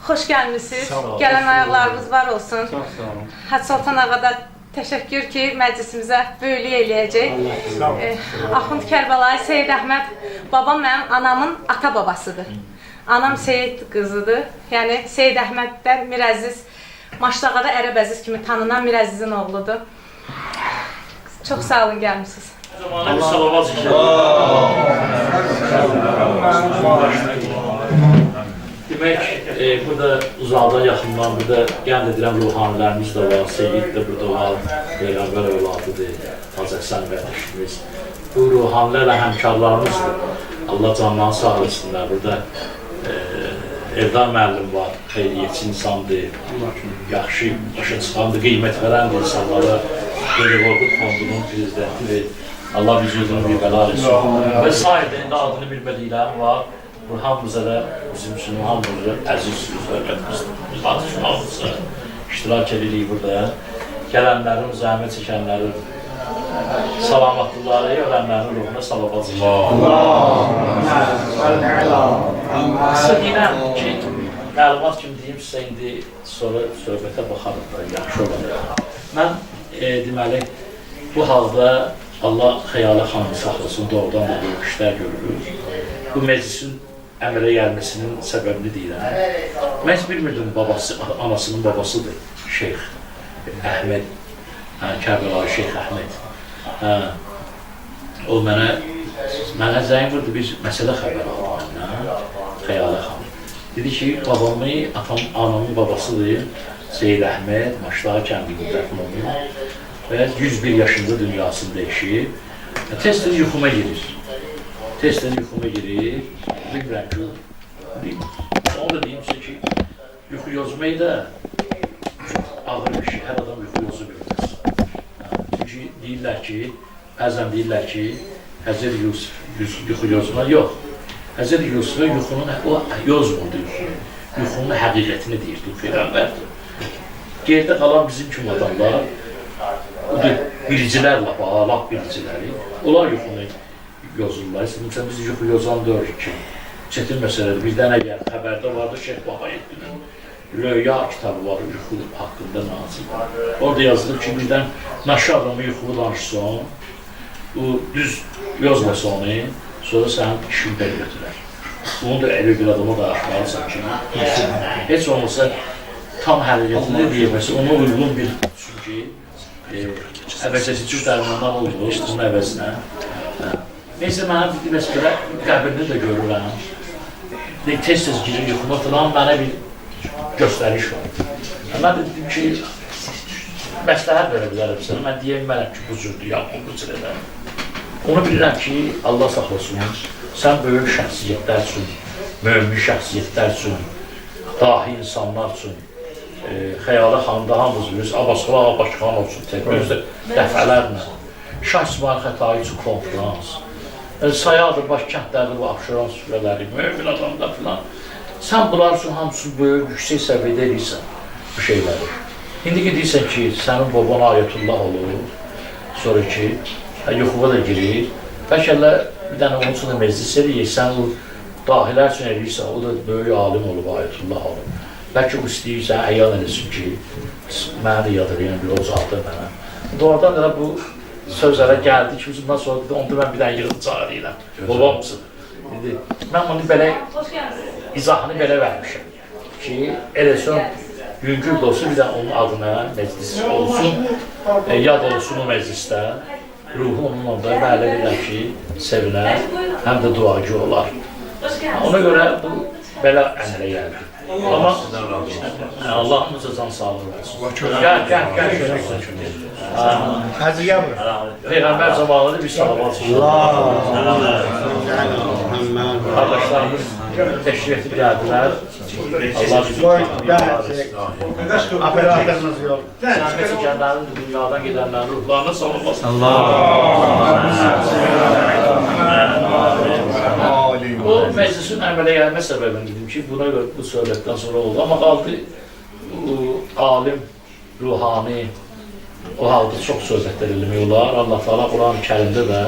Xoş gəlmisiniz. Gələn ayaqlarınız var olsun. Çox sağ olun. Hacı Sultan ağa da təşəkkür ki, məclisimizə böyüklük eləyəcək. Axund Kərbəlayı Seyid Əhməd babam mənim anamın ata babasıdır. Anam Seyid qızıdır. Yəni Seyid Əhməd də Mirəziz, Maşdağada Ərəb Əziz kimi tanınan Mirəzizin oğludur. Çox sağ olun gəlmisiniz. Zamanı bir salavat zikr. Demək, burada uzaqdan, yaxından, burada qəm edirəm ruhanilərimiz də var, Seyid də burada var, Peyğəmbər övladıdır, Hacı Həsən qardaşımız. Bu ruhanilərlə həmkarlarımızdır. Allah canlarını sağ etsinlər. Burada Eldar müəllim var, xeyriyyətçi insandır, yaxşı başa çıxandır, qiymət verəndir insanlara. Dede Qorqud Fondunun prezidentidir. Allah vücudunu bir bəla etsin. Və sair də indi adını bilmədiklərim var. Bu hamımıza da bizim üçün hamımıza əziz hörmətimizdir. Hamımıza iştirak edirik burada. Gələnlərin, zəhmət çəkənlərin salamatlıları, ölənlərin ruhuna salavat zikr. Qısa deyirəm ki, məlumat kimi deyim sizə indi sonra söhbətə baxarıq da, yaxşı olar. Mən deməli, bu halda Allah Xəyalə xanımı saxlasın, doğrudan da böyük işlər görürük. Bu meclisin əmrə gəlməsinin səbəbini deyirəm. Mən heç bilmirdim, babası, anasının babasıdır Şeyx Əhməd, Kərbəlayı Şeyx Əhməd. Hə, o mənə zəng vurdu, bir məsələ xəbər aldı məndən, Xəyalə xanım. Dedi ki, babamı, atam, anamın babasıdır, Seyid Əhməd, Maşdağa kəndində dəfn olunub və 101 yaşında dünyasını dəyişib. Tez-tez yuxuma girir. Tez-tez yuxuma girir. Bilmirəm ki, onu da deyim sizə ki, yuxu yozmayı da çox ağır bir şey. Hər adam yuxu yozu bilməz. Çünki deyirlər ki, bəzən deyirlər ki, Həzrət Yusuf yuxu yozma yox. Həzrət Yusuf'a yuxunun, o yozmurdu yuxunu. Yuxunun həqiqətini deyirdi, Peyğəmbərdir. Gerdə qalan bizim kimi adamlar, o da bilicilər, lap biliciləri, onlar yuxunu yozurlar. Məsələn, biz yuxu yozan deyir ki, çətin məsələdir. Bir dənə gəl, xəbərdə vardı Şeyx Bahaeddinin Röya kitabı var, yuxu haqqında nazil. Orada yazılır ki, birdən naşı adamı yuxunu danışsın, o düz yozmasa onu, sonra sənin işin belə götürər. Bunu da elə bir adama danışmalısan ki, heç olmasa tam həqiqətini deyəməsi, ona uyğun bir, çünki əvəz edici dərmanlar oldu, onun əvəzinə. Neysə, mənə dedi, məsələ, qəbrini də görürəm. Tez-tez girir yuxuma filan, mənə bir göstəriş var. Mən də dedim ki, məsləhət verə bilərəm sənə, mən deyə bilmərəm ki, bu cürdür, ya bu cür edər. Onu bilirəm ki, Allah saxlasın, sən böyük şəxsiyyətlər üçün, mömin şəxsiyyətlər üçün, dahi insanlar üçün, Xəyalə xanımda hamımız bilirsiniz, Abbasqulu Ağa Bakıxanov üçün, özü də dəfələrlə, Şah İsmayıl Xətai üçün konferans, sayadır baş kəndlərdə bu Abşeron süfrələri, mömin adamlar filan. Sən bunlar üçün hamısını böyük, yüksək səviyyədə edirsən bu şeyləri. İndi ki, deyirsən ki, sənin baban Ayətullah olur, sonra ki, yuxuva da girir. Bəlkə elə bir dənə onun üçün də meclis eləyir, sən o dahilər üçün eləyirsən, o da böyük alim olub, Ayətullah olub. Bəlkə o istəyirsən, əyan eləsin ki, mənə də yad eləyən bir ocaqda mənə. Doğrudan da bu sözlərə gəldi ki, bundan sonra dedi, onda mən bir dənə yığın çağırıram, babamsın. Dedi, mən bunu belə, izahını belə vermişəm ki, elə son yüngül də olsun, bir də onun adına meclis olsun, yad olsun o meclisdə, ruhu onunla da bəli bilirəm ki, sevinər, həm də duacı olar. Ona görə bu belə əmrə gəldi. Amma Allah'ın bize can sağlığı versin. Gəl, gəl, gəl. Hacı gəl bura. Peyğəmbər zamanında bir salavat. Qardaşlarımız təşrif edib gəldilər. Allah bizi Operatorumuz yox. Zəhmət çəkənlərin, dünyadan gedənlərin ruhlarına salavat. O meclisin əmələ gəlmə səbəbini dedim ki, buna görə bu söhbətdən sonra oldu. Amma qaldı o, alim, ruhani, o halda çox söhbətlər eləmək olar. Allah Teala Quran-ı Kərimdə də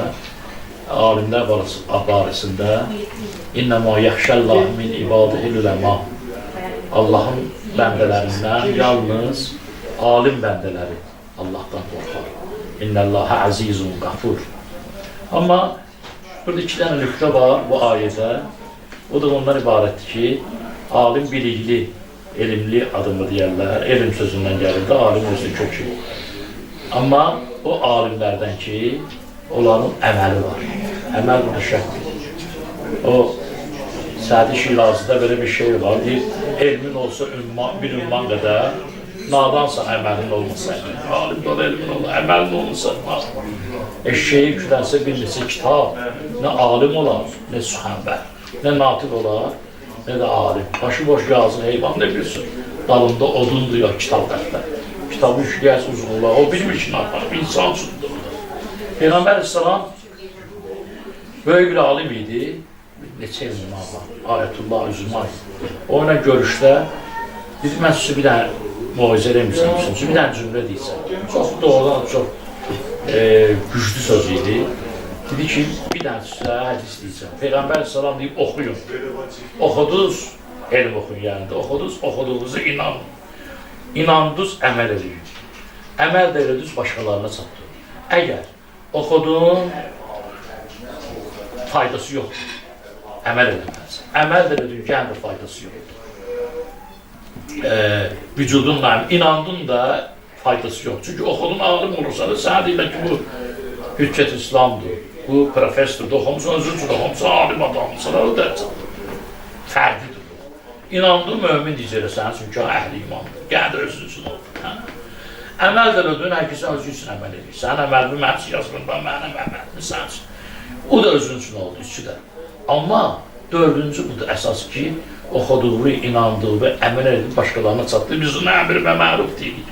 alimlər barəsində İnnəmâ yəxşəllah min ibadihil uləmâ. Allahın bəndələrindən yalnız alim bəndələri Allahdan qorxar. İnnəllahə əzizun qafur. Amma burada iki dənə nöqtə var bu ayədə. O da ondan ibarətdir ki, alim bilikli, elmli adımı deyərlər. Elm sözündən gəlir də, alim özü kökü. Amma o alimlərdən ki, onların əməli var. Əməl burada şərtdir. O, Sədi Şirazıda belə bir şey var, deyir, elmin olsa bir ümman qədər, nadansan əməlin olmasa, alim də elmin ola, əməlin olmasa, eşeği kütlənsə bir neçə kitab, nə alim olar, nə süxənbər, nə natiq olar, nə də alim. Başıboş yazıq heyvan nə bilsin, dalında odundur ya kitab dəftər. Kitabı yükləyərsə uzun olar, o bilmir ki, nə yapar, insan üçündür. Peyğəmbər əleyhissalam böyük bir alim idi. Neçə il bundan, Ayətullah Üzümay. Onunla görüşdə dedi, mən sizə bir dənə moizə eləmirəm, bir dənə cümlə deyirsən. Çox doğrudan çox güclü söz idi. Dedi ki, bir dənə sizə hədis deyirsən. Peyğəmbər əleyhissalam deyib, oxuyun. Oxudunuz, elm oxuyun yəni də, oxudunuz, oxuduğunuzu inanın. İnandınız, əməl eləyin. Əməl də elədiniz, başqalarına çatdırın. Əgər oxudun, faydası yoxdur. Əməl eləməlisən. Əməl də elədin, yenə də faydası yoxdur. Vücudunla inandın da faydası yoxdur. Çünki oxudun, alim olursa da sənə deyirlər ki, bu Hüccət İslamdır, bu professordur, oxumusan, özün üçün oxumusan, alim adamsan, o da fərdidir bu. İnandın, mömin deyəcək sənin üçün ki, əhli imandır, yenə də özün üçün oldu. Hə? Əməl də elədin, hər kəsən özün üçün əməl edir. Sənin əməlini mənim üçün yazmırlar, mənim əməlimi sənin üçün. O da özün üçün oldu, üçü də. Amma dördüncü budur əsas ki, oxuduğu, inandığı və əməl edib başqalarına çatdı. Biz ona əmr və məruf deyirik.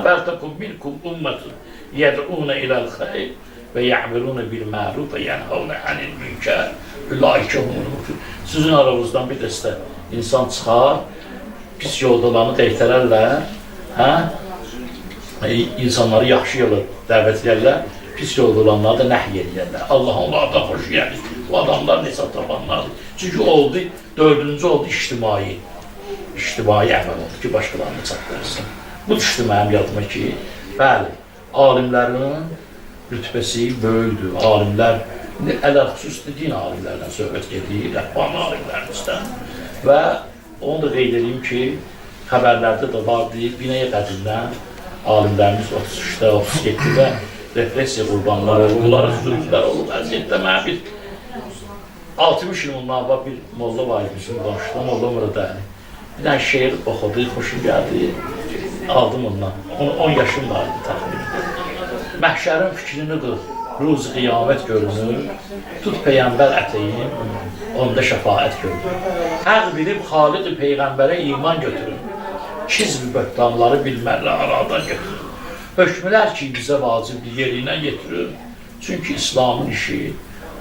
Vəltəkum minkum ümmətun yəd'unə iləl xeyr və yə'mirunə bil məruf və yənhavnə anil münkər. Ulaikə humul muflihun. Sizin aranızdan bir dəstə insan çıxar, pis yoldalarını qaytararlar, hə? İnsanları yaxşı yola dəvət edərlər, pis yolda olanları da nəhy edərlər. Allah onlardan xoş gəlir. Bu adamlar necə tapanlardır? Çünki oldu, dördüncü oldu ictimai. İctimai əməl oldu ki, başqalarını çatdırırsın. Bu düşdü mənim yadıma ki, bəli, alimlərin rütbəsi böyükdür. Alimlər, ələxüsus din alimlərdən söhbət gedir, rəhbani alimlərimizdən. Və onu da qeyd edeyim ki, xəbərlərdə də vardı, binəyə qədimdən alimlərimiz 33-də, 37-də repressiya qurbanları, bunlara zülmlər olub, əziyyətdə mənə bir 60 il bundan var bir molla var idi, bizim qonşuda, Molla Murad Əli. Bir dənə şeir oxudu, xoşum gəldi, aldım ondan. 10 yaşım var idi təxminən. Məhşərin fikrini qıl, ruz qiyamət görünür, tut Peyğəmbər ətəyin, onda şəfaət görünür. Həq bilib Xaliq-i Peyğəmbərə iman götürün, kizb böhtanları bilmərlə aradan götürün. Hökmülər ki, bizə vacibdir, yerinə getirin. Çünki İslamın işi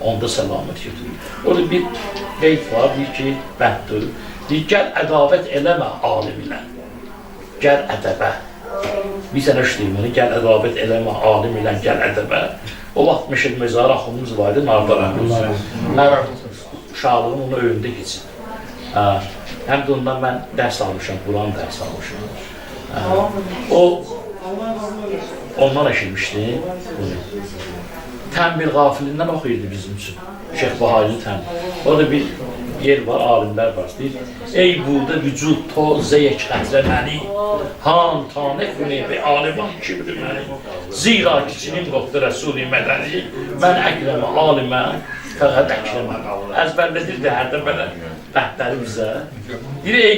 onda səlamət getirir. Orada bir qeyd var, deyir ki, bənddir. Deyir, gəl ədavət eləmə alim ilə, gəl ədəbə. Bir sənə işləyim bunu, gəl ədavət eləmə alim ilə, gəl ədəbə. O vaxt Məşəd Məzarı axundumuz var idi, Narda rəhmət. Mən uşaqlığım onun öyündə keçib. Həm də ondan mən dərs almışam, Quran dərs almışam. O, ondan eşitmişdim bunu. Tənbil qafilindən oxuyurdu bizim üçün. Şeyx Bahaylı Tənbil. Orada bir yer var, alimlər var. Deyir, ey burada vücud to zeyək qətrə məni, han tanə xünə və aliman kibri məni. Zira kiçinin qopdu Rəsul-i mədəni, mən əkrəmə alimə, fəqət əkrəmə. Əzbərlədirdi hərdən belə bəndləri bizə. Deyir, ey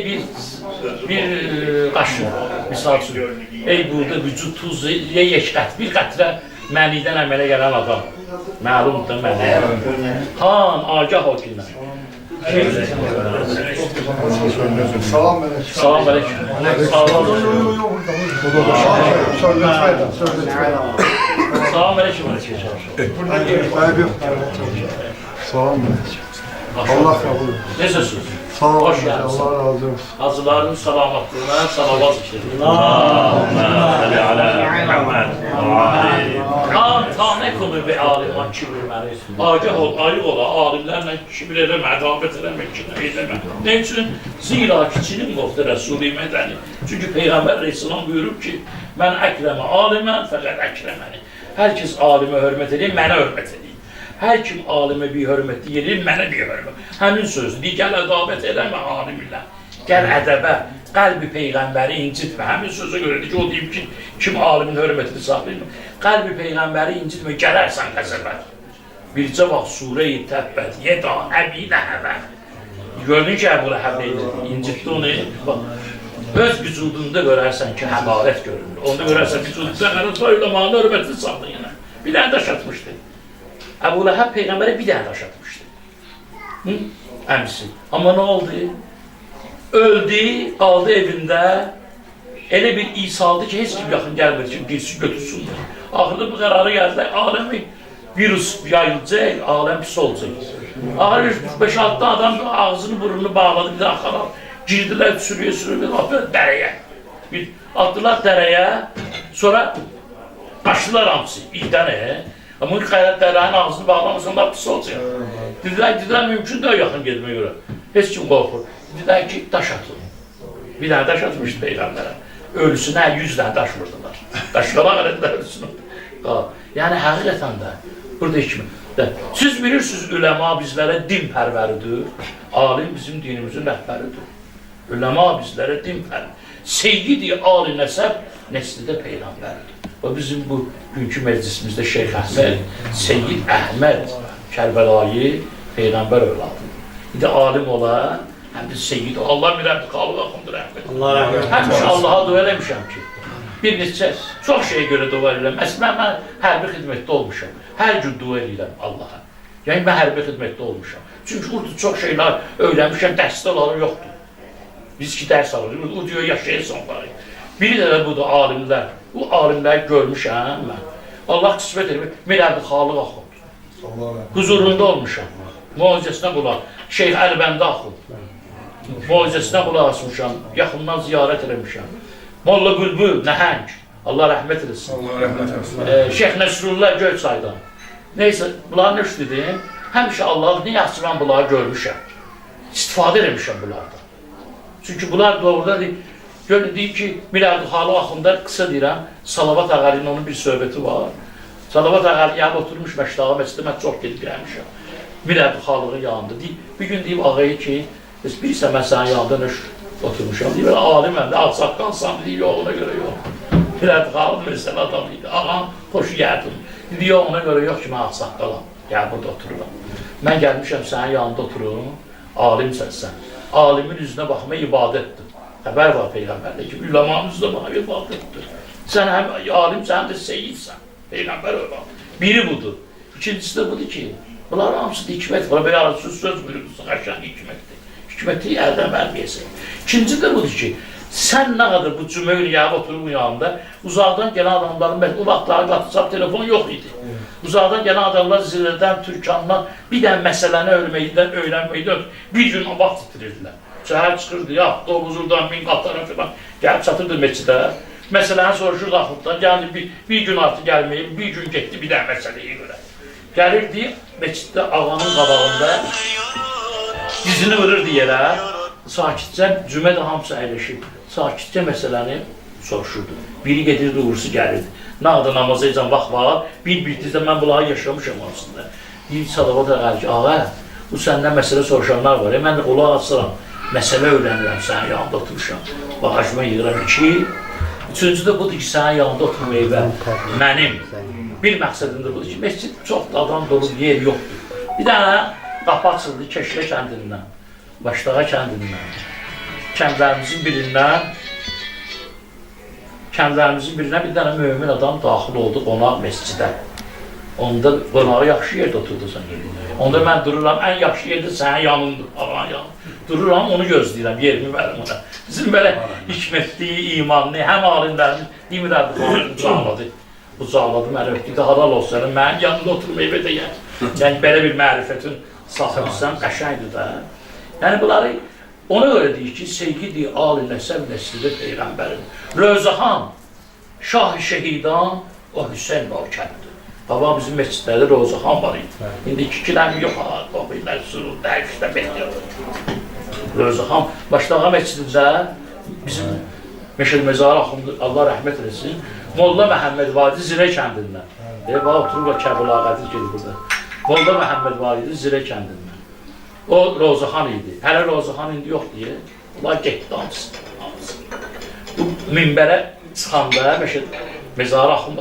bir qaşıq, misal üçün, ey burada vücud tuz yeyək qət, bir qətrə mənidən əmələ gələn adam. Məlumdur da məni. Han, agah o ki. Salam aleyküm. Salam aleyküm. Salam. Salam aleyküm. Salam aleyküm. Allah kabul etsin. Necəsiniz? Sağ olun. Hoş geldin. Allah razı olsun. Hacıların salamatlığına salavat zikredin. Allahümme salli ala Muhammed ve ali. Ta ne konu be alimden kibir məni. Agah ol, ayıq ola, alimlərlə kibir eləmə, ədavət eləmə, kinə eləmə. Nə üçün? Zira kiçinin qorxdu Rəsul-i mədəni. Çünki Peyğəmbər Aleyhisselam buyurub ki, mən əkrəmə alimən, fəqət əkrəməni. Hər kəs alimə hörmət eləyir, mənə hörmət eləyir. Hər kim alimə bir hörmətli eləyir, mənə bir hörmət. Həmin sözdür. Deyir, gəl ədavət eləmə alimlə. Gəl ədəbə, qəlbi Peyğəmbəri incitmə. Həmin sözə görədir ki, o deyib ki, kim alimin hörmətini saxlayır. Qəlbi Peyğəmbəri incitmə, gələrsən qəzəbə. Bircə vaxt surə-i Təbbət, yeda əbi ləhəbə. Gördün ki, Əbu Ləhəb incitdi onu. Bax, öz vücudunda görərsən ki, həqarət görünür. Onda görərsən vücudunda həqarət var, üləmanın hörmətini saxlayın. Bir dənə daş atmışdı. Əbu Ləhəb Peyğəmbərə bir dənə daş atmışdı. Hı? Əmisi. Amma nə oldu? Öldü, qaldı evində. Elə bir iy saldı ki, heç kim yaxın gəlmir ki, girsin, götürsün. Axırda bu qərara gəldilər, aləmi virus yayılacaq, aləm pis olacaq. Axır 5-6 adam ağzını burnunu bağladı, bir daha xarab. Girdilər sürüyə sürüyə, atdılar dərəyə. Atdılar dərəyə, sonra qaçdılar hamısı iydən. Amma dərənin ağzını bağlamasan da pis olacaq. Dedilər, mümkün deyil yaxın getməyə görə. Heç kim qorxur. Dedilər ki, daş atın. Bir dənə daş atmışdı Peyğəmbərə. Ölüsünə 100 dənə daş vurdular. Daşqalaq elədilər ölüsünə. Yəni, həqiqətən də burada hikmət. Siz bilirsiniz, üləma bizlərə din pərvəridir. Alim bizim dinimizin rəhbəridir. Üləma bizlərə din pərvəridir. Seyyid-i ali nəsəb nəslidə Peyğəmbərdir. Və bizim bu günkü meclisimizdə Şeyx Əhməd, Seyyid Əhməd Kərbəlayı Peyğəmbər övladıdır. İndi alim ola, həm də seyyid, Allah mirəbdi xalıq axındır rəhmət. Allah rəhmət. Həmişə Allaha dua eləmişəm ki, bir neçə, çox şeyə görə dua eləyirəm. Əslində mən hərbi xidmətdə olmuşam. Hər gün dua eləyirəm Allaha. Yəni mən hərbi xidmətdə olmuşam. Çünki orada çox şeylər öyrənmişəm, dərsdə olanı yoxdur. Biz ki dərs alırıq, o diyor yaşayırsan var. Biri də budur alimlər. Bu alimləri görmüşəm mən. Allah qismət edib, Mirəbdi Xalıq axund. Huzurunda olmuşam. Mucizəsinə qulaq. Şeyx Əlbəndə axund. Mucizəsinə qulaq asmışam. Yaxından ziyarət eləmişəm. Molla Bülbül, nəhəng. Allah rəhmət eləsin. Allah rəhmət eləsin. Şeyx Nəsrullah Göyçaydan. Neysə, bunları nə üçün dedim? Həmişə Allah'ın nə yaxşı mən bunları görmüşəm. İstifadə eləmişəm bunlardan. Çünki bunlar doğrudan deyir, görün, deyir ki, Mirəbdi Xalıq axunda qısa deyirəm, Salavat Ağəlinin onun bir söhbəti var. Salavat Ağəli yəni oturmuş Məşdağa məscidə, mən çox gedib gəlmişəm. Mirəbdi Xalıqın yanında. Deyir, bir gün deyib ağaya ki, bilirsən mən sənin yanında nə oturmuşam. Deyir, aliməm də, ağsaqqalsan, deyir, yox, ona görə yox. Mirəbdi Xalıq bilirsən adam deyir, ağam xoşu gəldim. Deyir, yox, ona görə yox ki, mən ağsaqqalam, gəl burada otururam. Mən gəlmişəm sənin yanında oturum, alimsən sən. Alimin üzünə baxma ibadətdir. Xəbər var Peyğəmbərdə ki, üləmanın üzünə baxma ibadətdir. Sən həm alimsən, həm də seyidsən. Peyğəmbər övladı. Biri budur. İkincisi də budur ki, bunların hamısı da hikmət var. Belə arası söz buyurursun, qəşəng hikmətdir. Hikməti əldən verməyəsən. İkinci də budur ki, sən nə qədər bu cümə günü gəlib oturub yanında, uzaqdan gələn adamların, bəlkə o vaxtları WhatsApp telefon yox idi. Uzaqdan gələn adamlar Zirədən, Türkandan bir dənə məsələni öyrənməkdən bir gün vaxt itirirdilər. Səhər çıxırdı, ya avtobuzurdan, min qatlara filan, gəlib çatırdı meçidə. Məsələni soruşurdu axunddan, yəni bir gün artıq gəlməyib, bir gün getdi bir dənə məsələyə görə. Gəlirdi meçiddə ağanın qabağında, dizini vururdu yerə, sakitcə, cümə də hamısı əyləşib, sakitcə məsələni soruşurdu. Biri gedirdi, uğursu gəlirdi. Nə qədər namaza edəcəm, vaxt var, bir-bir mən bunları yaşamışam aslında. Deyir, Salavat ağa ki, ağa, bu səndən məsələ soruşanlar var, mən də qulaq asıram, məsələ öyrənirəm, sənin yanında oturmuşam, bağajıma yığıram. İki, üçüncü də budur ki, sənin yanında oturmayı və mənim bir məqsədim də budur ki, məscid çox da adam dolu, yer yoxdur. Bir dənə qapı açıldı Keşlə kəndindən, Başdağa kəndindən, kəndlərimizin birindən bir dənə mömin adam daxil oldu qonaq məscidə. Onda qonağı yaxşı yerdə oturdu sən. Onda mən dururam, ən yaxşı yerdə sənin yanındır, ağanın yanında. Dururam, onu gözləyirəm, yerimi verim ona. Bizim belə hikmətli, imanlı, həm alimlərimiz, demirlər, bu ucaqladı. Ucaqladı, mənə öpdü, halal olsun, mənim yanında oturmayı və deyər. Yəni, belə bir mərifətin sahibisən, qəşəngdir də. Yəni, bunları Ona görə deyir ki, Seyyidi Ali Nəsəb nəslində Peyğəmbərin. Rözaxan, Şah-ı Şəhidan, o Hüseyn nökəridir. Baba bizim məscidlərdə Rozaxan var idi. İndi iki dənə yox, oxuyurlar, sürür, dəyişdə bekliyor. Rozaxan, Başdağa məscidində bizim Məşəd Məzarı Axundu, Allah rəhmət eləsin, Molla Məhəmməd var idi Zirə kəndindən. Bax, otururlar Kərbəla Qədir gedir burada. Molla Məhəmməd var idi Zirə kəndindən. O Rozaxan idi. Hələ Rozaxan indi yox deyə. Onlar getdi hamısı. Bu minbərə çıxanda Məşəd Məzarı Axund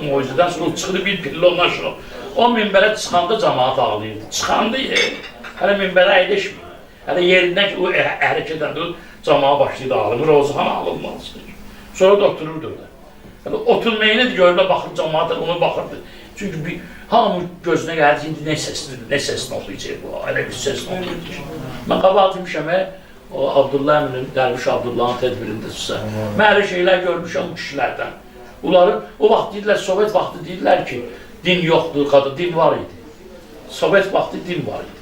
moizədən sonra o çıxdı bir pillə ondan aşağı. O minbərə çıxanda cəmaat ağlayırdı. Çıxandı, hələ minbərə əyləşmir. Hələ yerindən ki, o hərəkət edəndə cəmaat başlayırdı ağlamır. Rozaxan ağlanmaz. Sonra da otururdu orada. Yəni, oturmayını da görürlər, baxır, cəmaat ona baxırdı. Çünki hamı gözünə gəldi, indi nə səsini, nə səsini oxuyacaq bu, elə bir səsini oxuyacaq. Mən qabaq demişəm, o Abdullah əminin, Dərviş Abdullahın tədbirində sizə. Mən elə şeylər görmüşəm bu kişilərdən. Onları, o vaxt deyirlər, Sovet vaxtı deyirlər ki, din yoxdur, qadın, din var idi. Sovet vaxtı din var idi.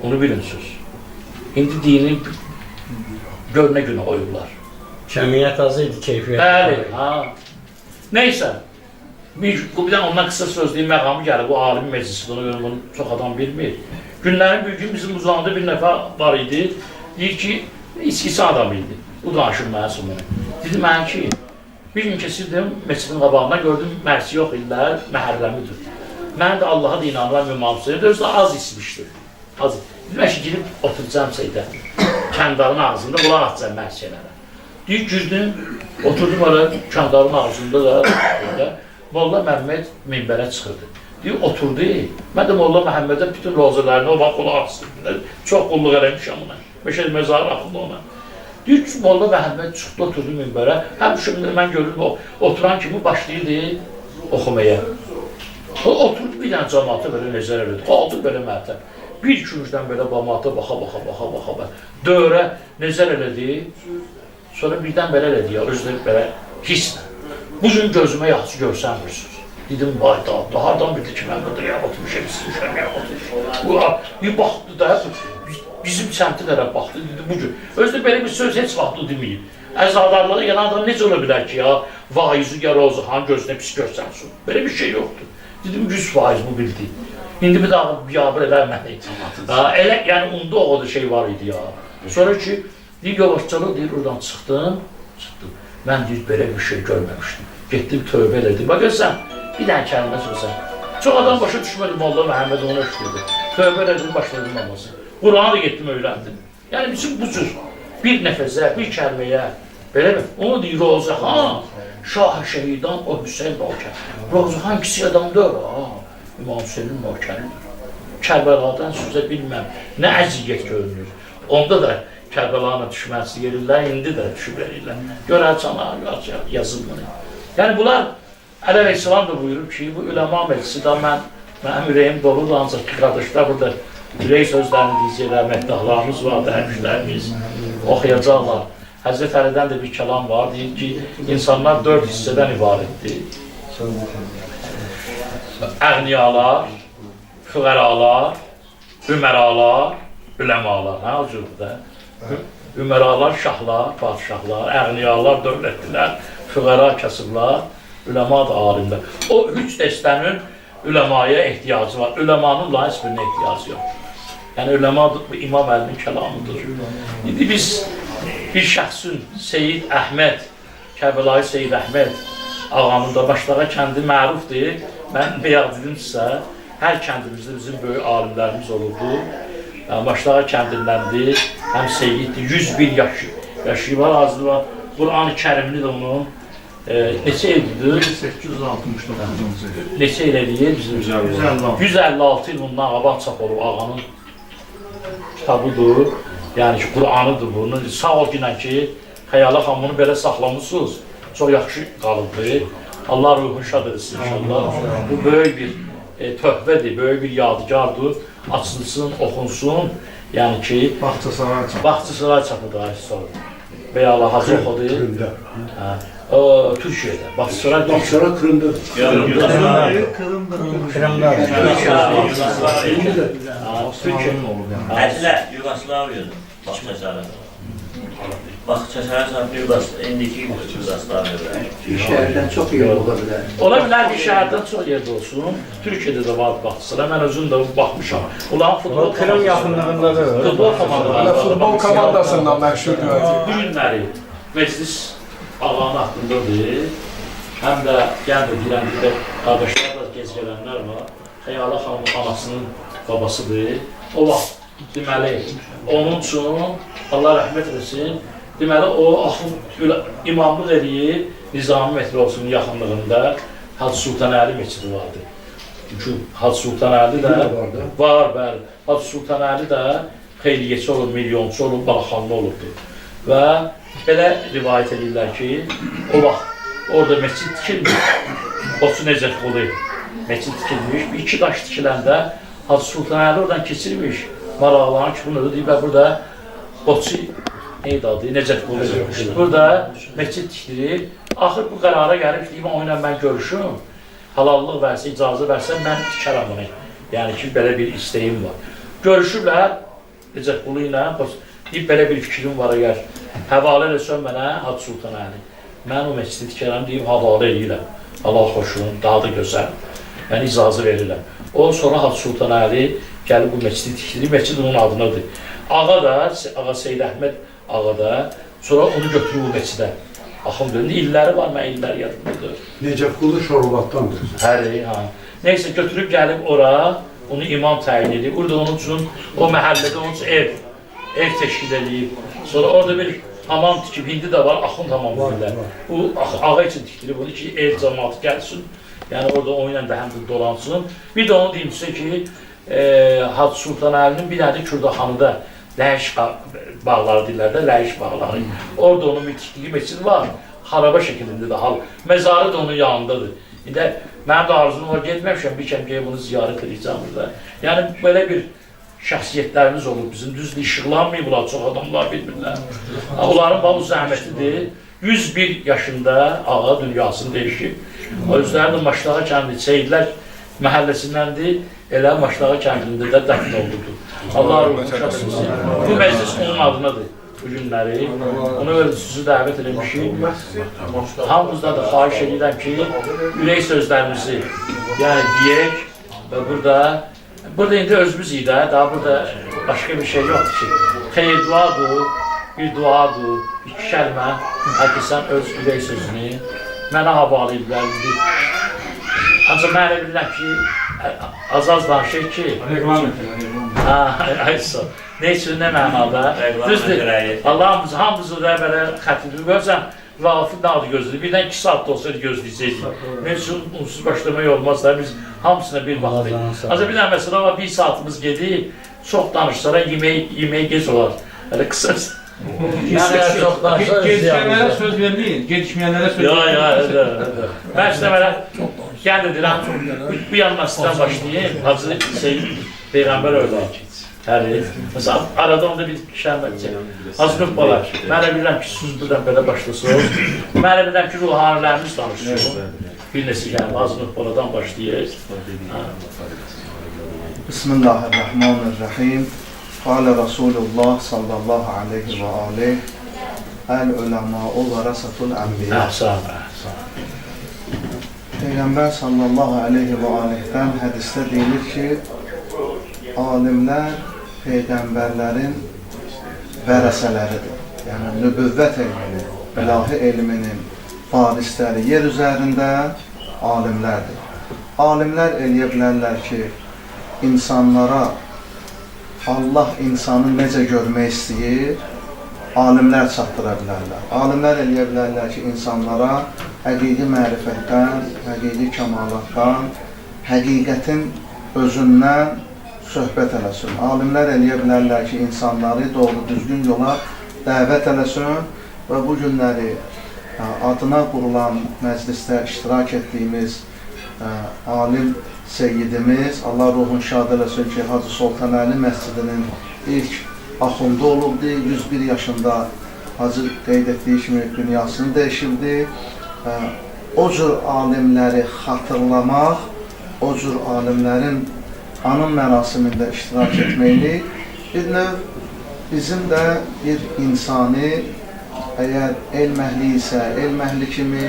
Onu bilin söz. İndi dini gör nə günə qoyurlar. Kəmiyyət az idi, keyfiyyət. Bəli, ha. Neysə, bir dənə ondan qısa söz deyim, məqamı gəlir, bu alim meclisidir, ona görə bunu çox adam bilmir. Günlərin bir gün bizim uzanında bir nəfər var idi, deyir ki, içkiçi adam idi. Bu danışır mənə sonra. Dedi mənə ki, bir gün keçirdim məscidin qabağına, gördüm, mərsi yox idilər, məhərrəmidir. Mən də Allaha da inanıram, İmam Hüseyin, özü də az içmişdir. Az. Dedim, ki, girib oturacağım şeydə, kəndarın ağzında, qulaq atacağım mərsiyələrə. Deyir, girdim, oturdum orada, kəndarın ağzında da, orada, Molla Məhəmməd minbərə çıxırdı. Deyir, oturdu, mən də Molla Məhəmmədə bütün rozələrini o vaxt qulaq asırdım. Çox qulluq eləmişəm ona, Məşəd Məzarı axında ona. Deyir ki, Molla Məhəmməd çıxdı, oturdu minbərə. Həmişə mən görürdüm, oturan kimi başlayırdı oxumaya. O oturdu bir dənə cəmaata belə nəzər elədi, qaldı belə mətəb. Bir küncdən belə cəmaata baxa, baxa, baxa, baxa, dövrə nəzər elədi. Sonra birdən belə elədi ya, özü də belə hisslə. Bu gün gözümə yaxşı görsənmirsiniz. Dedim, vay da, hardan bildi ki, mən burada ya oturmuşam, içmişəm, ya oturmuşam. Bir baxdı da, bizim səmti tərəf baxdı, dedi, bu gün. Özü də belə bir söz heç vaxt deməyib. Əzadarlığa gələn adam necə ola bilər ki, ya, vaizi ya Rozaxan gözünə pis görsənsin. Belə bir şey yoxdur. Dedim, 100% bu bildi. İndi bir daha biabır edər məni. Elə, yəni, onda o qədər şey var idi ya. Sonra ki, deyir, yavaşcalıq, deyir, oradan çıxdım, çıxdım. Mən deyir, belə bir şey görməmişdim. Getdim, tövbə elədim. Bax, görsən, bir dənə kəlmə sözə. Çox adam başa düşmədi, Molla Məhəmməd onu öşdürdü. Tövbə elədim, başladım namazı. Quranı da getdim, öyrəndim. Yəni, bizim bu cür bir nəfəsə, bir kəlməyə, belə mi? Onu deyir, Rozaxan, Şah-ı Şəhidan, o Hüseyin nökər. Rozaxan kiçik adam deyil, ha, İmam Hüseynin nökəridir. Kərbəladan sözə bilməm, nə əziyyət görünür. Onda da Kərbəlanı düşməsi yerirlər, indi də düşüb verirlər. Görər cana, yazılmır. Yəni, bunlar, Əli əleyhissalam da buyurub ki, bu üləma meclisi də mənim ürəyim doludur, ancaq ki, qardaşlar burada ürək sözlərini deyəcəklər, məddahlarımız var, dərvişlərimiz oxuyacaqlar. Həzrət Əlidən də bir kəlam var, deyir ki, insanlar 4 hissədən ibarətdir. Əğniyalar, füqəralar, üməralar, üləmalar. Hə, o cürdür də. Üməralar, şahlar, padişahlar, əğniyalar, dövlətlilər, füqəra, kasıblar, üləma da alimlər. O üç dəstənin üləmaya ehtiyacı var. Üləmanın da heç birinə ehtiyacı yox. Yəni, üləma İmam Əlinin kəlamıdır. İndi biz bir şəxsin Seyid Əhməd, Kərbəlayı Seyid Əhməd ağanın da Başdağa kəndi mərufdur. Mən bayaq dedim sizə, hər kəndimizdə bizim böyük alimlərimiz olurdu. Başdağa kəndindəndir, həm Seyiddir, 101 yaşı var, azı var. Qur'an-ı Kərimini də onun neçə ildir? 869-cu il. Neçə il eləyir bizim? 156 il bundan qabaq çap olub ağanın kitabıdır. Yəni ki, Qur'anıdır bunun. Sağ ol ki, ki, Xəyalə xanım bunu belə saxlamışsınız. Çox yaxşı qalıbdır. Allah ruhunu şad etsin inşallah. Bu böyük bir töhfədir, böyük bir yadigardır. Açılsın, oxunsun. Yəni ki, Bağçasaray çapı. Bağçasaray çapıdır, sağ olun. və ya Hacı Oxudur. Krımda. Türkiyədə. Baxçısaray Baxçısaray Krımda. Krımda. Türkiyə. Ədlə Yugoslaviyada Baxçasaray. Baxçasaray sahib indiki Yugoslaviyada. Şəhərdən çox yer ola bilər. Ola bilər ki, şəhərdən çox yerdə olsun. Türkiyədə də var Baxçasaray. Mən özüm də baxmışam. Onların futbol Krım yaxınlığındadır. Futbol komandaları. Futbol komandasından məşhurdur. Bu günləri meclis ağanın haqqındadır. Həm də yenə də deyirəm ki, qardaşlar da gec gələnlər var. Xəyalə xanımın anasının babasıdır. O vaxt deməli, onun üçün Allah rəhmət eləsin, deməli o axund imamlıq eləyib Nizami metrosunun yaxınlığında Hacı Sultan Əli məscidi vardı. Çünki Hacı Sultan Əli də var, bəli. Hacı Sultan Əli də xeyriyyəçi olub, milyonçu olub, balaxanlı olubdu. Və belə rivayət edirlər ki, o vaxt orada məscid tikilmiş, Qoçu Nəcəfqulu məscid tikilmiş, bir iki daş tikiləndə Hacı Sultan Əli oradan keçirmiş, maraqlanır ki, bu nədir? Deyir, burada Qoçu neydi adı? Nəcəfqulu. Burada məscid tikdirir. Axır bu qərara gəlib ki, deyir, onunla mən görüşüm, halallıq versə, icazə versə, mən tikərəm bunu. Yəni ki, belə bir istəyim var. Görüşüblər Nəcəfqulu ilə, deyib, belə bir fikrim var əgər həvalə eləsən mənə Hacı Sultan Əli. Mən o məscidi tikərəm, deyib, həvalə eləyirəm. Allah xoşun, daha da gözəl. Mən icazə verirəm. O, sonra Hacı Sultan Əli gəlib bu məscidi tikdirir. Məscid onun adınadır. Ağa da, Ağa Seyid Əhməd ağa da, sonra onu götürür bu məscidə. Axund döndü. İlləri var, mən illər yadımdadır. Nəcəfqulu Şorbatdandır. Həri, ha. Neysə, götürüb gəlib ora, onu imam təyin edib. Burada onun üçün, o məhəllədə onun üçün ev təşkil edib. Sonra orada bir hamam tikib, indi də var, axund hamamı deyirlər. Bu, ağa üçün tikdirib bunu ki, ev cəmaatı gəlsin. Yəni, orada onunla da həm də dolansın. Bir də onu deyim sizə ki, Hacı Sultan Əlinin bir dənə də Kürdaxanıda ləyiş bağları deyirlər də, ləyiş bağları. Orada onun bir tikdiyi məscid var, xaraba şəklində də hal. Məzarı da onun yanındadır. İndi mənim də arzum var, getməmişəm, bir kəm gəlib bunu ziyarət edəcəm burada. Yəni, belə bir şəxsiyyətlərimiz olub bizim, düzdür, işıqlanmayıblar, çox adamlar bilmirlər. Onların bax, bu zəhmətidir. 101 yaşında ağa dünyasını dəyişib. Özləri də Maşlağa kəndi, Seyidlər məhəlləsindəndir, elə Maşlağa kəndində də dəfn oldudur. Allah ruhunu şad etsin. Bu məclis onun adınadır bu günləri. Ona görə sizi dəvət eləmişik. Hamımızdan da xahiş edirəm ki, ürək sözlərimizi yəni deyək və burada indi özümüz idi, daha burada başqa bir şey yoxdur ki, xeyir duadır, bir duadır, iki kəlmə, hər kəsən öz ürək sözünü mənə havalı ediblər indi. Ancaq mən elə bilirəm ki, az-az danışır ki... Reklam edirlər, reklam. Ha, aysa. Nə üçün, nə mənada? Düzdür, Allah hamımızı da belə xətibi görsən, Rafin nə adı gözləyir? Birdən 2 saat da olsaydı gözləyəcəkdik. Nə üçün unsuz başlamaq olmaz da, biz hamısına bir vaxtdayıq. Ancaq bir dənə məsələ var, 1 saatımız gedib, çox danışsara yemək gec olar. Hələ qısa. Gecikməyənlərə söz verməyin, gecikməyənlərə söz verməyin. Yox, yox, mən sizə mənə, gəl də deyirəm, bu yandan sizdən başlayayım, Hacı Seyid Peyğəmbər övladı. Həri, məsələn, arada onda bir şəhmət çək. Hacı Nuh bala, mən elə bilirəm ki, siz buradan belə başlasınız. Mən elə bilirəm ki, ruhanilərimiz danışsın. Bir neçə kəlmə Hacı Nuh baladan başlayır. Bismillahirrahmanirrahim. Qalə Rasulullah sallallahu aleyhi və aleyh Əl-uləmâ'u vərəsətul ənbiya. Əhsən, əhsən. Peyğəmbər sallallahu aleyhi və aleyhdən hədisdə deyilir ki, alimlər peyğəmbərlərin vərəsələridir. Yəni, nübüvvət elminin, ilahi elminin varisləri yer üzərində alimlərdir. Alimlər eləyə bilərlər ki, insanlara Allah insanı necə görmək istəyir, alimlər çatdıra bilərlər. Alimlər eləyə bilərlər ki, insanlara həqiqi mərifətdən, həqiqi kəmalatdan, həqiqətin özündən söhbət eləsin. Alimlər eləyə bilərlər ki, insanları doğru düzgün yola dəvət eləsin və bu günləri adına qurulan məclisdə iştirak etdiyimiz alim seyyidimiz, Allah ruhunu şad eləsin ki, Hacı Sultan Əli məscidinin ilk axundu olubdu, 101 yaşında Hacı qeyd etdiyi kimi dünyasını dəyişibdi. O cür alimləri xatırlamaq, o cür alimlərin anım mərasimində iştirak etməklik bir növ bizim də bir insani, əgər elm əhli isə, elm əhli kimi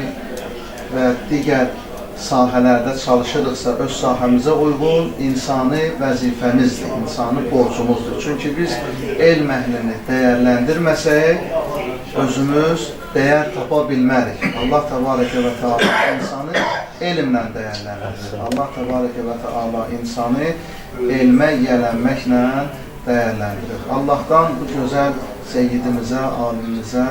və digər sahələrdə çalışırıqsa, öz sahəmizə uyğun insani vəzifəmizdir, insani borcumuzdur. Çünki biz elm əhlini dəyərləndirməsək, özümüz dəyər tapa bilmərik. Allah təbarəkə və təala insanı elmlə dəyərləndirir. Allah təbarəkə və təala insanı elmə yiyələnməklə dəyərləndirir. Allahdan bu gözəl seyyidimizə, alimimizə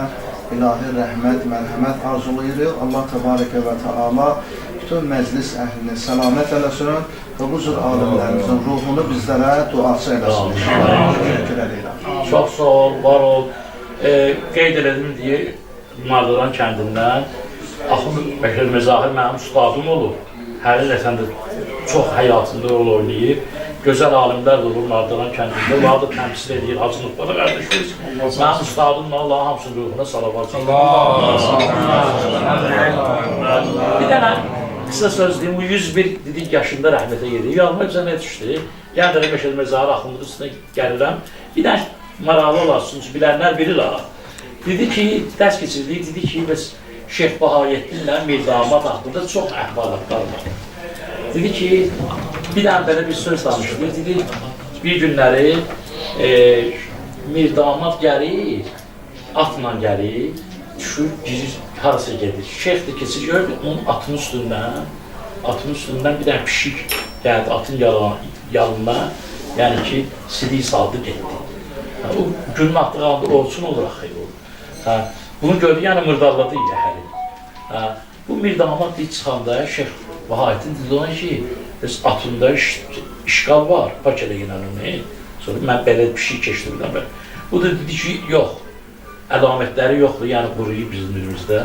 ilahi rəhmət, mərhəmət arzulayırıq. Allah təbarəkə və təala bütün məclis əhlini səlamət eləsin və bu cür alimlərimizin ruhunu bizlərə duası eləsin. Təşəkkür edirəm. Çox sağ ol, var ol. Qeyd elədim deyə Nardaran kəndindən Axund Bəşər Məzahir mənim ustadım olub. Həqiqətən də çox həyatında rol oynayıb. Gözəl alimlər də olur Nardaran kəndində. Onları da təmsil edir Hacı Nuhbara qardaşımız. Mənim ustadımla Allah hamısının ruhuna salavat çəkir. Bir dənə qısa söz deyim, bu 101 dedik yaşında rəhmətə gedir. Yadıma bizə nə düşdü? Yəni də Bəşər Məzahir Axundun üstünə gəlirəm. Bir dənə maraqlı olarsun, çünki bilənlər bilir ha. Dedi ki, dərs keçirdik, dedi ki, bəs Şeyx Bahayəddinlə Mirdamad haqqında çox əhvalatlar var. Dedi ki, bir dənə belə bir söz danışdı. Dedi, bir günləri Mirdamad gəlir, atla gəlir, düşür, girir, harasa gedir. Şeyx də keçir, görür, onun atının üstündən bir dənə pişik gəldi atın yanına, yəni ki, sidik saldı, getdi. O günün atdığı anda olsun olur axı o. Bunu gördü, yəni mırdarladı əhəli. Bu Mirdamad deyib çıxanda Şeyx Bahayəddin dedi ona ki, biz atında işqal var, pak eləyin onu. Sonra mən belə pişik keçdi buradan belə. Bu da dedi ki, yox, əlamətləri yoxdur, yəni quruyub bizim dilimizdə.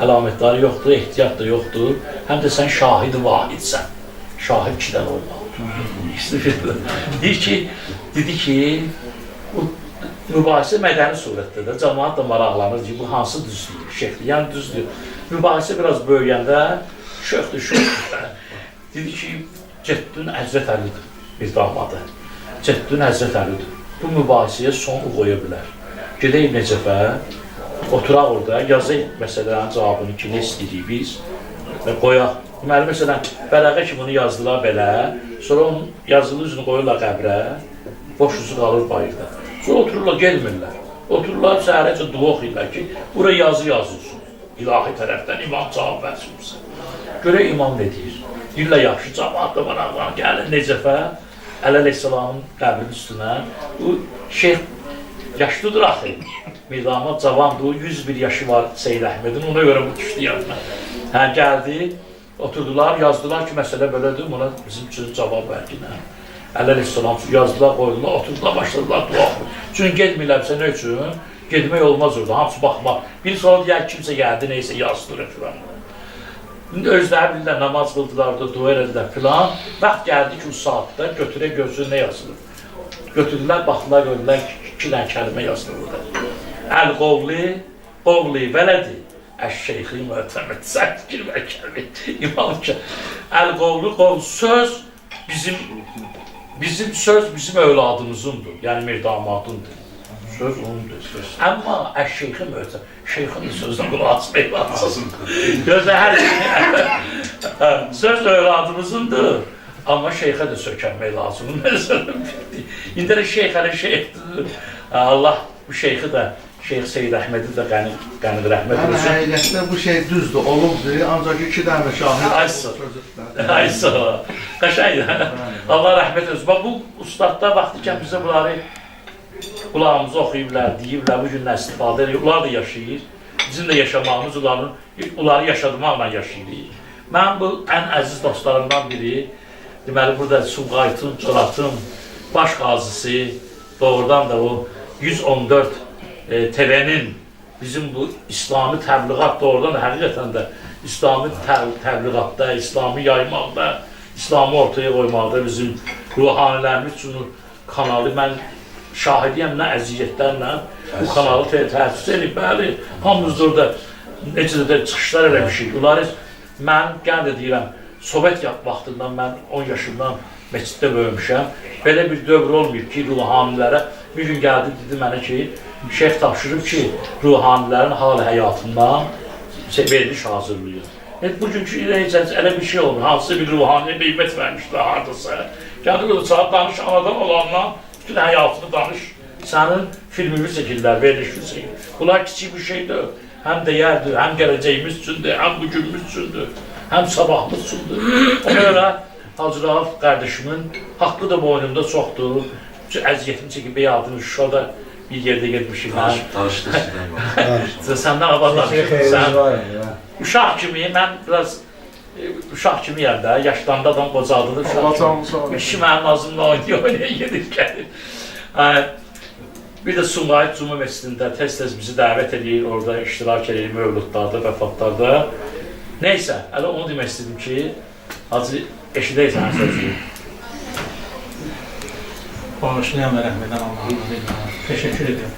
Əlamətləri yoxdur, ehtiyat da yoxdur. Həm də sən şahid-i vahidsən. Şahid iki dənə olmalıdır. Deyir ki, dedi ki, bu mübahisə mədəni surətdə də cəmaat da maraqlanır ki, bu hansı düz deyir, şeyxdir, yəni düz deyir. Mübahisə biraz böyüyəndə şeyxdir, şeyxdir. Dedi ki, Cəddün Həzrət Əlidir, bir damadı. Cəddün Həzrət Əlidir. Bu mübahisəyə son qoya bilər. Gedək Nəcəfə, oturaq orada, yazaq məsələnin cavabını ki, nə istəyirik biz və qoyaq. Deməli, məsələn, vərəqə ki, bunu yazdılar belə, sonra onun yazılı üzünü qoyurlar qəbrə, boş üzü qalır bayırda. Sonra otururlar, gelmirlər. Otururlar, səhərəcə dua oxuyurlar ki, bura yazı yazılsın. İlahi tərəfdən imam cavab versin bizə. Görək imam nə deyir? Deyirlər, yaxşı, camaat da maraqlan, gəlin Nəcəfə, Əli əleyhissalamın qəbrinin üstünə. Bu şeyx yaşlıdır axı. Mirdamad cavandır, 101 yaşı var Seyid Əhmədin, ona görə bu düşdü yanına. Hə, gəldi, oturdular, yazdılar ki, məsələ belədir, buna bizim üçün cavab ver ki, nə? Əli əleyhissalam yazdılar, qoydular, oturdular, başladılar dua oxuyur. Çünki getmirlərsə nə üçün? Getmək olmaz orada, hamısı baxmaq. Bir sonra deyər, kimsə gəldi, neysə yazdılar filan. İndi özləri bilirlər, namaz qıldılar da, dua elədilər filan. Vaxt gəldi ki, o saatda götürə görsün nə yazılır. Götürdülər, baxdılar, gördülər ki, iki dənə kəlmə yazılır burada. Əl-qovli, qovli vələdi, əş-şeyxi möhtəmət, sən girmə kəlmə, imam ki, əl-qovli, qov, söz bizim söz bizim övladımızındır, yəni mirdamadındır. Söz onundur. Amma əş-şeyxi möhtəmət, şeyxin sözünə qulaq asmaq lazım. Gözlə hər şey. Söz övladımızındır. Amma şeyxə də sökənmək lazımdır. İndi də şeyx hələ şeyxdir. Allah bu şeyxi də, Şeyx Seyid Əhmədi də qəni rəhmət Yəni eləsin. həqiqətdə bu şey düzdür, olubdur, ancaq iki dənə şahid Ay sağ ol. Ay sağ ol. Qəşəngdir. Allah rəhmət eləsin. Bax bu ustadlar vaxtıkən bizə bunları qulağımıza oxuyublar, deyiblər, bu gündən istifadə edir. Onlar da yaşayır. Bizim də yaşamağımız onları yaşatmaqla yaşayırıq. Mənim bu ən əziz dostlarımdan biri, deməli burada Sumqayıtın, Coratın baş qazısı, doğrudan da o 114 TV-nin bizim bu İslami təbliğat doğrudan da həqiqətən də İslami təbliğatda, İslamı yaymaqda, İslamı ortaya qoymaqda bizim ruhanilərimiz üçün kanalı mən şahidiyəm nə əziyyətlərlə bu kanalı təsis edib. Bəli, hamımız orada necə də çıxışlar eləmişik. Bunları mən gələn də deyirəm, Sovet vaxtından mən 10 yaşımdan məsciddə böyümüşəm. Belə bir dövr olmayıb ki, ruhanilərə bir gün gəldi, dedi mənə ki, şeyx tapşırıb ki, ruhanilərin hal həyatından veriliş hazırlayır. Bugünkü elə bir şey olmur. Hansı bir ruhani qiymət vermişlər haradasa. Gəldi burada çağır, danış anadan olandan, bütün həyatını danış. Sənin filmini çəkirlər, verilişini çəkirlər. Bunlar kiçik bir şey deyil. Həm dəyərdir, həm gələcəyimiz üçündür, həm bugünümüz üçündür, həm sabahımız üçündür. Ona görə Hacı Rauf qardaşımın haqqı da boynumda çoxdur. Əziyyətini çəkib beyadını Şuşada bir yerdə getmişik. Danışdı sizdən. Səndən avar danışdım. Uşaq kimi, mən biraz uşaq kimiyəm də, yaşlandı adam qocaldı. Uşaq kimi. Kişi mənim ağzımla oynayır, oynayır, gedir, gəlir. Bir də Sumqayıt Cuma Məscidində tez-tez bizi dəvət edir, orada iştirak edir, mövludlarda, vəfatlarda. Neysə, hələ onu demək istədim ki, Hacı, eşidək sənin sözünü. Bağışlayan və rəhm edən Allah'ın adıyla təşəkkür edirəm.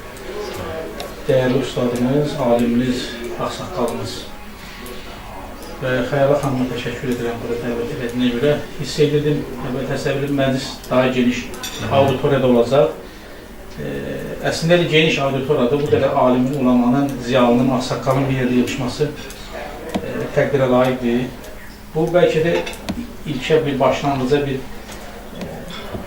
Dəyərli ustadımız, alimimiz, ağsaqqalımız və Xəyala xanıma təşəkkür edirəm burada dəvət edədiyinə görə. Hiss edirdim, əvvəl təsəvvür edirəm, məclis daha geniş auditoriyada olacaq. Əslində elə geniş auditoriyada bu qədər alimin, ulamanın, ziyalının, ağsaqqalın bir yerdə yığışması təqdirə layiqdir. Bu bəlkə də ilkə bir başlanğıca bir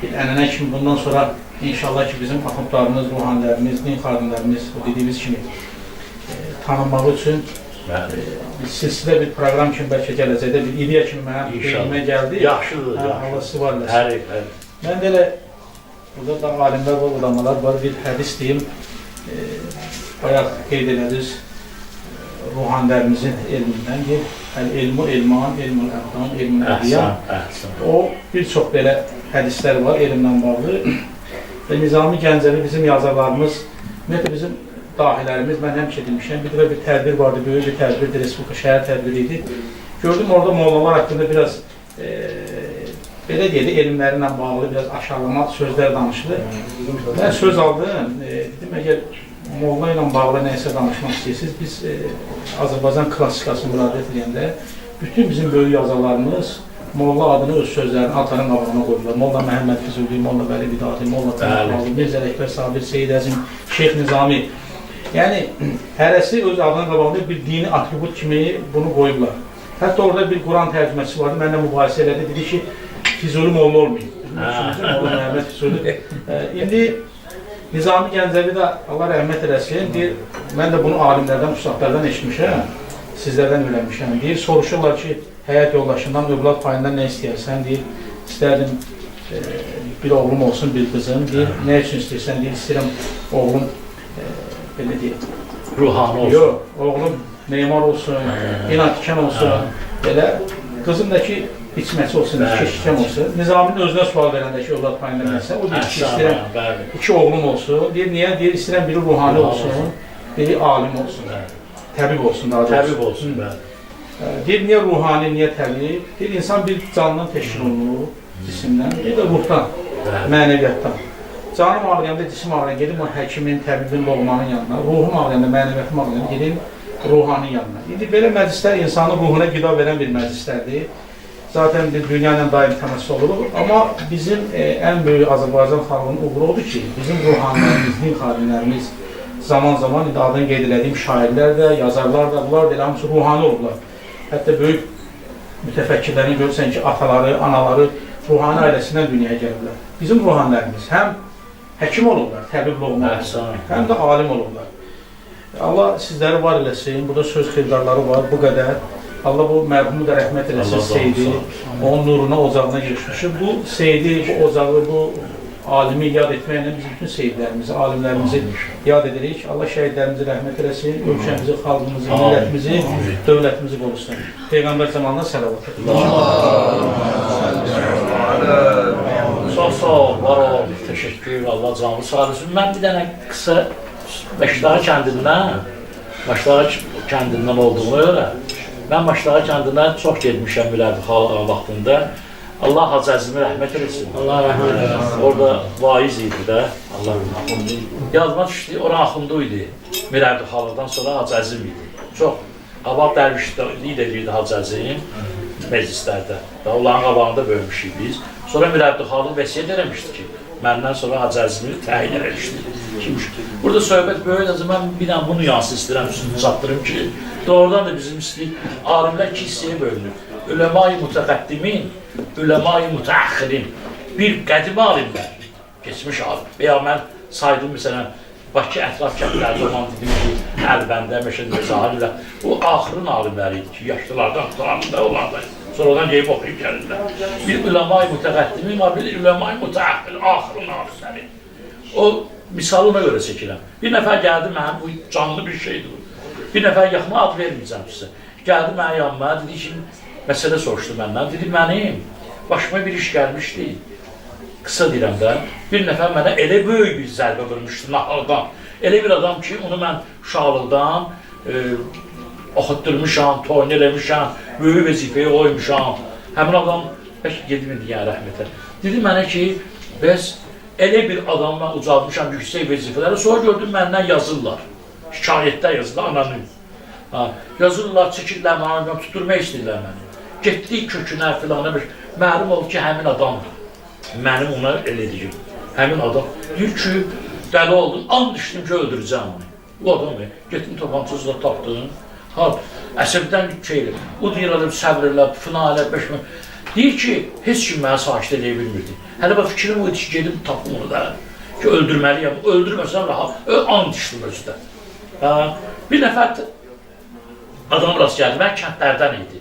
ənənə kimi bundan sonra inşallah ki bizim axundlarımız, ruhanilərimiz, din xadimlərimiz o dediyimiz kimi tanınmağı üçün bir silsilə bir proqram kimi bəlkə gələcəkdə bir ideya kimi mənim beynimə gəldi. Yaxşıdır. Allah sizi var eləsin. Mən də elə burada da alimlər var, ulamalar var, bir hədis deyim, bayaq qeyd elədiniz ruhanilərimizin elmindən ki, elmu elman, elmul əbdan, elmul ədiyan. O bir çox belə hədislər var elmlə bağlı. Və Nizami Gəncəvi bizim yazarlarımız, ümumiyyətlə bizim dahilərimiz, mən həmişə demişəm, bir dəfə bir tədbir vardı, böyük bir tədbirdir, Respublika şəhər tədbiri idi. Gördüm orada mollalar haqqında biraz, belə deyək, elmlərlə bağlı biraz aşağılama sözlər danışılır. Mən söz aldım, dedim, əgər molla ilə bağlı nəyisə danışmaq istəyirsiniz, biz Azərbaycan klassikasını müraciət edəndə bütün bizim böyük yazarlarımız molla adını öz sözlərini atların qabağına qoydular. Molla Məhəmməd Füzuli, Molla Vəli Vidadi, Molla Təməli, Mirzə Ələkbər Sabir, Seyid Əzim, Şeyx Nizami. Yəni, hərəsi öz adının qabağında bir dini atribut kimi bunu qoyublar. Hətta orada bir Quran tərcüməsi vardı, mənlə mübahisə elədi, dedi ki, Füzuli molla olmayıb. Molla Məhəmməd Füzuli. İndi Nizami Gəncəvi də Allah rəhmət eləsin, deyir, mən də bunu alimlərdən, ustadlardan eşitmişəm, sizlərdən öyrənmişəm. Deyir, soruşurlar ki, həyat yoldaşından, övlad payından nə istəyərsən, deyir, istərdim bir oğlum olsun, bir qızım, deyir, nə üçün istəyirsən, deyir, istəyirəm oğlum, belə deyir. Ruhani olsun. Yox, oğlum memar olsun, inadkən olsun, belə. Qızım da ki, içməçi olsun, keşikən olsun. Nizaminin özünə sual verəndə ki, övlad payında nəsə, o deyir ki, istəyirəm iki oğlum olsun. Deyir, niyə? Deyir, istəyirəm biri ruhani olsun, biri alim olsun, təbib olsun daha doğrusu. Təbib olsun, bəli. Deyir, niyə ruhani, niyə təbib? Deyir, insan bir candan təşkil olunur, cisimdən, bir də ruhdan, mənəviyyatdan. Canım ağrıyanda, cisim ağrıyanda gedim o həkimin, təbibin, loğmanın yanına, ruhum ağrıyanda, mənəviyyatım ağrıyanda gedim ruhanın yanına. İndi belə məclislər insanın ruhuna qida verən bir məclislərdir. Zaten bir dünya ilə daim təmas oluruq. Amma bizim ən böyük Azərbaycan xalqının uğuru odur ki, bizim ruhanilərimiz, din xadimlərimiz zaman-zaman indi adını qeyd elədiyim şairlər də, yazarlar da, bunlar da elə hamısı ruhani olublar. Hətta böyük mütəfəkkirlərini görürsən ki, ataları, anaları ruhani ailəsindən dünyaya gəliblər. Bizim ruhanilərimiz həm həkim olublar, təbib loğma olublar, həm də alim olublar. Allah sizləri var eləsin, burada söz xeyirdarları var, bu qədər. Allah bu mərhumu da rəhmət eləsin, Seyidi, onun nuruna, ocağına girişmişik. Bu Seyidi, bu ocağı, bu alimi yad etməklə biz bütün seyidlərimizi, alimlərimizi yad edirik. Allah şəhidlərimizi rəhmət eləsin, ölkəmizi, xalqımızı, millətimizi, dövlətimizi qorusun. Peyğəmbər zamanına səlavat. Çox sağ ol, var ol, təşəkkür, Allah canlı sağ olsun. Mən bir dənə qısa Məşdağı kəndindən olduğuna görə mən Məşdağı kəndindən çox getmişəm Mülərdi xalqın vaxtında. Allah Hacı Əzimi rəhmət eləsin. Allah rəhmət eləsin. Orada vaiz idi də Yadıma düşdü, ora axundu idi. Mir Əbdülxalıqdan sonra Hacı Əzim idi. Çox qabaq dərvişlik də edirdi Hacı Əzim meclislərdə. Və onların qabağında böyümüşük biz. Sonra Mir Əbdülxalıq vəsiyyət eləmişdi ki, məndən sonra Hacı Əzimi təyin eləmişdi. Kimmiş? Burada söhbət böyük, mən bir dənə bunu yansın istəyirəm, üstünü çatdırım ki, doğrudan da bizim istəyir, alimlər iki hissəyə bölünür. Üləma-i mütəqəddimin, üləma-i mütəəxxirin. Bir qədim alimlər, keçmiş alim. Və ya mən saydım məsələn, Bakı ətraf kəndlərdə olan dedim ki, Əlbəndə, Məşəd Məzahirlə, bu axırın alimləri idi ki, yaşlılardan, tutanında olanlar. Sonradan gəlib oxuyub gəlirlər. Bir üləma-i mütəqəddimin var, bir üləma-i mütəəxxir, axırın alimləri. O misalı ona görə çəkirəm. Bir nəfər gəldi mənə, bu canlı bir şeydir bu. Bir nəfər yaxına ad verməyəcəm sizə. Gəldi mənə yanıma, dedi ki, məsələ soruşdu məndən. Dedi, mənim başıma bir iş gəlmişdi. Qısa deyirəm də, bir nəfər mənə elə böyük bir zərbə vurmuşdu nahaqdan. Elə bir adam ki, onu mən uşaqlıqdan oxutdurmuşam, toyunu eləmişəm, böyük vəzifəyə qoymuşam. Həmin adam, bəlkə gedim indi yəni rəhmətə. Dedi mənə ki, bəs elə bir adamı mən ucaltmışam yüksək vəzifələrə, sonra gördüm məndən yazırlar. Şikayətlər yazırlar, anonim. Yazırlar, çəkirlər mənə, tutturmaq istəyirlər məni. Getdik kökünə filana, məlum oldu ki, həmin adamdır. Mənim ona elə deyim, həmin adam deyir ki, dəli oldum, and içdim ki, öldürəcəm onu. Bu adam, getdim tapancasızla tapdım, ha, əsəbdən şey elə, o deyir, adam səbr elə, filan elə, beş min. Deyir ki, heç kim mənə sakit eləyə bilmirdi. Hələ bax, fikrim o idi ki, gedim tapım onu da, ki, öldürməliyəm, öldürməsəm rahat, and içdim özü də. Bir nəfər adam rast gəldi, mən kəndlərdən idi.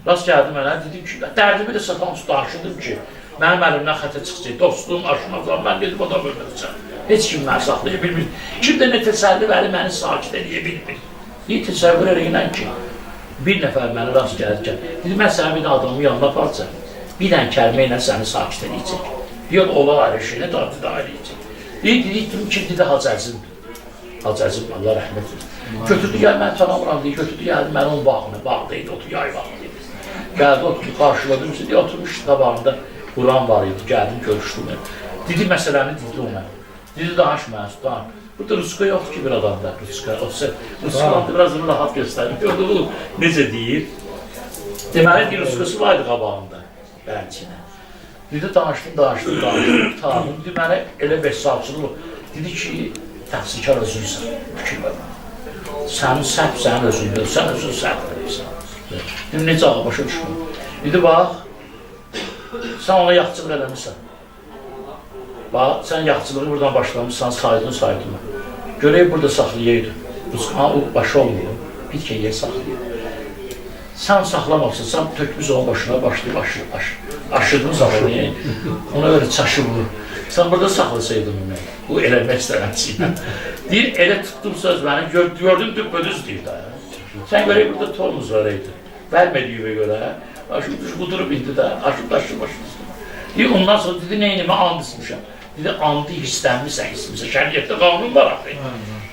Rast gəldi mənə, dedim ki, dərdimi də satan danışırdım ki, mənim əlimdən xətə çıxacaq, dostum, aşınacam, mən dedim, adam öldürəcəm. Heç kim məni saxlaya bilmir. Kim də nə təsəlli vəri məni sakit eləyə bilmir. Deyir, təsəvvür eləyinən ki, bir nəfər məni rast gəlirkən, dedi, mən səni bir adamın yanına aparacam, bir dənə kəlmə ilə səni sakit eləyəcək. Deyir, olar ayrı şeylə daha eləyəcək. Deyir, dedim ki, dedi, Hacı Əzimdir. Hacı Əzim, Allah rəhmət etsin. Götürdü, gəl, mən tanımıram, deyir, götürdü, gəldi, mən onun bağına, bağdaydı, otur, yay bağdaydı. Gəldi, oturdu, qarşıladım, deyir, oturmuşdu qabağında. Quran var idi, gəldim, görüşdüm. Dedi, məsələni dedi o mənə. Dedi, danış mənə, danış. Burada rüzqa yoxdur ki, bir adamda, rüzqa. Rüzqa biraz bunu rahat göstərir. Bu necə deyir? Deməli, deyir, rüzqası var idi qabağında, bəncинə. Dedi, danışdım, danışdım, danışdım, qurtardım. Dedi, mənə elə beş-salçılıq. Dedi ki, təqsirkar özünsən, fikir ver mənə. Sənin səhv, sənin özündür, sən özün səhv verirsən. Dedim, necə ağa, başa düşmür. Dedi, bax, sən ona yaxçılıq eləmişsən. Bax, sən yaxçılığı buradan başlamışsan, saydın, saydın. Görək, burada saxlayaydın. O başı olmuyor, bir ki, yer saxlayır. Sən saxlamamsın, sən tökmüş onun başına, başlayıb aşırdın zamanı, ona görə çaşı vurur. Sən burada saxlasaydın onu, bu eləmək istəməkçiylə. Deyir, elə tutdum söz mənim, gördüm düppödüz deyir da. Sən görək, burada tormuz var idi. Vermədiyimə görə, aşıb qudurub indi də, aşıb daşıb başını üstünə. Deyir, ondan sonra dedi, neynimi and içmişəm. Dedi, andı hissənmişsən, hissənmişsən, şəriətdə qanun var axı.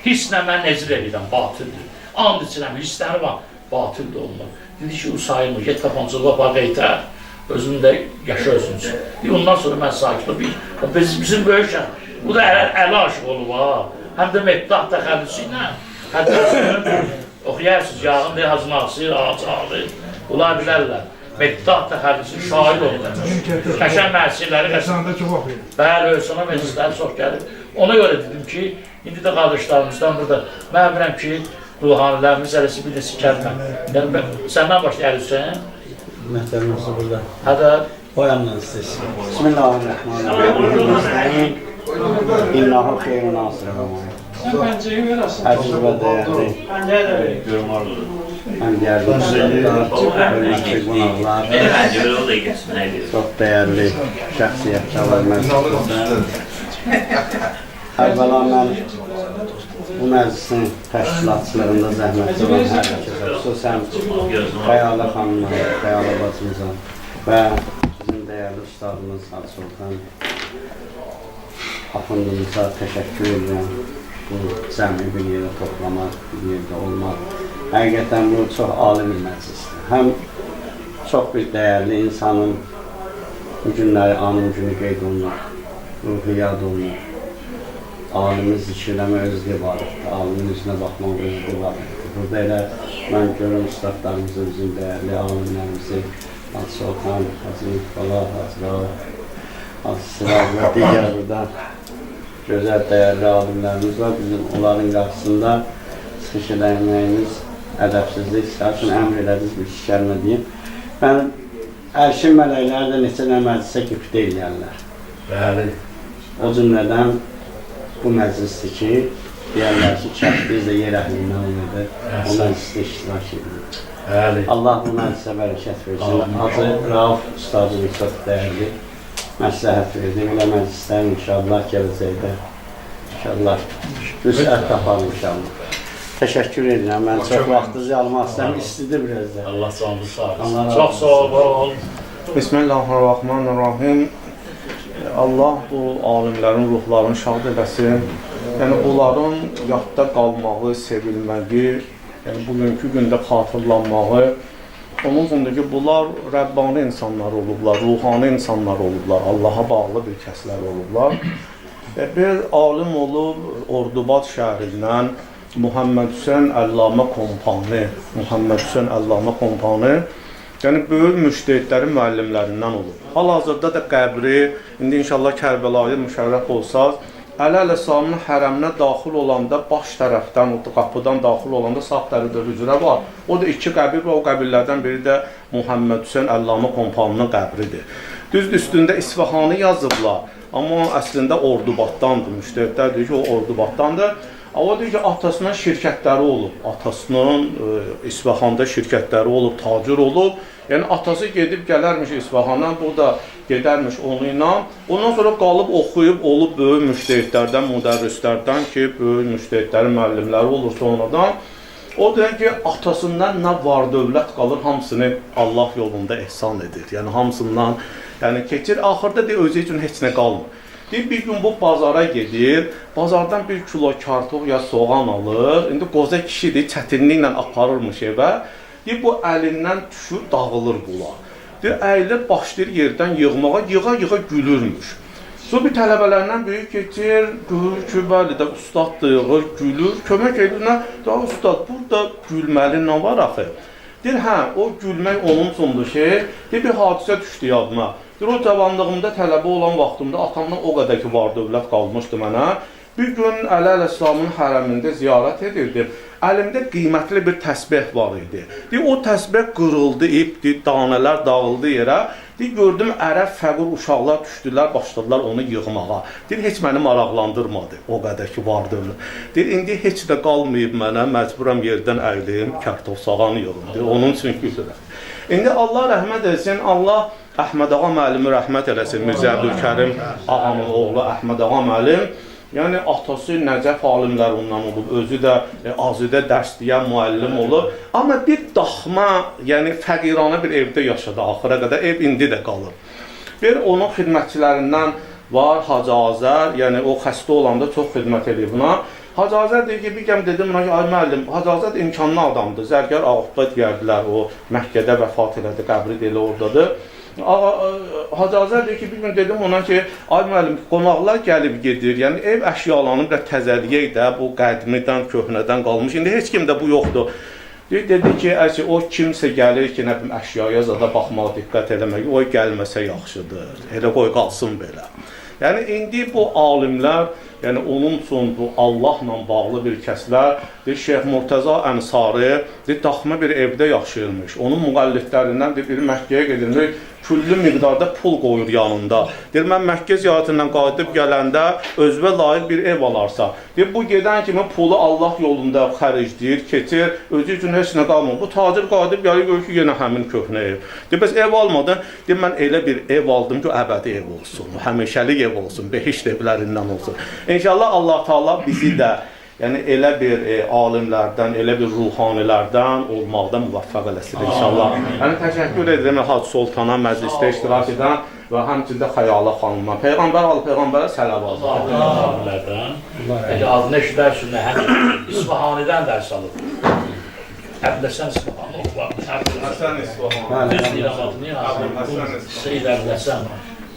Hisslə mən nəzir edirəm, batıldır. And içirəm, hissləri var, batıldır onlar. Dedi ki, o sayılmır, get tapancılığa apar, qeytər, özün də yaşa özün üçün. Deyir, ondan sonra mən sakit olub, bizim böyük şəxs, bu da əli aşıq olub ha, həm də meddah təxəllüsü ilə, hətta oxuyarsınız, yağın deyir, Hacı Nasir, Hacı Ali, bunlar bilərlər. Meddah təxəllüsü şair oldu. Qəşəng məsirləri, çox oxuyur. Bəli, Öysana məclisləri çox gəlir. Ona görə dedim ki, indi də qardaşlarımızdan burada, mən bilirəm ki, ruhanilərimiz hələsi bir neçə kəlmə. Yəni, səndən başlayır Hüseyin. Məktəbimizi burada. Hədə. O yandan siz. Bismillahirrahmanirrahim. İnnahu xeyrun nasir və mu'in. Əziz və dəyərli. Həm dəyərli ustadlar, hörmətli qonaqlar, çox dəyərli şəxsiyyətlər var məclisimizdə. Əvvəla mən bu məclisin təşkilatçılığında zəhmətli olan hər kəsə, xüsusən Xəyalə xanıma, Xəyalə bacımıza və bizim dəyərli ustadımız Hacı Sultan Axundumuza təşəkkür edirəm. Bu cəmi bir yerə toplamaq, bir yerdə olmaq. Həqiqətən bu çox ali bir məclisdir. Həm çox bir dəyərli insanın bu günləri, anım günü qeyd olunur, ruhu yad olunur. Alimi zikr eləmək öz ibadətdir, alimin üzünə baxmaq öz ibadətdir. Burada elə mən görürüm ustadlarımızı, bizim dəyərli alimlərimizi, Hacı Soltan, Hacı Nikola, Hacı Rauf, Hacı Sırav və digər burada gözəl dəyərli alimlərimiz var. Bizim onların qarşısında çıxış eləməyimiz ədəbsizlik, üçün əmr elədiniz bir iki kəlmə deyim. Mən Ərşin mələkləri də neçə nə məclisə qibtə eləyərlər. Bəli. O cümlədən bu məclisdir ki, deyərlər ki, kaş biz də yer əhlindən olmadı, o məclisdə iştirak edirik. Bəli. Allah bu məclisə bərəkət versin. Hacı Rauf ustadımız çox dəyərli məsləhət verdi. Belə məclislər inşallah gələcəkdə inşallah vüsət tapar inşallah. Təşəkkür edirəm. Mən çox vaxtınızı almaq istəmirəm. İstidir biraz da. Allah canınızı sağ olsun. Çox sağ olun. Bismillahirrahmanirrahim. Allah bu alimlərin ruhlarını şad eləsin. Yəni bunların yadda qalmağı, sevilməyi, yəni bugünkü gündə xatırlanmağı, onun üçündür ki, bunlar Rəbbani insanlar olublar, ruhani insanlar olublar, Allaha bağlı bir kəslər olublar. Bir alim olub Ordubad şəhərindən Muhammed Hüseyn Əllamə Kompani, Muhammed Hüseyn Əllamə Kompani, yəni böyük müştehidlərin müəllimlərindən olub. Hal-hazırda da qəbri, indi inşallah Kərbəlayı müşərrəf olsa, Əli əleyhissalamın hərəminə daxil olanda baş tərəfdən, o qapıdan daxil olanda sağ tərəfdə hücrə var. O da iki qəbir və o qəbirlərdən biri də Muhammed Hüseyn Əllamə Kompaninin qəbridir. Düzdür, üstündə İsfahanı yazıblar, amma o əslində Ordubaddandır. Müştehidlər deyir ki, o Ordubaddandır. O deyir ki, atasının şirkətləri olub, atasının İsfahanda şirkətləri olub, tacir olub. Yəni, atası gedib gələrmiş İsfahandan, bu da gedərmiş onu ilə. Ondan sonra qalıb oxuyub, olub böyük müştehidlərdən, müdərrislərdən ki, böyük müştehidlərin müəllimləri olur sonradan. O deyir ki, atasından nə var dövlət qalır, hamısını Allah yolunda ehsan edir. Yəni, hamısından yəni, keçir. Axırda deyir, özü üçün heç nə qalmır. Deyir, bir gün bu bazara gedir, bazardan bir kilo kartof ya soğan alır. İndi qoca kişidir, çətinliklə aparırmış evə. Deyir, bu əlindən düşür, dağılır bula. Deyir, əyilir, başlayır yerdən yığmağa, yığa-yığa gülürmüş. Sonra bir tələbələrindən böyük keçir, görür ki, bəli də ustad da yığır, gülür. Kömək edir, nə? Daha ustad, burada gülməli nə var axı? Deyir, hə, o gülmək onun üçündür ki, deyir, bir hadisə düşdü yadıma. Deyir, o cavanlığımda tələbə olan vaxtımda atamdan o qədər ki, var dövlət qalmışdı mənə. Bir gün Əli əleyhissalamın hərəmində ziyarət edirdim. Əlimdə qiymətli bir təsbeh var idi. Deyir, o təsbeh qırıldı, ipdi, danələr dağıldı yerə. Deyir, gördüm, ərəb fəqir uşaqlar düşdülər, başladılar onu yığmağa. Deyir, heç məni maraqlandırmadı o qədər ki, var dövlət. Deyir, indi heç də qalmayıb mənə, məcburam yerdən əylim, kartof sağan yığım. Deyir, onun üçün gülürəm. İndi Allah rəhmət etsin, Allah Əhməd ağa müəllimi rəhmət eləsin, Mirzə Əbdülkərim ağanın oğlu Əhməd ağa müəllim. Yəni, atası Nəcəf alimləri ondan olub, özü də Azidə dərs deyən müəllim olub. Amma bir daxma, yəni fəqiranə bir evdə yaşadı axıra qədər, ev indi də qalır. Bir onun xidmətçilərindən var Hacı Azər, yəni o xəstə olanda çox xidmət edib buna. Hacı Azər deyir ki, bir gəm dedim buna ki, ay müəllim, Hacı Azər imkanlı adamdır, Zərgər Ağabba deyərdilər, o Məkkədə vəfat elədi, qəbri də elə oradadır. Hacı Azər deyir ki, bir gün dedim ona ki, ay müəllim, qonaqlar gəlib gedir, yəni ev əşyalarını biraz təzəliyək də, bu qədimidən, köhnədən qalmış, indi heç kimdə bu yoxdur. Dedi ki, o kimsə gəlir ki, nə bilim, əşyaya zada baxmağa diqqət eləmək, o gəlməsə yaxşıdır, elə qoy qalsın belə. Yəni, indi bu alimlər, yəni onun üçün bu Allahla bağlı bir kəslər, deyir, Şeyx Murtəza Ənsari, deyir, daxma bir evdə yaşayırmış. Onun müqəllidlərindən biri Məkkəyə gedirmiş, küllü miqdarda pul qoyur yanında. Deyir, mən Məkkə ziyarətindən qayıdıb gələndə özünə layiq bir ev alarsa. Deyir, bu gedən kimi pulu Allah yolunda xərcləyir, keçir, özü üçün heç nə qalmır. Bu tacir qayıdıb gəlir, görür ki, yenə həmin köhnə ev. Deyir, bəs ev almadın. Deyir, mən elə bir ev aldım ki, əbədi ev olsun, həmişəlik ev olsun, behişt evlərindən olsun. İnşallah Allah Teala bizi də yəni elə bir alimlərdən, elə bir ruhanilərdən olmaqda müvəffəq eləsin inşallah. Yəni təşəkkür edirəm Hacı Soltana məclisdə iştirak edən və həmçinin Xəyala xanıma. Peyğəmbər al Peyğəmbərə səlavat. Alimlərdən. Peki adını eşidərsin, həm İsfahanidən dərs alıb. Əbülhəsən İsfahani. Əbülhəsən İsfahani. Düz deyirəm adını. Əbülhəsən Seyid Əbülhəsən.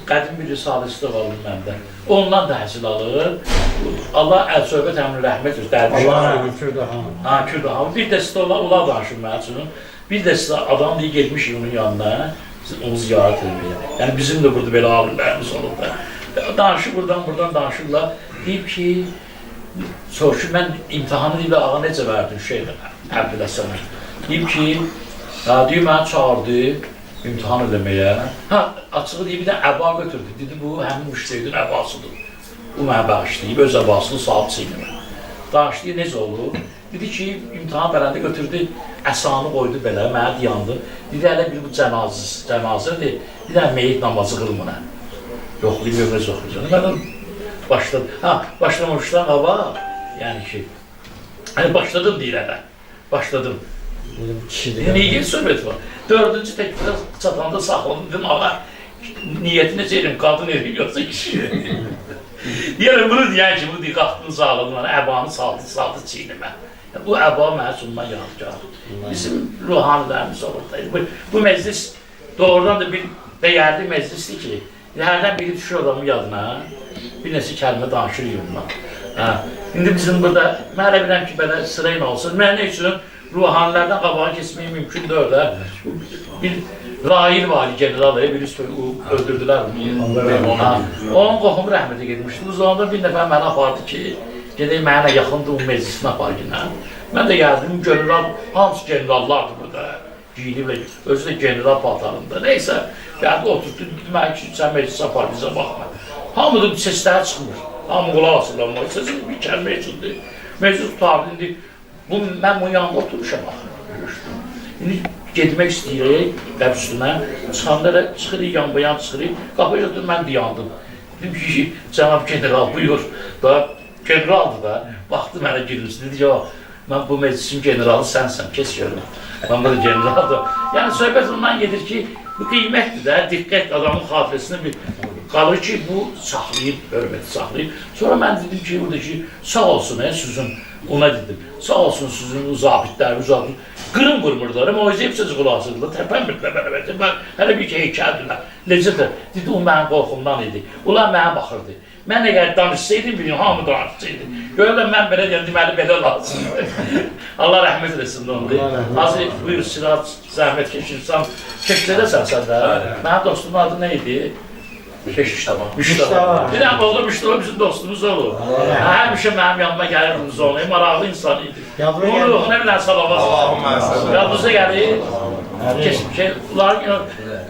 Qədim bir risaləsi də var onun məndə. Ondan təhsil alır. Allah Əlsöhbət əmrin rəhmət etsin. Allah rəhmət, Kürdahan. Ha, Kürdahan. Bir də sizə onlar danışır mənim üçün. Bir də sizə adam deyir, getmişik onun yanına, onu ziyarət etməyə. Yəni bizim də burada belə alimlərimiz olub da. Danışır, buradan danışırlar. Deyib ki, soruşur, mən imtahanı deyib, ağa necə verdim şeydə, Əbdüləsənə. Deyib ki, deyib, məni çağırdı imtahan eləməyə. Ha, açığı deyib, bir də əba götürdü. Dedi, bu həmin müştəhidin əbasıdır. Bu mənə bağışlayıb, öz əbasını salıb çiynimə. Danışdı, necə olur? Dedi ki, imtahan verəndə götürdü, əsanı qoydu belə, mənə dayandı. Dedi, hələ bir bu cənazədir, bir də meyit namazı qılmına. Yoxlayıb, necə oxuyacaq. Mən başladım. Ha, başlamışdan qabaq, yəni ki, hani başladım deyir hələ, başladım. Niyə söhbət var? Dördüncü təkbirə çatanda saxladım, dedim, ağa, niyyəti necə edim, qadın edim, yoxsa kişi edim. Yəni, bunu deyən ki, bu deyir, qalxdın, sağladın, əbanı saldı çiynimə. Bu əba mənə sundan yadigardır. Bizim ruhanilərimiz orada. Bu məclis doğrudan da bir dəyərli məclisdir ki, hərdən biri düşür adamın yadına, bir neçə kəlmə danışır yoluna. İndi bizim burada, mən elə biləm ki, belə sırayla olsun. Mən nə üçün ruhanilərdən qabağa keçmək mümkün deyil də. Bir Rail var, general, birisi öldürdülər bunu. Onun qohumu rəhmətə getmişdi. Bu zamanda bir nəfər mənə apardı ki, gedək mənə yaxındır, o meclisinə apar günə. Mən də gəldim, general, hamısı generallardır burada. Giyiniblə, özü də general paltarında. Neysə, gəldi, oturdu, dedi mənə ki, sən meclisə apar, bizə baxma. Hamı da səsləri çıxmır, hamı qulaq asırlar, səsi bir kəlmə üçündür. Meclis tutardı, indi mən bunun yanında oturmuşam axı, görüşdüm. İndi getmək istəyirik qəb üstünə, çıxanda elə çıxırıq, yanbayan çıxırıq, qapıya götürdüm, mən dayandım. Dedim ki, cənab general, buyur, da, generaldır da, baxdı mənə gülümsündü, dedi ki, mən bu meclisin generalı sənsən, keç görüm, mən burada generaldır. Yəni, söhbət ondan gedir ki, bu qiymətdir də, diqqət adamın xatirəsində bir qalır ki, bu saxlayıb, hörməti saxlayıb. Sonra mən dedim ki, burada ki, sağ olsun, sizin, ona dedim, sağ olsun sizin o zabitlər, qırım vurmurdular, moizə hep sözü qulaq asırdılar, tərpənmirdilər mənə, hələ bir ki, heykəldirlər, necədir? Dedi, o mənim qorxumdan idi, onlar mənə baxırdı. Mən əgər danışsaydım, bilin, hamı danışsaydı. Görürlər, mən belə deyəm, deməli, belə lazımdır. Allah rəhmət eləsin onu. Hazır, buyur, Sirat, zəhmət keçirsən, keşlədəsən sən də. Mənim dostumun adı nə idi? Müştəva. Bir dənə oldu, Müştəva bizim dostumuz olur. Həmişə mənim yanıma gəlirdi onu, maraqlı insan idi. Onun ruhuna bir dənə salavat. Yadınıza gəlir,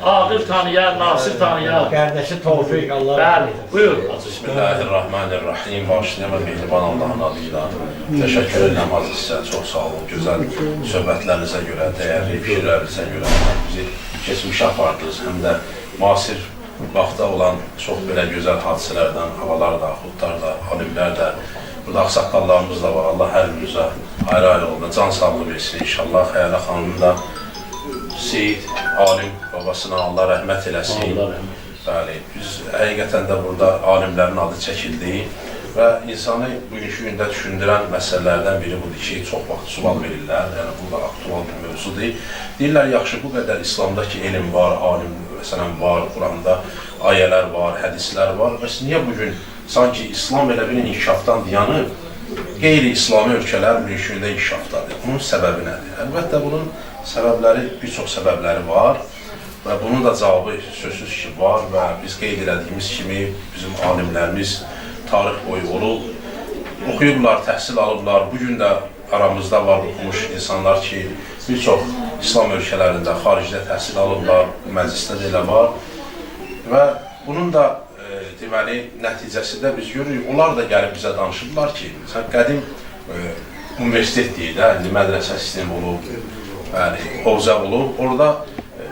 Ağil tanıyar, Nasir tanıyar. Qardaşı Tofiq, Allah rəhmət. Bəli, buyur. Bismillahirrahmanirrahim. Başlayalım mehriban Allahın adıyla. Təşəkkür edirəm aziz sizə, çox sağ olun. Gözəl söhbətlərinizə görə, dəyərli fikirlərinizə görə bizi keçmişə apardınız. Həm də müasir vaxtda olan çox belə gözəl hadisələrdən, havalar da, xudlar da, alimlər də, burada ağsaqqallarımız da var. Allah hər birimizə ayrı-ayrı oldu. Can sağlığı versin inşallah. Xəyalə xanımın da Seyid, alim babasına Allah rəhmət eləsin. Bəli, biz həqiqətən də burada alimlərin adı çəkildi və insanı bugünkü gündə düşündürən məsələlərdən biri budur ki, çox vaxt sual verirlər, yəni bu da aktual bir mövzudur. Deyirlər, yaxşı, bu qədər İslamda ki, elm var, alim məsələn var, Quranda ayələr var, hədislər var. Bəs niyə bugün sanki İslam elə bir inkişafdan dayanıb, qeyri-İslami ölkələr bugünkü gündə inkişafdadır? Bunun səbəbi nədir? Əlbəttə, bunun səbəbləri, bir çox səbəbləri var və bunun da cavabı sözsüz ki var və biz qeyd elədiyimiz kimi bizim alimlərimiz tarix boyu olub, oxuyublar, təhsil alıblar. Bugün də aramızda var oxumuş insanlar ki, bir çox İslam ölkələrində, xaricdə təhsil alıblar, məclisdə də elə var və bunun da deməli, nəticəsində biz görürük, onlar da gəlib bizə danışıblar ki, məsələn, qədim universitet deyil də, indi mədrəsə sistemi olub, bəli, hovzə olub, orada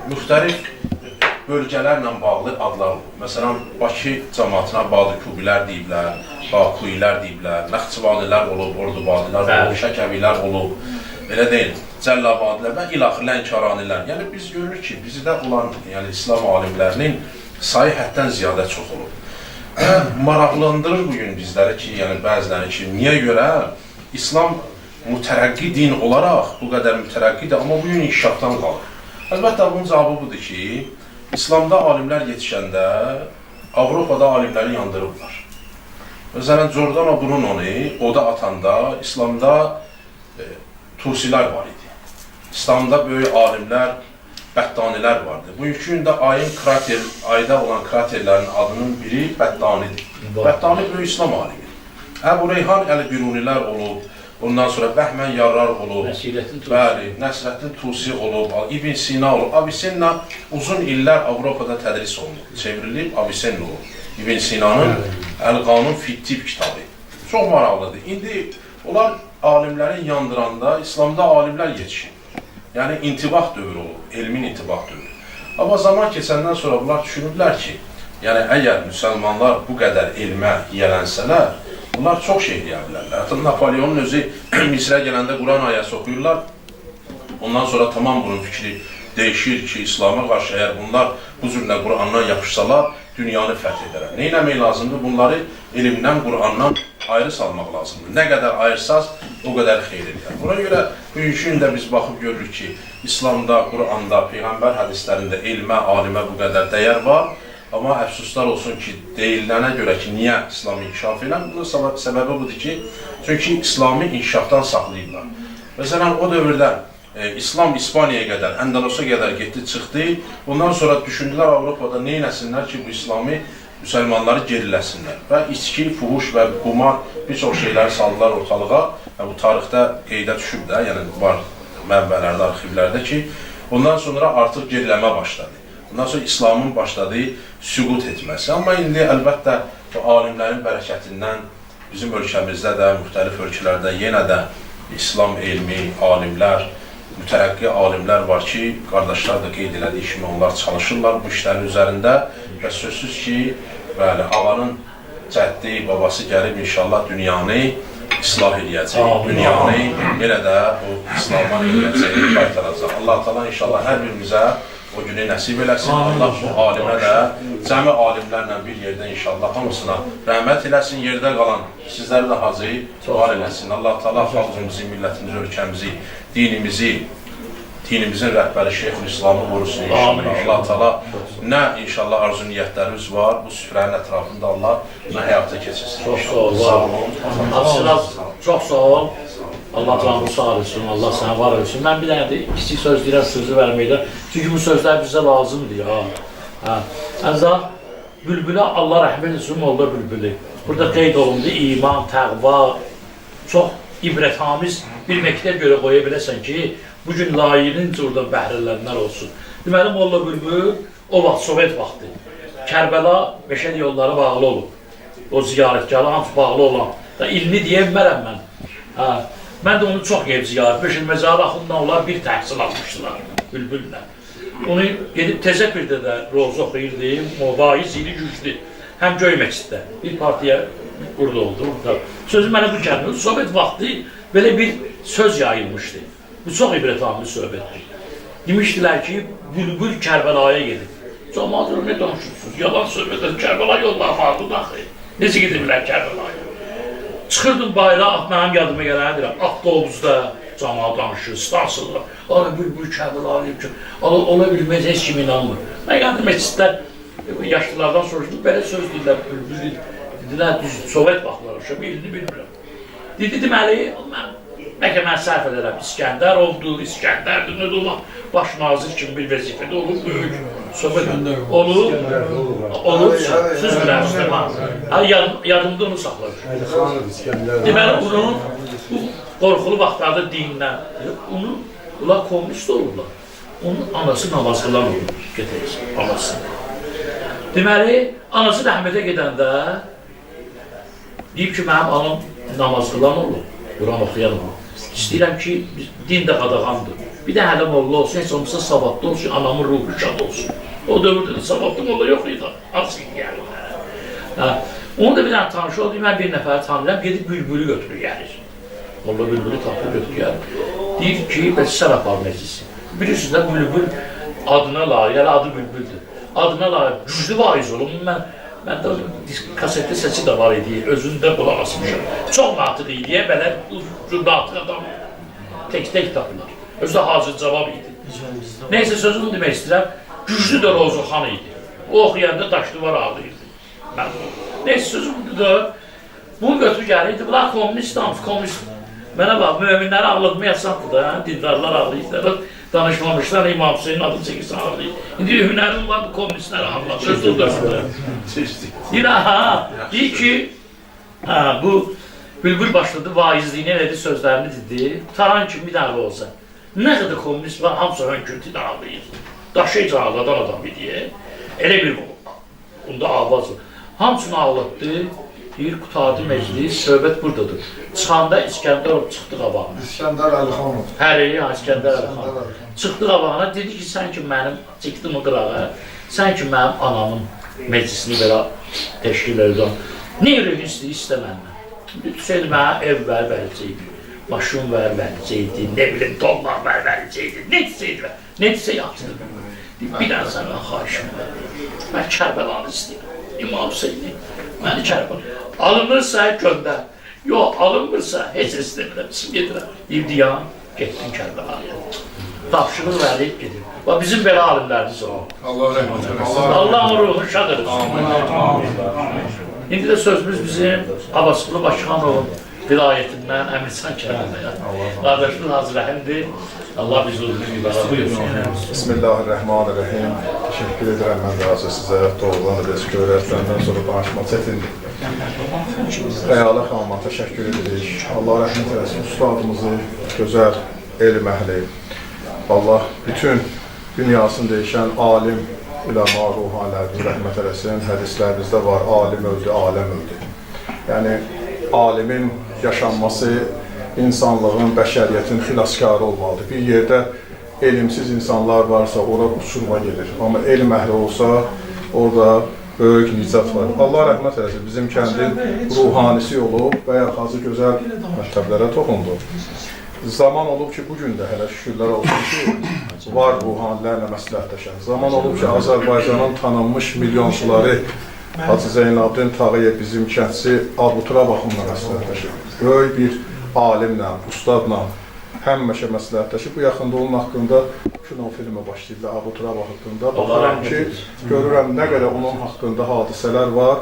müxtəlif bölgələrlə bağlı adlar olub. Məsələn, Bakı cəmaatına Badıkubilər deyiblər, Bakuyilər deyiblər, Naxçıvanilər olub, Ordubadilər olub, Şəkəvilər olub, belə deyil, Cəllabadilər və ilaxır Lənkəranilər. Yəni, biz görürük ki, bizdə olan yəni, İslam alimlərinin sayı həddən ziyadə çox olub. Və maraqlandırır bugün bizləri ki, yəni bəziləri ki, niyə görə İslam mütərəqqi din olaraq bu qədər mütərəqqidir, amma bugün inkişafdan qalır. Əlbəttə, bunun cavabı budur ki, İslamda alimlər yetişəndə Avropada alimləri yandırıblar. Məsələn, Giordano Brunoni oda atanda İslamda Tusilər var idi. İslamda böyük alimlər, Bəttanilər vardı. Bugünkü gündə ayın krater, ayda olan kraterlərin adının biri Bəttanidir. Bəttani böyük İslam alimidir. Əbu Reyhan Əl-Birunilər olub, ondan sonra Bəhmən Yarrar olub, bəli, Nəsrəddin Tusi olub, İbn Sina olub. Avicenna uzun illər Avropada tədris olunub, çevrilib Avicenna olub. İbn Sinanın Əl-Qanun fit-Tib kitabı. Çox maraqlıdır. İndi onlar alimləri yandıranda İslamda alimlər yetişir. Yəni intibah dövrü olub, elmin intibah dövrü. Amma zaman keçəndən sonra bunlar düşünüblər ki, yəni əgər müsəlmanlar bu qədər elmə yiyələnsələr, bunlar çox şey deyə bilərlər. Hətta Napoleonun özü Misrə gələndə Quran ayəsi oxuyurlar. Ondan sonra tamam bunun fikri dəyişir ki, İslama qarşı əgər bunlar bu cürlə Qurandan yapışsalar, dünyanı fəth edərlər. Nə etmək lazımdır? Bunları elmdən, Qurandan ayrı salmaq lazımdır. Nə qədər ayırsaz, o qədər xeyir edər. Buna görə bugünkü gündə biz baxıb görürük ki, İslamda, Quranda, Peyğəmbər hədislərində elmə, alimə bu qədər dəyər var. Amma əfsuslar olsun ki, deyilənə görə ki, niyə İslamı inkişaf eləmir? Bunun səbəbi budur ki, çünki İslamı inkişafdan saxlayırlar. Məsələn, o dövrdə İslam İspaniyaya qədər, Əndəlusa qədər getdi, çıxdı. Ondan sonra düşündülər Avropada nə eləsinlər ki, bu İslamı müsəlmanları geriləsinlər. Və içki, fuhuş və qumar bir çox şeyləri saldılar ortalığa. Və bu tarixdə qeydə düşüb də, yəni var mənbələrdə, arxivlərdə ki, ondan sonra artıq geriləmə başladı. Ondan sonra İslamın başladığı süqut etməsi. Amma indi əlbəttə bu alimlərin bərəkətindən bizim ölkəmizdə də, müxtəlif ölkələrdə yenə də İslam elmi, alimlər, mütərəqqi alimlər var ki, qardaşlar da qeyd elədiyi kimi onlar çalışırlar bu işlərin üzərində və sözsüz ki, bəli, ağanın cəddi, babası gəlib inşallah dünyanı islah eləyəcək, dünyanı yenə də o İslama eləyəcək, qaytaracaq. Allah Teala inşallah hər birimizə o günü nəsib eləsin. Allah bu alimə də, cəmi alimlərlə bir yerdə inşallah hamısına rəhmət eləsin, yerdə qalan sizləri də hacı var eləsin. Allah Teala xalqımızı, millətimizi, ölkəmizi, dinimizi, dinimizin rəhbəri Şeyxülislamı qorusun inşallah. Allah Teala nə inşallah arzu niyyətlərimiz var, bu süfrənin ətrafında Allah nə həyata keçirsin. Çox sağ ol. Çox sağ ol. Allah canını sağ olsun, Allah sənə var olsun. Mən bir dənə də kiçik söz deyirəm, sözü verməkdə. Çünki bu sözlər bizə lazımdır ya. Hə. Ancaq Bülbülə Allah rəhmət etsin, Molla Bülbülü. Burada qeyd olundu iman, təqva, çox ibrətamiz bir məktəb görə qoya biləsən ki, bugün layiqincə oradan bəhrələnlər olsun. Deməli, Molla Bülbül o vaxt, Sovet vaxtı, Kərbəla Məşəd yolları bağlı olub. O ziyarətgahı hamısı bağlı olan. Da ilmi deyə bilmərəm mən. Hə. Mən də onu çox qeyb ziyarət etmişim. Məzar Axunddan onlar bir təhsil almışdılar Bülbüllə. Onu gedib Təzəpirdə də roza oxuyurdu, o vaiz idi, güclü. Həm Göy məsciddə bir partiya burada oldu. Burada. Sözü mənə bu gəlmir. Sovet vaxtı belə bir söz yayılmışdı. Bu çox ibrətamiz söhbətdir. Demişdilər ki, Bülbül Kərbəlaya gedib. Camaat nə danışırsınız? Yalan söhbətlər, Kərbəla yolları vardı axı. Necə gediblər Kərbəlaya? Çıxırdım bayrağa, mənim yadıma gələndir, avtobusda camaat danışır, stansiyada. Ala Bülbül Kərbəla, ola bilməz, heç kim inanmır. Mən gəldim məsciddə, yaşlılardan soruşdum, belə söz deyirlər, Bülbül, dedilər, düz, Sovet vaxtları, uşaq, ilini bilmirəm. Dedi, deməli, mən, bəlkə mən səhv edərəm, İskəndər oldu, İskəndərdir, nə də olan, baş nazir kimi bir vəzifədə olub, böyük Sovet olub, olub, söz bilərsiniz, yadımda onu saxlamışım. Deməli, bunun, bu qorxulu vaxtlarda dindən, onu, bunlar komünist olurlar. Onun anası namaz qılan olur, getəyəsə, anası. Deməli, anası rəhmətə gedəndə, deyib ki, mənim anam namaz qılan olur, Quran oxuyan olur. İstəyirəm ki, din də qadağandır. Bir də hələ molla olsun, heç olmasa savadlı olsun, anamın ruhu şad olsun. O dövrdə də savadlı molla yox idi, az gəlir. Onu da bir dənə tanış oldu, mən bir nəfəri tanıyıram, gedib Bülbülü götürür gəlir. Molla Bülbülü tapır, götürür gəlir. Deyir ki, bəs sən apar meclisi. Bilirsiniz də, Bülbül adına layiq, yəni adı Bülbüldür. Adına layiq, güclü vaiz olun. Məndə kasetdə səsi də var idi, özündə qulaq asmışam. Çox natiq idi, belə bu natiq adam tək-tək tapılar. Özü də hazır cavab idi. Neysə, sözünü demək istəyirəm, güclü də Rozuxan idi. O oxuyanda daş duvar ağlayırdı. Neyse, sözüm budur. Bunu götür gəlirdi, bunlar komünist, hamısı komünist. Mənə bax, möminləri ağlatmaya asandır da, dindarlar ağlayırlar, danışmamışlar, İmam Hüseynin adını çəkirsən ağlayır. İndi hünərin var, bu komünistləri ağlatır, durdursunlar. Deyir, aha, deyir ki, bu Bülbül başladı, vaizliyini elədi, sözlərini dedi, qutaran kimi bir dənə olsa. Nə qədər komünist var, hamısı hönkürtü ilə ağlayır. Daşıyıcı ağladan adam idi. Elə bir onda avaz var. Hamısını ağlatdı, deyir, qutardı meclis, söhbət buradadır. Çıxanda İskəndərov çıxdı qabağına. İskəndər Əlixanov. Həri, İskəndər Əlixanov. Çıxdı qabağına, dedi ki, sən ki mənim, çəkdim o qırağa, sən ki mənim anamın meclisini belə təşkil edin. Nə ürəyin istəyir, istə məndən. Düşəydi mənə ev ver, verəcəkdi, maşın ver, verəcəkdi, nə bilim, dollar ver, verəcəkdi, nə desəydi, nə desə yaxşıdır. Bir dənə səndən xahişim var. Mən Kərbəlanı istəyirəm, İmam Hüseyni, məni Kərbəla. Alınırsa göndər, yox, alınmırsa heç istəmirəm, gedirəm. Deyib, yan, getdim Kərbəlaya. Tapşırıq verib gedir. Bax, bizim belə alimlərimiz o. Allah rəhmət eləsin. Allah onun ruhunu şad eləsin. İndi də sözümüz bizim Abbasqulu Bakıxanovun vilayətindən Əmirsən kəndində. Qardaşımız Hacı Rəhimdir. Allah bizi uzun illərə buyursun. Bismillahirrahmanirrahim. Təşəkkür edirəm mən də Hacı sizə. Doğrudan da biz görərlərindən sonra danışmaq çətindir. Xəyalə xanıma təşəkkür edirik. Allah rəhmət eləsin ustadımızı, gözəl elm əhli. Allah bütün dünyasını dəyişən alim, üləma, ruhanilərimizi rəhmət eləsin. Hədislərimizdə var, alim öldü, aləm öldü. Yəni, alimin yaşanması insanlığın, bəşəriyyətin xilaskarı olmalıdır. Bir yerdə elmsiz insanlar varsa, ora uçurma gedir. Amma elm əhli olsa, orada böyük nicat var. Allah rəhmət eləsin, bizim kəndin ruhanisi olub və ya Hacı gözəl məktəblərə toxundu. Zaman olub ki, bugün də hələ şükürlər olsun ki, var ruhanilərlə məsləhətləşən. Zaman olub ki, Azərbaycanın tanınmış milyonçuları Hacı Zeynalabdin Tağıyev bizim kəndçi Abuturab axunla məsləhətləşir. Böyük bir alimlə, ustadla həmişə məsləhətləşir. Bu yaxında onun haqqında kino filmi başlayıblar Abuturab haqqında. Baxıram ki, görürəm nə qədər onun haqqında hadisələr var.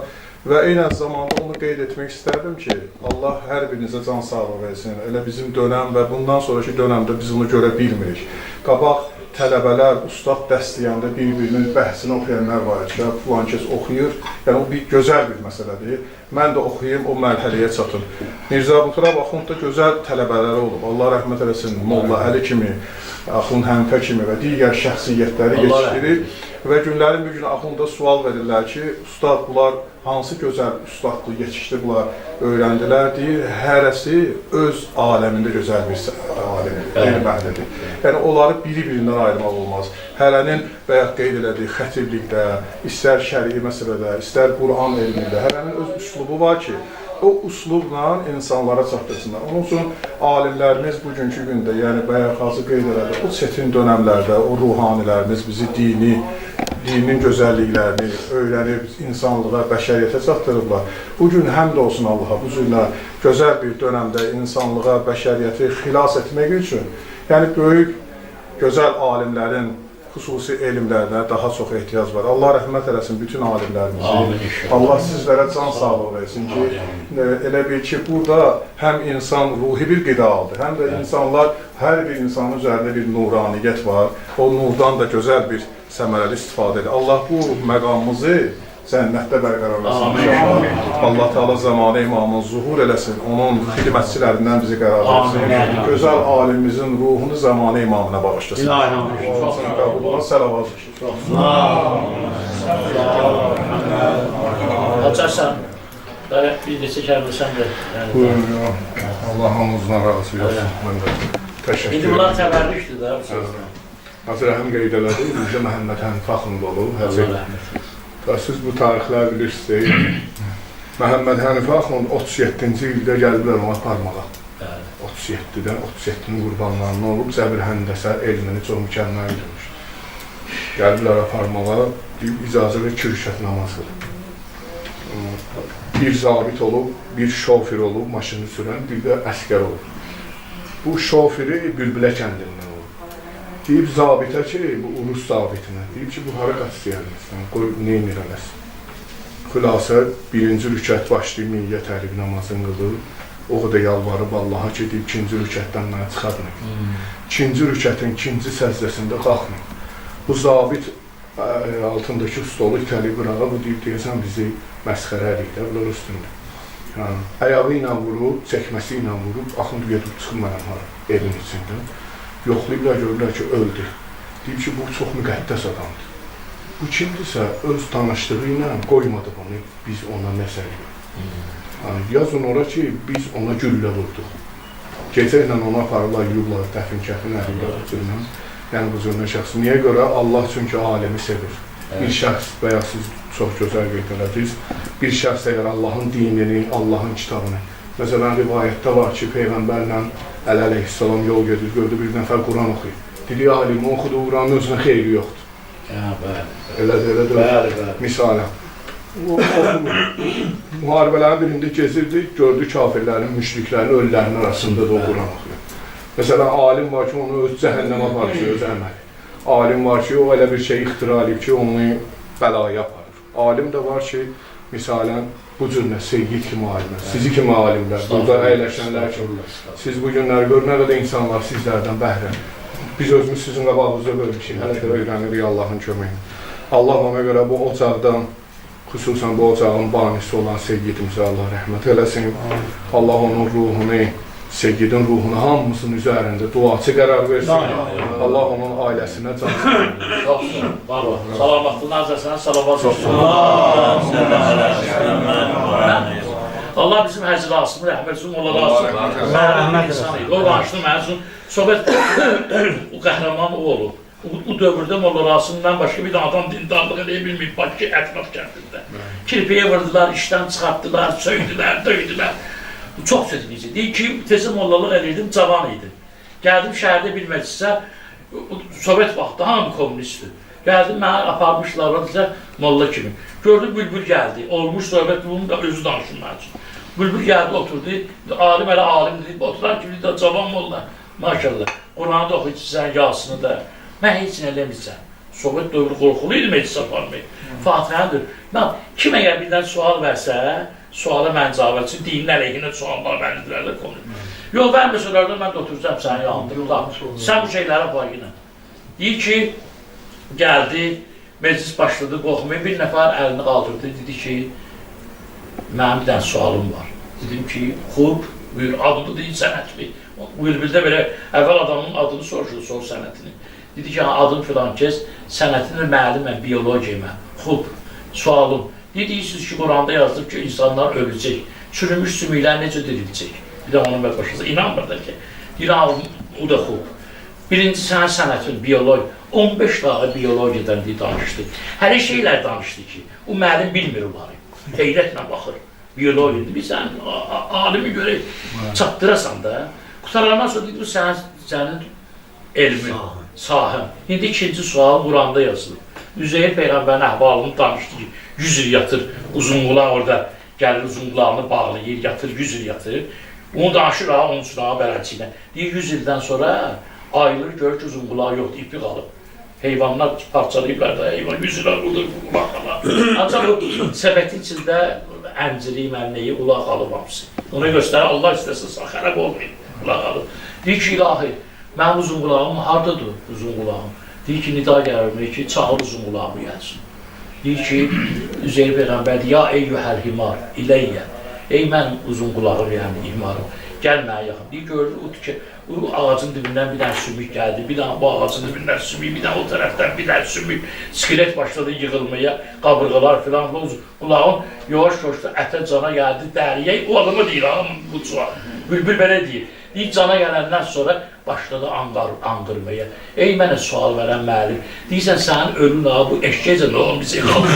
Və eynən zamanda onu qeyd etmək istərdim ki, Allah hər birinizə can sağlığı versin. Elə bizim dönəm və bundan sonraki dönəmdə biz bunu görə bilmirik. Qabaq tələbələr, ustad dəstəyəndə bir-birinin bəhsini oxuyanlar var ki, filan kəs oxuyur. Yəni, o bir gözəl bir məsələdir. Mən də oxuyum, o mərhələyə çatım. Mirzə Abuturab Axund da gözəl tələbələri olub. Allah rəhmət eləsin, Molla Əli kimi, Axund Hənifə kimi və digər şəxsiyyətləri yetişdirir. Və günlərin bir günü Axunda sual verirlər ki, ustad, bunlar hansı gözəl ustaddır, yetişdi bunlar, öyrəndilər, deyir, hərəsi öz aləmində gözəl bir alimdir, elm əhlidir. Yəni, onları biri-birindən ayırmaq olmaz. Hərənin bayaq qeyd elədiyi xətiblikdə, istər şərii məsələdə, istər Quran elmində, hərənin öz üslubu var ki, o üslubla insanlara çatdırsınlar. Onun üçün alimlərimiz bugünkü gündə, yəni bayaq Hacı qeyd elədi, o çətin dönəmlərdə o ruhanilərimiz bizi dinin gözəlliklərini öyrənib, insanlığa, bəşəriyyətə çatdırıblar. Bugün həmd olsun Allaha, bu cürlə gözəl bir dönəmdə insanlığa, bəşəriyyəti xilas etmək üçün, yəni böyük, gözəl alimlərin xüsusi elmlərinə daha çox ehtiyac var. Allah rəhmət eləsin bütün alimlərimizi. Allah sizlərə can sağlığı versin ki, elə bil ki, burada həm insan ruhi bir qida aldı, həm də insanlar, hər bir insanın üzərində bir nuraniyyət var. O nurdan da gözəl bir səmərəli istifadə edir. Allah bu məqamımızı cənnətdə bərqərar eləsin. Allah Teala zamanı imamın zuhur eləsin, onun xidmətçilərindən bizi qərar versin. Gözəl alimimizin ruhunu zamanı imamına bağışlasın. Qəbuluna səlavat. Hacı bir neçə kəlmə sən də. Buyurun. Allah hamımızdan razı olsun. Mən də təşəkkür edirəm. İndi bunlar təvərrükdür da bu sözlər. Hacı Rəhim qeyd elədi, Mirzə Məhəmməd Hənifə axund olub. Siz bu tarixləri bilirsiniz. Məhəmməd Hənifə axund 37-ci ildə gəliblər ona aparmağa. 37-dən, 37-nin qurbanlarından olub, cəbir həndəsə elmini çox mükəmməl bilmiş. Gəliblər aparmağa, deyib, icazə ver, 2 rükət namaz qılın. Bir zabit olub, bir şofer olub, maşını sürən, bir də əskər olub. Bu şoferi Bülbülə kəndindən olub. Deyib zabitə ki, bu Rus zabitinə, deyib ki, bu hara qaçdı gəlməsin, qoy neynir eləsin. Xülasə, birinci rükət başlayıb niyyət əlib namazını qılır. O da yalvarıb Allaha ki, deyib, ikinci rükətdən mənə çıxartmayın. İkinci rükətin ikinci səcdəsində qalxmayın. Bu zabit altındakı stolu itəliyib qırağa, bu deyib, deyəsən bizi məsxərə eləyir də, bunlar üstündə. Ayağı ilə vurub, çəkməsi ilə vurub, axund gedib çıxır mənəm hara, evin içində. Yoxlayıblar, görürlər ki, öldü. Deyib ki, bu çox müqəddəs adamdır. Bu kimdirsə, öz danışdığı ilə qoymadı bunu, biz ona nəsə eləyik. Yazın ora ki, biz ona güllə vurduq. Gecə ilə onu aparırlar, yuyublar, dəfin kəfin əliylər bu cürlə. Yəni bu cürlə şəxs. Niyə görə? Allah çünki aləmi sevir. Bir şəxs və ya siz çox gözəl qeyd elədiniz, bir şəxs əgər Allahın dinini, Allahın kitabını. Məsələn, rivayətdə var ki, Peyğəmbərlə Əli əleyhissalam yol gedir, gördü bir nəfər Quran oxuyur. Dedi, alimin oxuduğu Quranın özünə xeyri yoxdur. Elədir, elədir. Misalən. Müharibələrin birində gezirdi, gördü kafirlərin, müşriklərin, ölülərin arasında da o Quran oxuyur. Məsələn, alim var ki, onu öz cəhənnəmə aparır ki, öz əməli. Alim var ki, o elə bir şey ixtira edib ki, onu bəlaya aparır. Alim də var ki, misalən, bu cür nə, Seyyid kimi alimlər, sizi kimi alimlər, burada əyləşənlər kimi. Siz bu günləri gör, nə qədər insanlar sizlərdən bəhrə. Biz özümüz sizin qabağınızda bölmüşük, hələ də öyrənirik Allahın köməyini. Allah ona görə bu ocaqdan, xüsusən bu ocağın banisi olan Seyyidimizə Allah rəhmət eləsin. Allah onun ruhunu, Seyyidin ruhunu hamısının üzərində duaçı qərar versin. Allah onun ailəsinə can sağlığı. Çox sağ ol, var ol. Salamatlığın arzusundan salavat olsun. Allah bizim Həcri Asımı rəhmət etsin, Molla Rasim. Mərhəmət insan idi. O danışdı mənim üçün. Söhbət o qəhrəman o olub. O dövrdə Molla Rasimdən başqa bir adam dindarlıq eləyə bilməyib Bakı ətraf kəndində. Kirpiyə vurdular, işdən çıxartdılar, söydülər, döydülər. Çox çətin idi. Deyir ki, tezə mollalıq eləyirdim, cavan idim. Gəldim şəhərdə bir məclisə, Sovet vaxtı, hamı komünistdir. Gəldim, mənə aparmışlar, orada molla kimi. Gördüm, Bülbül gəldi. Olmuş söhbət, bunu da özü danışın mənim üçün. Bülbül gəldi, oturdu. Alim elə alim dedi, oturan kimi də cavan molla. Maşallah. Quranı da oxuyacaqsan, Yasını da. Mən heç nə eləmirsən. Sovet dövrü qorxulu idi meclis aparmayı. Fatihədir. Mən, kim əgər birdən sual versə, suala mən cavab versin, dinin əleyhinə suallar verdirlər komünist. Yox, verməsələr də mən də oturacam sənin yanında. Sən bu şeylərə bax yenə. Deyir ki, gəldi, meclis başladı qorxmaya, bir nəfər əlini qaldırdı, dedi ki, mənim bir dənə sualım var. Dedim ki, xub, buyur, adını deyil sənətli. Bülbüldə belə əvvəl adamın adını soruşur, sor sənətini. Dedi ki, adım filan kəs, sənətini müəlliməm, biologiyam, xub, sualım. Deyirsiniz ki, Quranda yazılıb ki, insanlar öləcək, çürümüş sümüklər necə diriləcək? Bir də onun başında inanmır da ki, deyir, o da xub. Birinci sənin sənətin, biologiya, 15 dəqiqə biologiyadan deyir, danışdı. Hələ şeylər danışdı ki, o müəllim bilmir onları, heyrətlə baxır, biologiyadır. Bir sən alimi görək, çatdırasan da, qutarandan sonra deyir, bu sənin elmin, sahən. İndi ikinci sual Quranda yazılıb. Üzeyir Peyğəmbərin əhvalını danışdı ki, 100 il yatır, uzun qulaq orada gəlir, uzun qulağını bağlayır, yatır, 100 il yatır. Onu danışır ha, onun üçün ha, bələdçi ilə. Deyir, 100 ildən sonra ayılır, görür ki, uzun qulağı yoxdur, ipi qalıb. Heyvanlar parçalayıblar da, heyvan 100 il qulur, qulaq qalır. Ancaq o səbətin içində ənciri, mənneyi, qulaq qalıb hamısı. Ona göstərir, Allah istəsə, xərab olmayıb, qulaq qalıb. Deyir ki, ilahi, mənim uzun qulağım hardadır uzun qulağım? Deyir ki, nida gəlir ki, çağır uzun qulağımı gəlsin. Deyir ki, Üzeyir Peyğəmbər deyir, ya eyyuhəl himar, iləyyə, ey mən uzun qulağım, yəni himarım, gəl mənə yaxın. Deyir, görür, o ağacın dibindən bir dənə sümük gəldi, bir dənə bu ağacın dibindən sümük, bir dənə o tərəfdən bir dənə sümük, skelet başladı yığılmaya, qabırğalar filan, qulağın yavaş-yavaş da ətə cana gəldi, dəriyə, o adamı deyir, bu sual. Bülbül belə deyir. Deyir, cana gələndən sonra başladı anqırmaya. Ey mənə sual verən müəllim, deyirsən sənin ölün ağı bu eşkəcə nə olun bizi qalır.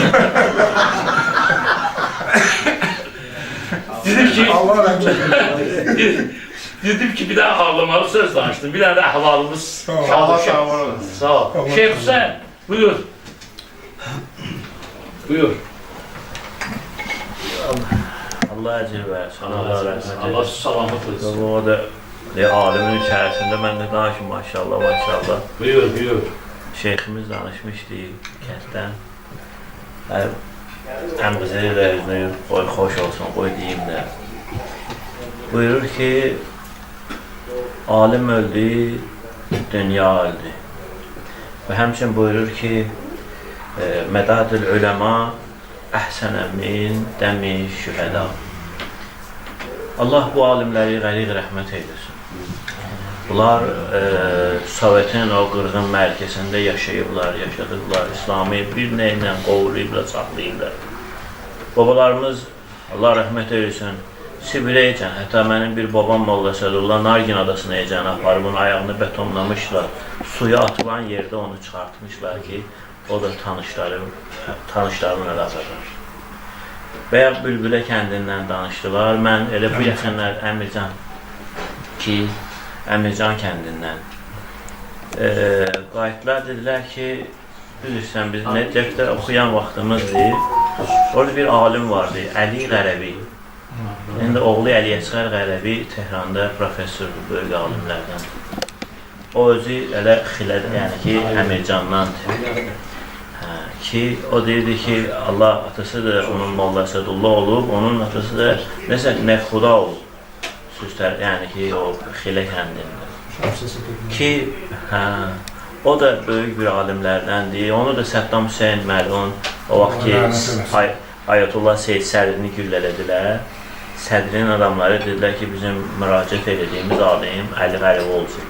Dedim ki, dedim ki, bir daha ağlamalı söz danışdım, bir dənə də əhvalımız. Sağ ol. Şeyx Hüseyn, buyur. Buyur. Allah əcr versin, Allah rəhmət eləsin. Allah salamat etsin. O da alimin içərisində mən də danışım, maşallah, maşallah. Buyur, buyur. Şeyximiz danışmışdı kənddən. Əmqizili də özünü qoy xoş olsun, qoy deyim də. Buyurur ki, alim öldü, dünya öldü. Və həmçin buyurur ki, mədadül üləma əhsənə min dəmi şühəda. Allah bu alimləri qəriq rəhmət eylesin. Bunlar Sovetin o qırğın mərkəzində yaşayıblar, yaşadıblar, İslamı bir nə ilə qovuruyublar, saxlayıblar. Babalarımız, Allah rəhmət eylesin, Sibirə ecən, hətta mənim bir babam Molla Sədullah Nargin adasına ecən aparıb, onun ayağını betonlamışlar, suya atılan yerdə onu çıxartmışlar ki, o da tanışlarımın əlaqədir. Bayaq Bülbülə kəndindən danışdılar, mən elə bu yaxınlar Əmircan ki, Əmircan kəndindən qayıtdılar, dedilər ki, bilirsən, biz Nəcəfdə oxuyan vaxtımızdır, orada bir alim vardı, Əli Qərəbi. İndi oğlu Əli Əsqər Qərəbi Tehranda professordur, böyük alimlərdən. O özü elə xilədə, yəni ki, Əmircandandır. Ki, o deyirdi ki, Allah atası da onun Molla Əsədullah olub, onun atası da nəsə Nefxuda olub. Süstər, yəni ki, o Xilə kəndində. Ki, o da böyük bir alimlərdəndir. Onu da Səddam Hüseyn məlun, o vaxt ki, Ayətullah Seyid Sədrini güllələdilər. Sədrinin adamları dedilər ki, bizim müraciət edədiyimiz alim Əli Qəribi olsun.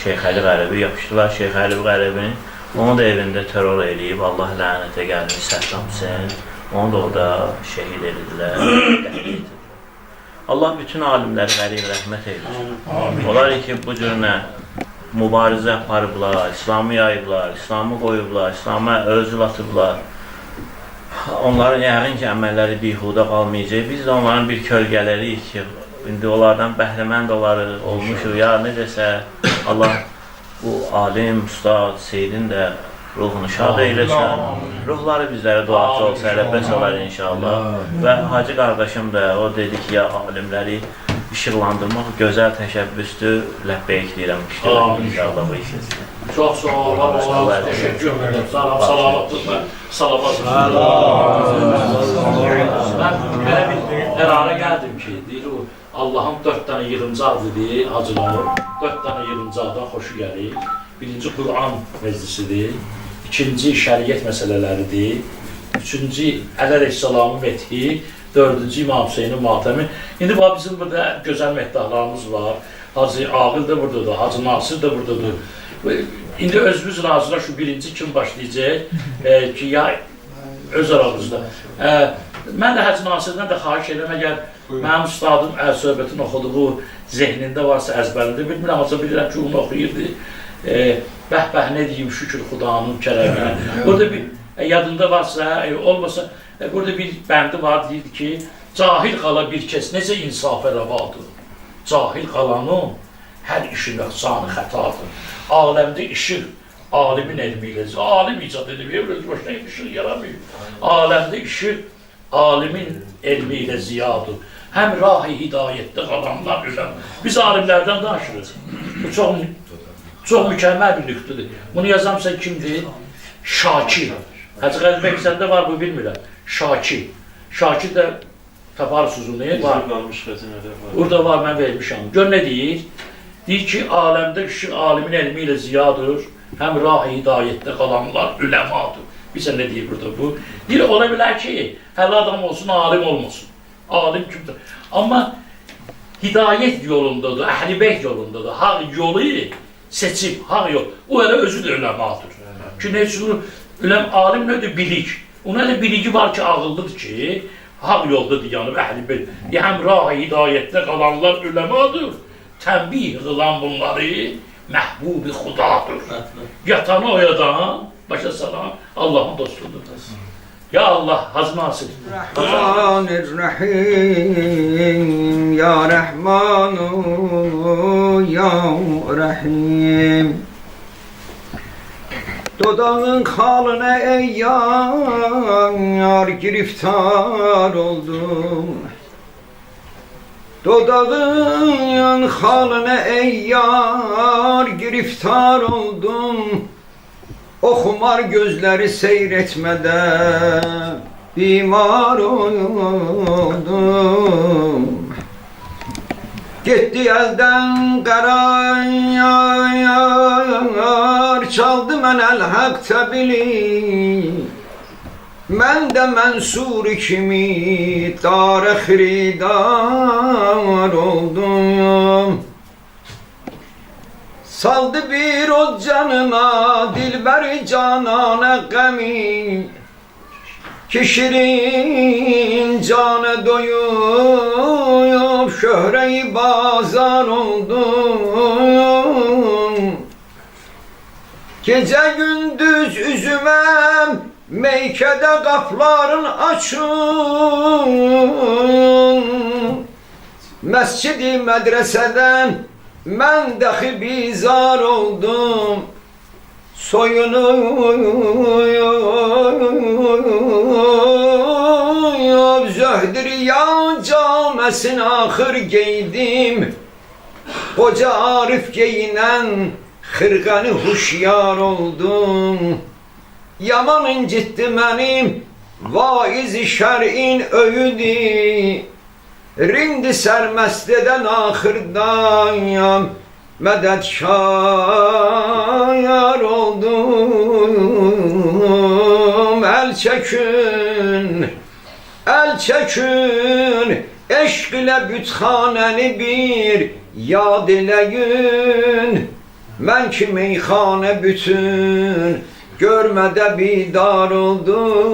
Şeyx Əli Qəribi yapışdılar. Şeyx Əli Qəribini, onu da evində terror eləyib, Allah lənətə gəlmiş Səddam Hüseyn. Onu da orada şehid edildilər, qətl edildilər. Allah bütün alimləri qəriq rəhmət eylesin. Onlar ki, bu cür nə mübarizə aparıblar, İslamı yayıblar, İslamı qoyublar, İslam'a özül atıblar. Onların yəqin ki, əməlləri bihuda qalmayacaq. Biz də onların bir kölgələriyik ki, indi onlardan bəhrəmənd olarıq, olmuşuq. Ya necəsə Allah bu alim, ustad, seydin də ruhunu şad eyləsin. Ruhları bizlərə duacı olsa, elə bəs olar inşallah. Və hacı qardaşım da o dedi ki, ya alimləri işıqlandırmaq gözəl təşəbbüsdür, ləbbeyk deyirəm, inşallah bu işin. Çox sağ ol, var olun, təşəkkür edirəm, salamatlıqla, salamat. Mən belə bir qərara gəldim ki, deyir o, Allahın 4 dənə yığıncaq dedi, hacılar, 4 dənə yığıncaqdan xoşu gəlir. Birinci Quran meclisidir, ikinci şəriət məsələləridir, üçüncü Əli əleyhissalamın methi, dördüncü İmam Hüseynin matəmi. İndi bax, bizim burada gözəl mehdahlarımız var. Hacı Ağil də buradadır, Hacı Nasir də buradadır. İndi özümüz razılar şu birinci kim başlayacaq ki, ya öz aramızda. Mən də Hacı Nasirdən də xahiş edirəm, əgər mənim ustadım əl söhbətin oxuduğu zehnində varsa əzbərində, bilmirəm, ancaq bilirəm ki, onu oxuyurdu. Bəh-bəh nə deyim, şükür Xudanın kərəminə. Burada bir yadında varsa, olmasa, burada bir bəndi var, deyirdi ki, cahil qala bir kəs necə insafə rəvadır? Cahil qalanın hər işi nöqsanı xətadır. Aləmdə işıq alimin elmi ilə, alim icad edib, öz başına işıq yaramıyor. Aləmdə işıq alimin elmi ilə ziyadır. Həm rahi hidayətdə qalanlar öləm. Biz alimlərdən danışırıq. Bu çox mükəmməl bir nüqtədir. Bunu yazamsa kimdir? Şakir. Hacı Qədir bəy, səndə var bu, bilmirəm. Şakir. Şakir də taparsınız onu, var. Burada var, mən vermişəm. Gör nə deyir? Deyir ki, aləmdə işıq alimin elmi ilə ziyadır, həm rahi hidayətdə qalanlar üləmadır. Bilirsən nə deyir burada bu? Deyir, ola bilər ki, hələ adam olsun, alim olmasın. Alim kimdir? Amma hidayət yolundadır, əhl-i beyt yolundadır. Haq yolu seçib, haq yol. O elə özü də üləmadır. Ki, nə üçün? Alim nədir? Bilik. Ona elə biligi var ki, ağıllıdır ki, haq yoldadır, yəni əhl-i beyt. Həm rahi hidayətdə qalanlar üləmadır. Tənbih qılan bunları məhbubi xudadır. Yatanı oyadan, başa salan Allahın dostudur. Ya Allah, Hacı Nasir. Rahmanir-Rahim, Ya Rahmanu, Ya Rahim. Dodağın xalına ey yar giriftar oldum. Dodağın xalına ey yar giriftar oldum. O xumar gözleri seyretmeden bimar oldum. Getdi əldən qərar, çaldı mən əl-həq təbili. Mən də Mənsur kimi darə xiridar oldum. Saldı bir o canına dilbər cananə qəmi, ki şirin canə doyub şöhrəyi bazar oldum. Gecə gündüz üzümə meykədə qapıların açın, məscidi mədrəsədən mən dəxi bizar oldum. Soyunub zöhdriya caməsin axır geydim. Qoca Arif geyinən xırqəni huşyar oldum. Yaman incitdi mənim vaiz-i şər'in öyüdü. Rindi sərməst edən axırdayam, mədədkar oldum. Əl çəkin, əl çəkin, eşq ilə bütxanəni bir yad eləyin. Mən ki meyxanə bütün görmədə bidar oldum.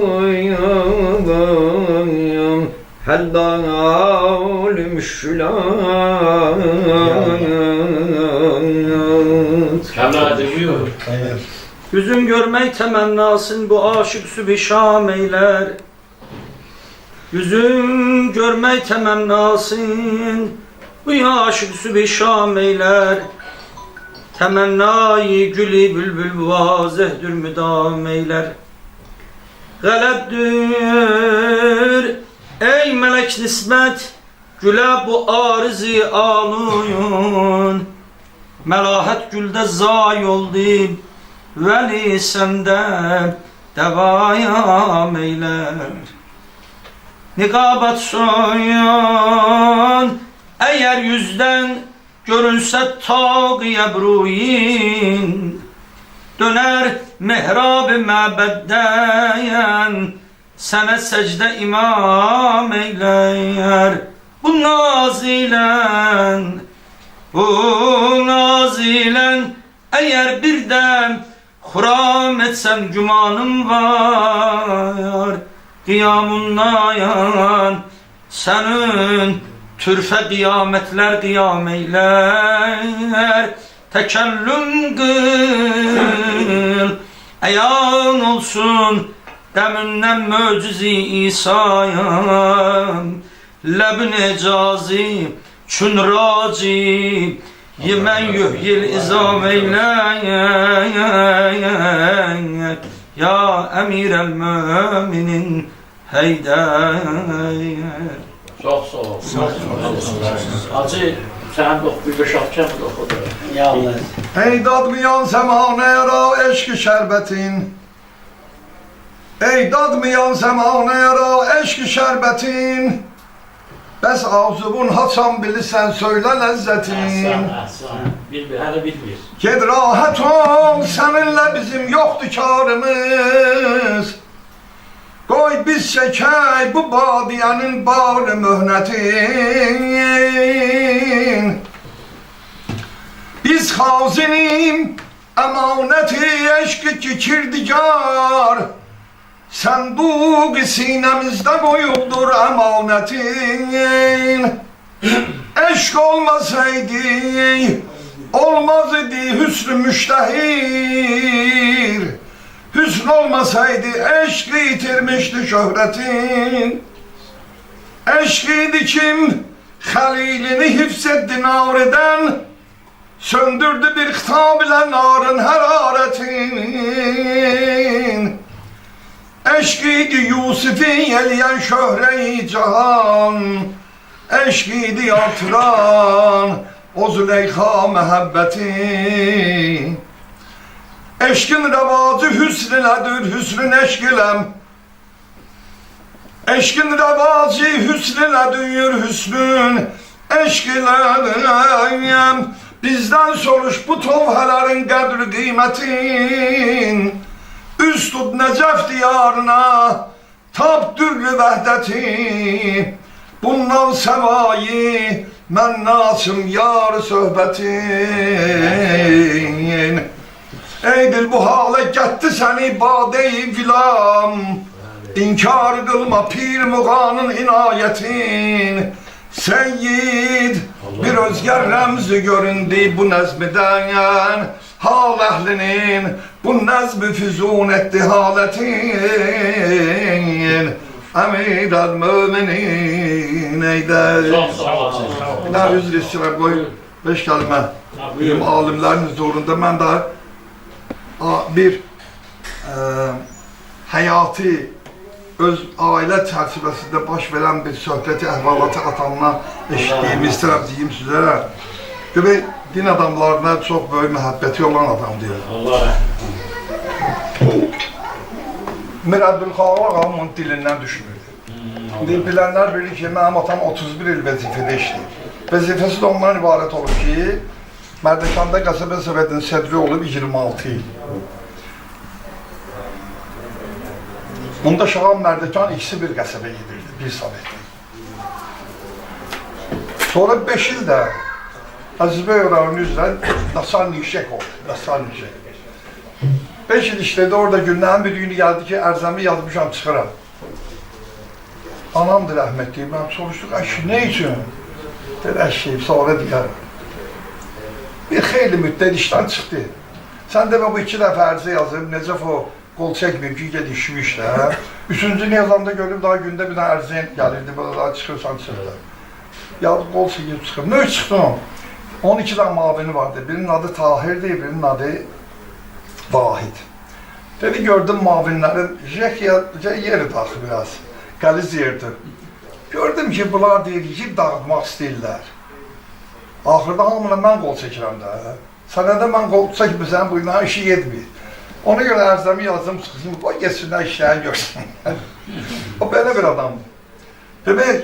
Həllâl müşkülāt. Yüzün görmək təmənnasın bu aşık sübh şam eylər. Yüzün görmək təmənnasın bu aşık sübh şam eylər. Təmənnayı gülü bülbül vazehdir müdam eylər. Qələtdir ey mələk nisbət gülə bu arızı aluyun. Məlahət güldə zay oldu, vəli səndə dəvayam eylər. Niqabat soyun, əgər yüzdən görünsə taq-ı əbruyin, dönər mehrab-ı məbəddəyən, sənə səcdə imam eylər. Bu naz ilən, bu naz ilən, əgər bir dəm xuram etsəm gümanım var. Qiyamındayan sənin türfə qiyamətlər qiyam eylər. Təkəllüm qıl, əyan olsun qəmindən möcüzi İsa'yam. Ləbin ecazi çün raci, yemən yuhyil izam eylər. Ya əmir əl-möminin heydər. Çox sağ ol. Hacı, sən də oxu, bir beş altı kəm də oxudu. Ya Allah. Ey dadmayan səmanə ra eşq şərbətin, ey dadmayan səmanə ra eşq şərbətin, bəs arzuvun haçan bilirsən söylə ləzzətin. Əhsən, əhsən. Bilmir, hələ bilmir. Ged rahat ol, səninlə bizim yoxdur karımız. Qoy biz çəkək bu badiyənin barı möhnətin. Biz xazinim əmanəti eşqi ki kirdigar, Sənduq sinəmizdə qoyubdur əmanətin. Eşq olmasaydı, olmaz idi hüsn-ü müştəhir. Hüsn olmasaydı eşqi itirmişdi şöhrətin. Eşq idi kim xəlilini hifz etdi nardən, söndürdü bir xitab ilə narın hərarətin. Eşq idi Yusuf'i eləyən şöhrə-i cahan, eşq idi artıran o Züleyxa məhəbbəti. Eşqin rəvacı hüsn ilədir, hüsnün eşq iləm. Eşqin rəvacı hüsn ilə düyür hüsnün eşq ilə bizdən soruş bu tovhələrin qədr qiymətin. Üz tut Nəcəf diyarına, tap dürlü vəhdəti. Bundan səvayi mən naçım yar söhbətin. Ey dil bu halə gətdi səni badeyi vilam. İnkar qılma pir muğanın inayətin. Seyyid bir özgə rəmzi göründü bu nəzmidən. Hal əhlinin bu nəzmi füzun etdi halətin. Əmir əl-möminin eydər. Bir daha üzr istəyirəm, qoy 5 kəlmə deyim alimlərin huzurunda. Mən daha bir həyati öz ailə çərçivəsində baş verən bir söhbəti, əhvalatı atamdan eşitdiyimi istəyirəm deyim sizə. Demək, din adamlarına çox böyük məhəbbəti olan adam deyir. Allah rəhmət. Mir Əbdülxalıq ağam onun dilindən düşmürdü. İndi bilənlər bilir ki, mənim atam 31 il vəzifədə işləyib. Vəzifəsi də ondan ibarət olub ki, Mərdəkanda qəsəbə sovetinin sədri olub 26 il. Bunda Şahan Mərdəkan ikisi bir qəsəbə gedirdi, bir sovetdə. Sonra 5 il də Əzizbəy rayonu üzrə naçalnik şek oldu, naçalnik şek. 5 il işlədi, orada günlərin bir günü gəldi ki, ərzəmi yazmışam, çıxıram. Anamdır rəhmətli, mən soruşduq, əşi, nə üçün? Dedi, əşi, sonra deyərəm. Bir xeyli müddət işdən çıxdı. Sən demə, bu 2 dəfə ərzə yazıb, Nəcəf o qol çəkməyib ki, ged işimi işlə. Üçüncünü yazanda görüm, daha gündə bir dənə ərzə gəlirdi, belə daha çıxırsan, çıxır. Yaz, qol çəkib çıxır. Nə üçün çıxdın? 12 dənə mavini vardı. Birinin adı Tahirdir, birinin adı Vahid. Dedi, gördüm mavinlərin yeri daxı biraz, qəliz yerdir. Gördüm ki, bunlar deyir, yiyib dağıtmaq istəyirlər. Axırda hamına mən qol çəkirəm də. Sənə də mən qol çəkmirsən, bu günah işi yetmir. Ona görə ərzəmi yazdım, çıxsın, qoy getsinlər işlərini görsün. O belə bir adamdır. Demək,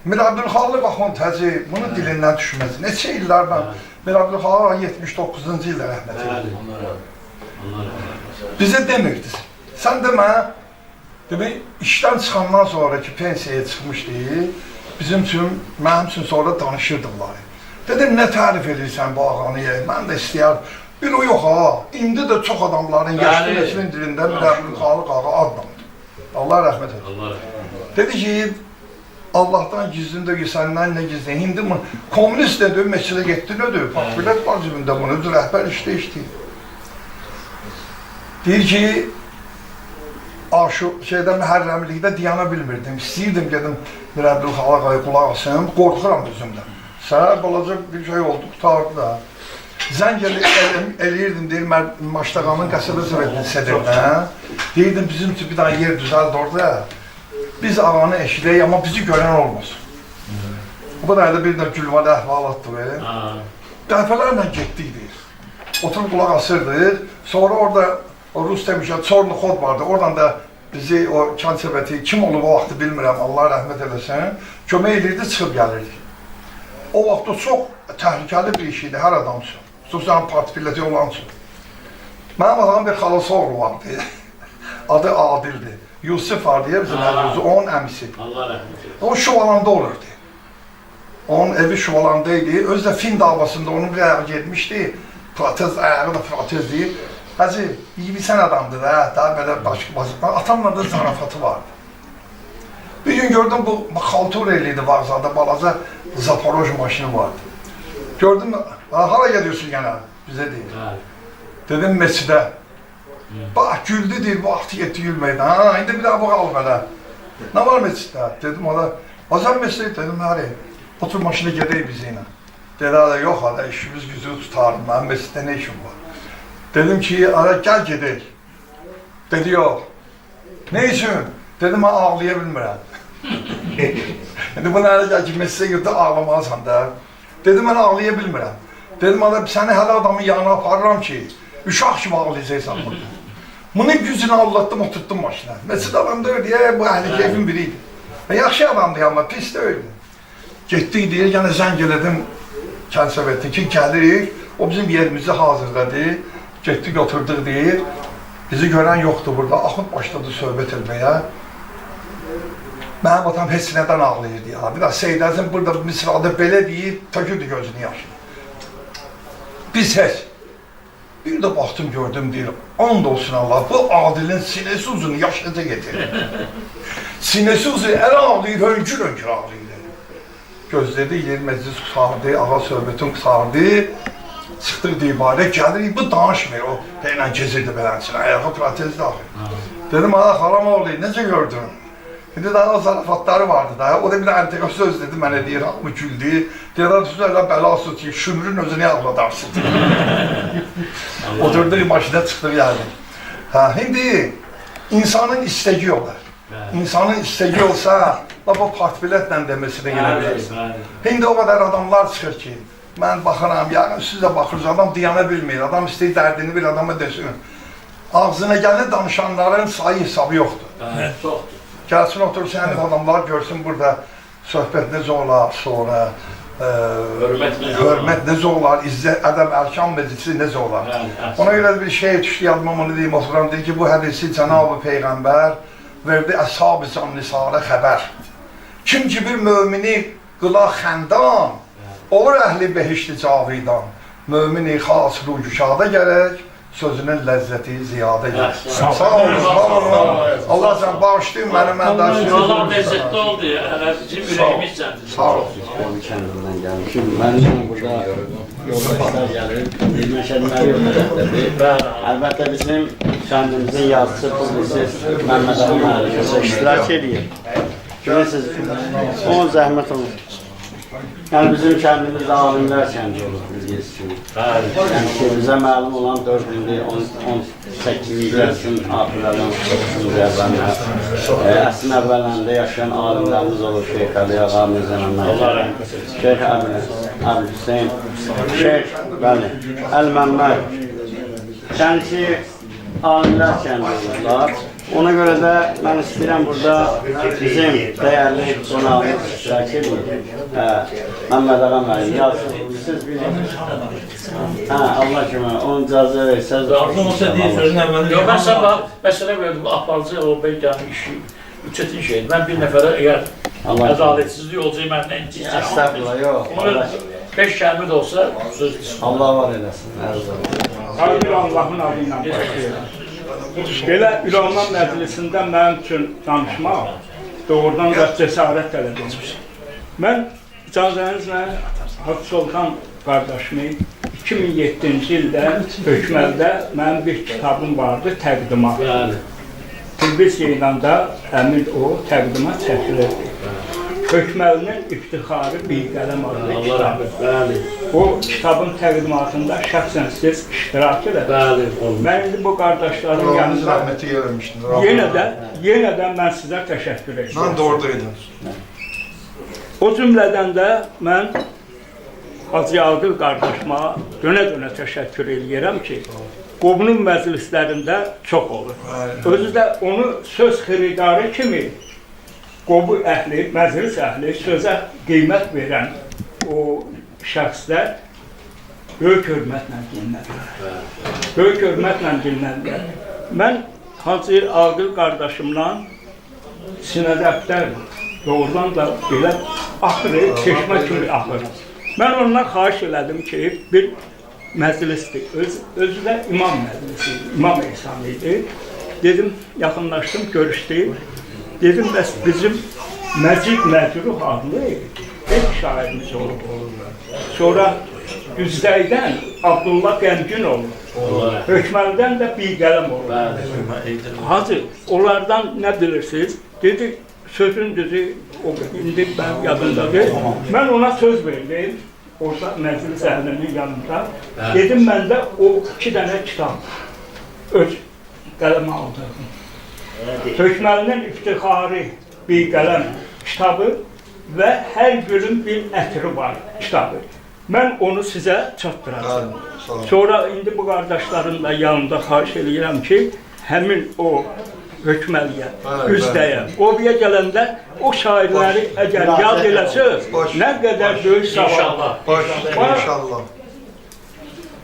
Mir Əbdülxalıq Axund Hacı bunun dilindən düşməz. Neçə illər mən Mir Əbdülxalıq 79-cu ildə rəhmət elədi. Bizə demirdi. Sən demə, demək, işdən çıxandan sonra ki, pensiyaya çıxmışdı, bizim üçün, mənim üçün sonra danışırdı bunları. Dedim, nə tərif edirsən bu ağanı, mən də istəyər. Bir o yox ha, indi də çox adamların yaşlı neslin dilində Mir Əbdülxalıq ağa adlandı. Allah rəhmət etsin. Dedi ki, Allahdan gizlin də ki, səndən nə gizlin? İndi bunu, komünist nədir, məscidə getdi nədir? Partbilet var cibində bunu, özü rəhbər işdə işləyir. Deyir ki, şeydə məhərrəmlikdə diyana bilmirdim, istəyirdim gedim Mir Əbdülxalıq ağaya qulaq asım, qorxuram özümdən. Səhər balaca bir şey oldu, qutardı da. Zəng eləyirdim, deyir, Maşdağanın qəsəbə sovetinin sədrinə. Deyirdim, bizim üçün bir dənə yer düzəldi orada. Biz ağanı eşidək, amma bizi görən olmasın. O qədər də bir də gülməli əhvalatdır. Dəfələrlə getdik, deyir. Oturub qulaq asırdıq. Sonra orada Rus demişlər, Çorlu xod vardı. Oradan da bizi o kənd soveti, kim olub o vaxtı bilmirəm, Allah rəhmət eləsin, kömək eləyirdi, çıxıb gəlirdik. O vaxt o çox təhlükəli bir iş idi hər adam üçün. Xüsusən partbileti olan üçün. Mənim adamın bir xalası oğlu vardı. Adı Adildir. Yusuf var deyə bizim Əli, onun əmisi. Allah rəhmət eləsin. O Şuvalanda olurdu. Onun evi Şuvalanda idi. Özü də Fin davasında onun bir ayağı getmişdi. Protez, ayağı da protez deyir. Hacı, iyi bilsən adamdır da, daha belə başqa. Atamla da zarafatı vardı. Bir gün gördüm bu xaltur eliydi vağzada, balaca Zaporoj maşını vardı. Gördüm, hara gediyorsun gene? Bizə deyir. Dedim, məscidə. Bax, güldü deyir, bu vaxtı getdi gülməkdən. Ha, indi bir daha bu qal belə. Nə var məsciddə? Dedim, o da, Azər məscidə, dedim, həri, otur maşına gedək biz ilə. Dedi, hələ, yox, hələ, işimiz gücü tutarım, mənim məsciddə nə işim var? Dedim ki, hələ, gəl gedək. Dedi, yox. Nə üçün? Dedim, mən ağlaya bilmirəm. İndi bu nə gəl ki, məscidə girdi, ağlamalısan da. Dedim, mən ağlaya bilmirəm. Dedim, hələ, səni hələ adamın yanına aparıram ki, uşaq kimi ağlayacaqsan burada. Bunun gücünü allatdım, oturtdum maşına. Məscid adam deyir, deyə, bu əhli keyfin biriydi. Yaxşı adamdır amma pis deyildi. Getdik deyir, yəni zəng elədim kənd sovetini ki, gəlirik, o bizim yerimizi hazırladı, getdik oturduq deyir, bizi görən yoxdur burada, Axund başladı söhbət etməyə. Mənim atam heç nədən ağlayırdı ya. Bir də Seyid Əzim burada misrada belə deyir, tökürdü gözünü yaşını. Biz heç. Bir də baxdım, gördüm, deyir, and olsun Allah, bu Adilin sinesi uzun, yaş necə getirir? Sinesi uzun, əl ağlayır, hönkür-hönkür ağlayır. Gözlədi, yer məclis qurtardı, ağa söhbətin qurtardı. Çıxdıq divarə, gəlirik, bu danışmır, o ilə gezirdi beləncə, ayağı protez daxil. Dedim, ağa, xalam oğlu, necə gördün? İndi daha o zarafatları vardı da, o da bir əntiqa söz dedi, mənə deyir, hamı güldü. Deyir, siz elə bəlasız ki, şümrün özünü ağladarsın. Oturduq, maşına çıxdıq, gəldik. Hə, indi insanın istəyi olar. İnsanın istəyi olsa, lap o partbiletlə deməsini yenə bilir. İndi o qədər adamlar çıxır ki, mən baxıram, yəni siz də baxırsınız, adam dayana bilmir, adam istəyir dərdini bir adama desin. Ağzına gələn danışanların sayı hesabı yoxdur. Çoxdur. Gəlsin, otursun, həmin adamlar görsün burada söhbət necə olar sonra, hörmət necə olar, izzət, ədəb, ərkan meclisi necə olar. Ona görə bir şey düşdü yadıma, onu deyim, oturam, deyir ki, bu hədisi Cənab-ı Peyğəmbər verdi əshab-ı cannisarə xəbər. Kim ki bir mümini qıla xəndan, olur əhli behişti cavidan. Mümini xas rücüşada gərək, sözünün ləzzəti ziyadə gəlir. Sağ olun, sağ olun. Allah sən bağışlayın məni, mən də... Allah ləzzətli oldu, hələ bizim ürəyimiz cəndir. Sağ olun. Qobu kəndindən gəlmişim. Mənim burada yoldaşlar gəlir. Məşəd Məliyev tərəfdədir. Əlbəttə bizim kəndimizin yazıcısı, publisist Məmməd Ağa müəllim iştirak edir. Görürsünüz, onun zəhmət olur. Yəni bizim kəndimiz alimlər kəndi olub bildiyiniz kimi. Yəni ki, bizə məlum olan 4-cü, 18-ci əsrin axirlərdən, 19-cu əvvəlinə, əsrin əvvəllərində yaşayan alimlərimiz olur. Şeyx Əli Ağa, Mirzə Məmməd, Şeyx Əbül Hüseyn, Şeyx bəli, Əl Məmməd. Yəni ki, alimlər kəndi olublar. Ona görə də mən istəyirəm burada bizim dəyərli qonağımız iştirak edir. Məmməd Ağa müəllim, yazsın, siz bilin. Hə, Allah kömək, onun icazə versəz. Lazım olsa deyir, sözün əvvəlini. Yox, mən sabah məsələ verdim, aparıcı o bəy gəlmiş işi, çətin şeydir. Mən bir nəfərə əgər ədalətsizlik olacaq, məndən inciyəcəm. Əstəğfurullah, yox. Ona 5 kəlmə də olsa söz desin. Allah var eləsin, ərz olsun. Hər bir Allahın adı ilə başlayıram. Belə Üləma Məclisində mənim üçün danışmaq doğrudan da cəsarət tələb edir. Mən icazənizlə Hacı Soltan qardaşımı 2007-ci ildə Hökməldə mənim bir kitabım vardı, təqdimat. Tilbis yayınında həmin o təqdimat çəkilirdi. Hökməlinin İftixarı bir qələm adlı kitabı. O kitabın təqdimatında şəxsən siz iştirak elədiniz. Mən indi bu qardaşların yanında yenə də mən sizə təşəkkür edirəm. Mən də oradaydım. O cümlədən də mən Hacı Aqil qardaşıma dönə-dönə təşəkkür eləyirəm ki, Qobunun məclislərində çox olur. Özü də onu söz xiridarı kimi Qobu əhli, məclis əhli, sözə qiymət verən o şəxslər böyük hörmətlə dinlənirlər. Böyük hörmətlə dinlənirlər. Mən Hacı Aqil qardaşımla sinədəftər doğrudan da belə axırı, çeşmə kimi axır. Mən ondan xahiş elədim ki, bir məclisdir. Özü də imam məclisi, İmam Ehsan idi. Dedim, yaxınlaşdım, görüşdük. Dedim, bəs bizim Məcid Məcruh adlı ilk şairimiz olub. Sonra Güzdəydən Abdullah Qəmgin olub, Hökməldən də bir qələm olub. Hacı, onlardan nə bilirsiniz? Dedi, sözün düzü, indi mən yadımdadır. Mən ona söz verdim, orada məclis əhlinin yanında. Dedim, məndə o 2 dənə kitab öz qələmə aldırdım. Hökməlinin İftixarı bir qələm kitabı və hər gülün bir ətri var kitabı. Mən onu sizə çatdıracağım. Sonra indi bu qardaşların da yanında xahiş eləyirəm ki, həmin o Hökməliyə, Üzdəyə. Qobuya gələndə o şairləri əgər yad eləsəz, nə qədər böyük savab. İnşallah.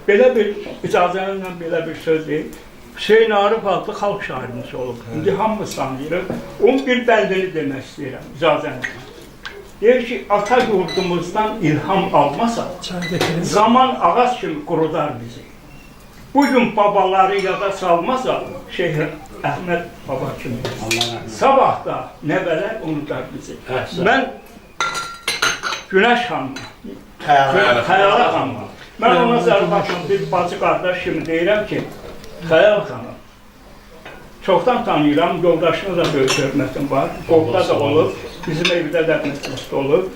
Belə bir, icazənizlə belə bir söz deyim. Hüseyn Arif adlı xalq şairimiz olub. İndi hamımız tanıyırıq. Onun bir bəndini demək istəyirəm, icazənizlə. Deyir ki, ata yurdumuzdan ilham almasa, zaman ağac kimi qurudar bizi. Bugün babaları yada salmasa, Şeyh Əhməd baba kimi. Sabah da nəvələr unudar bizi. Mən Günəş xanıma, Xəyala xanıma, mən ona zərbatım bir bacı qardaş kimi deyirəm ki, Xəyal xanım, çoxdan tanıyıram, yoldaşına da böyük hörmətim var, Qobda da olub, bizim evdə də məclisdə olub.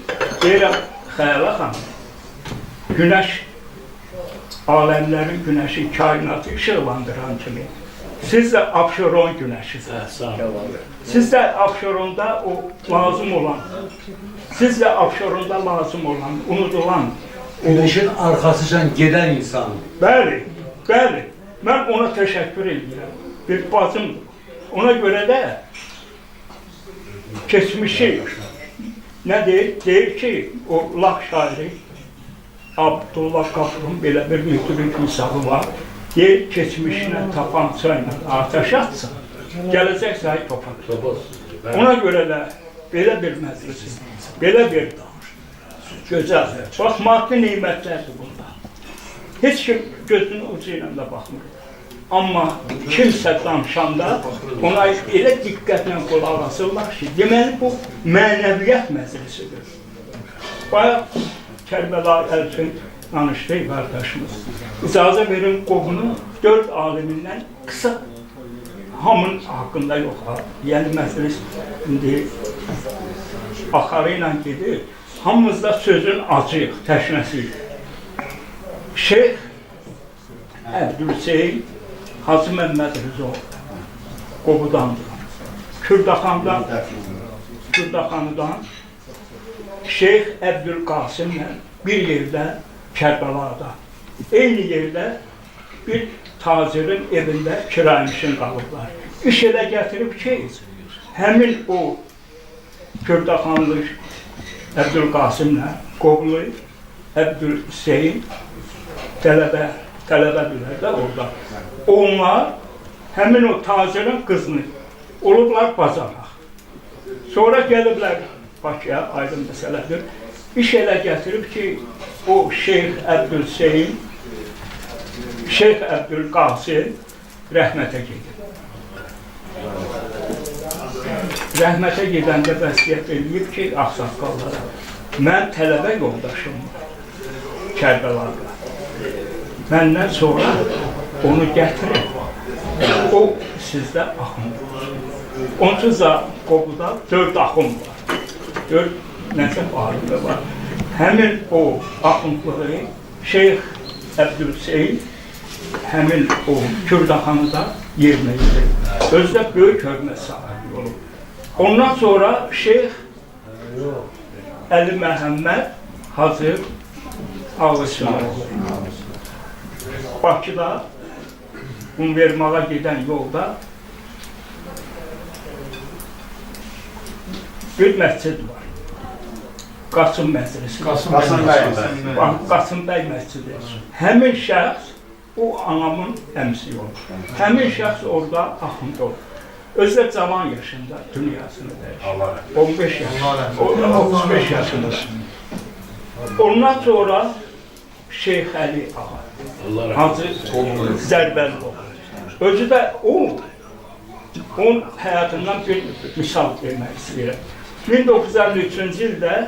Deyirəm, Xəyala xanım, günəş, aləmlərin günəşi, kainatı işıqlandıran kimi, siz də Abşeron günəşisiniz. Siz də Abşeronda o lazım olan, siz də Abşeronda lazım olan, unudulan... Günəşin arxasıcan gedən insan. Bəli, bəli. Mən ona təşəkkür edirəm. Bir bacımdır. Ona görə də keçmişi nə deyir? Deyir ki, o Lak şairi Abdullah Qafurun belə bir mütürük misalı var. Deyir, keçmişinə tapanca ilə atəş atsa, gələcək sahib topa. Ona görə də belə bir məclis, belə bir gözəl. Bax, maddi nemətlərdir bunda. Heç kim gözünün ucu ilə də baxmır. Amma kimsə danışanda ona elə diqqətlə qulaq asırlar ki, deməli bu mənəviyyat məclisidir. Bayaq Kərbəlayı Elçin danışdı qardaşımız. İcazə verin Qobunun 4 alimindən qısa hamının haqqında yox. Yəni məclis indi axarı ilə gedir. Hamımız da sözün acıyıq, təşnəsiyik. Şeyx Əbdülhüseyn Hacı Məmməd Rıza Qobudandır. Kürdaxandan Şeyx Əbdülqasimlə bir yerdə Kərbəlada, eyni yerdə bir tacirin evində kirayənişin qalıblar. İş elə gətirib ki, həmin o Kürdaxanlı Əbdülqasimlə Qoblu Əbdülhüseyn tələbədirlər də orada. Onlar həmin o tacirin qızını olublar bacaraq. Sonra gəliblər Bakıya, aydın məsələdir. İş elə gətirib ki, o Şeyx Əbdülhüseyn, Şeyx Əbdülqasim rəhmətə gedir. Rəhmətə gedəndə vəsiyyət eləyib ki, ağsaqqallara, mən tələbə yoldaşım var Kərbəlada. Məndən sonra onu gətirin, o sizdə axund olsun. Onsuz da Qobuda 4 axund var, 4 Nəcəf alimi var. Həmin o axundluğu Şeyx Əbdülhüseyn həmin o Kürdaxanıda yerinə yetirib. Özü də böyük hörmət sahibi olub. Ondan sonra Şeyx Əli Məhəmməd Hacı Ağusmanovlu Bakıda Qumvermağa gedən yolda bir məscid var. Qasım məclisi. Qasım bəy məscidi. Həmin şəxs, o anamın əmsi olur. Həmin şəxs orada axund olur. Özü də cavan yaşında dünyasını dəyişir. 15 yaşında, 35 yaşında. Ondan sonra Şeyx Əli Ağa, Hacı Zərbəli. Özü də onun həyatından bir misal vermək istəyirəm. 1953-cü ildə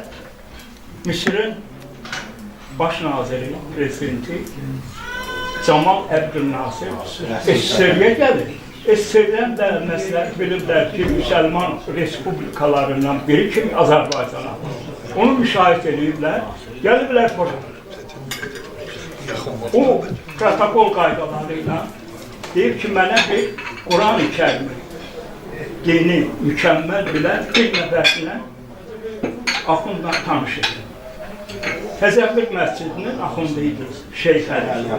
Misirin baş naziri, prezidenti Camal Əbdülnasir SSR-yə gəlir. SSR-dən də məsələn biliblər ki, müsəlman respublikalarından biri kimi Azərbaycana. Onu müşahidə ediblər, gəliblər bura. O protokol qaydaları ilə deyib ki, mənə bir Quran-ı Kərimi dini mükəmməl bilən bir nəfərsinə axundla tanış edir. Təzəvvür məscidinin axundu idi Şeyx Əli.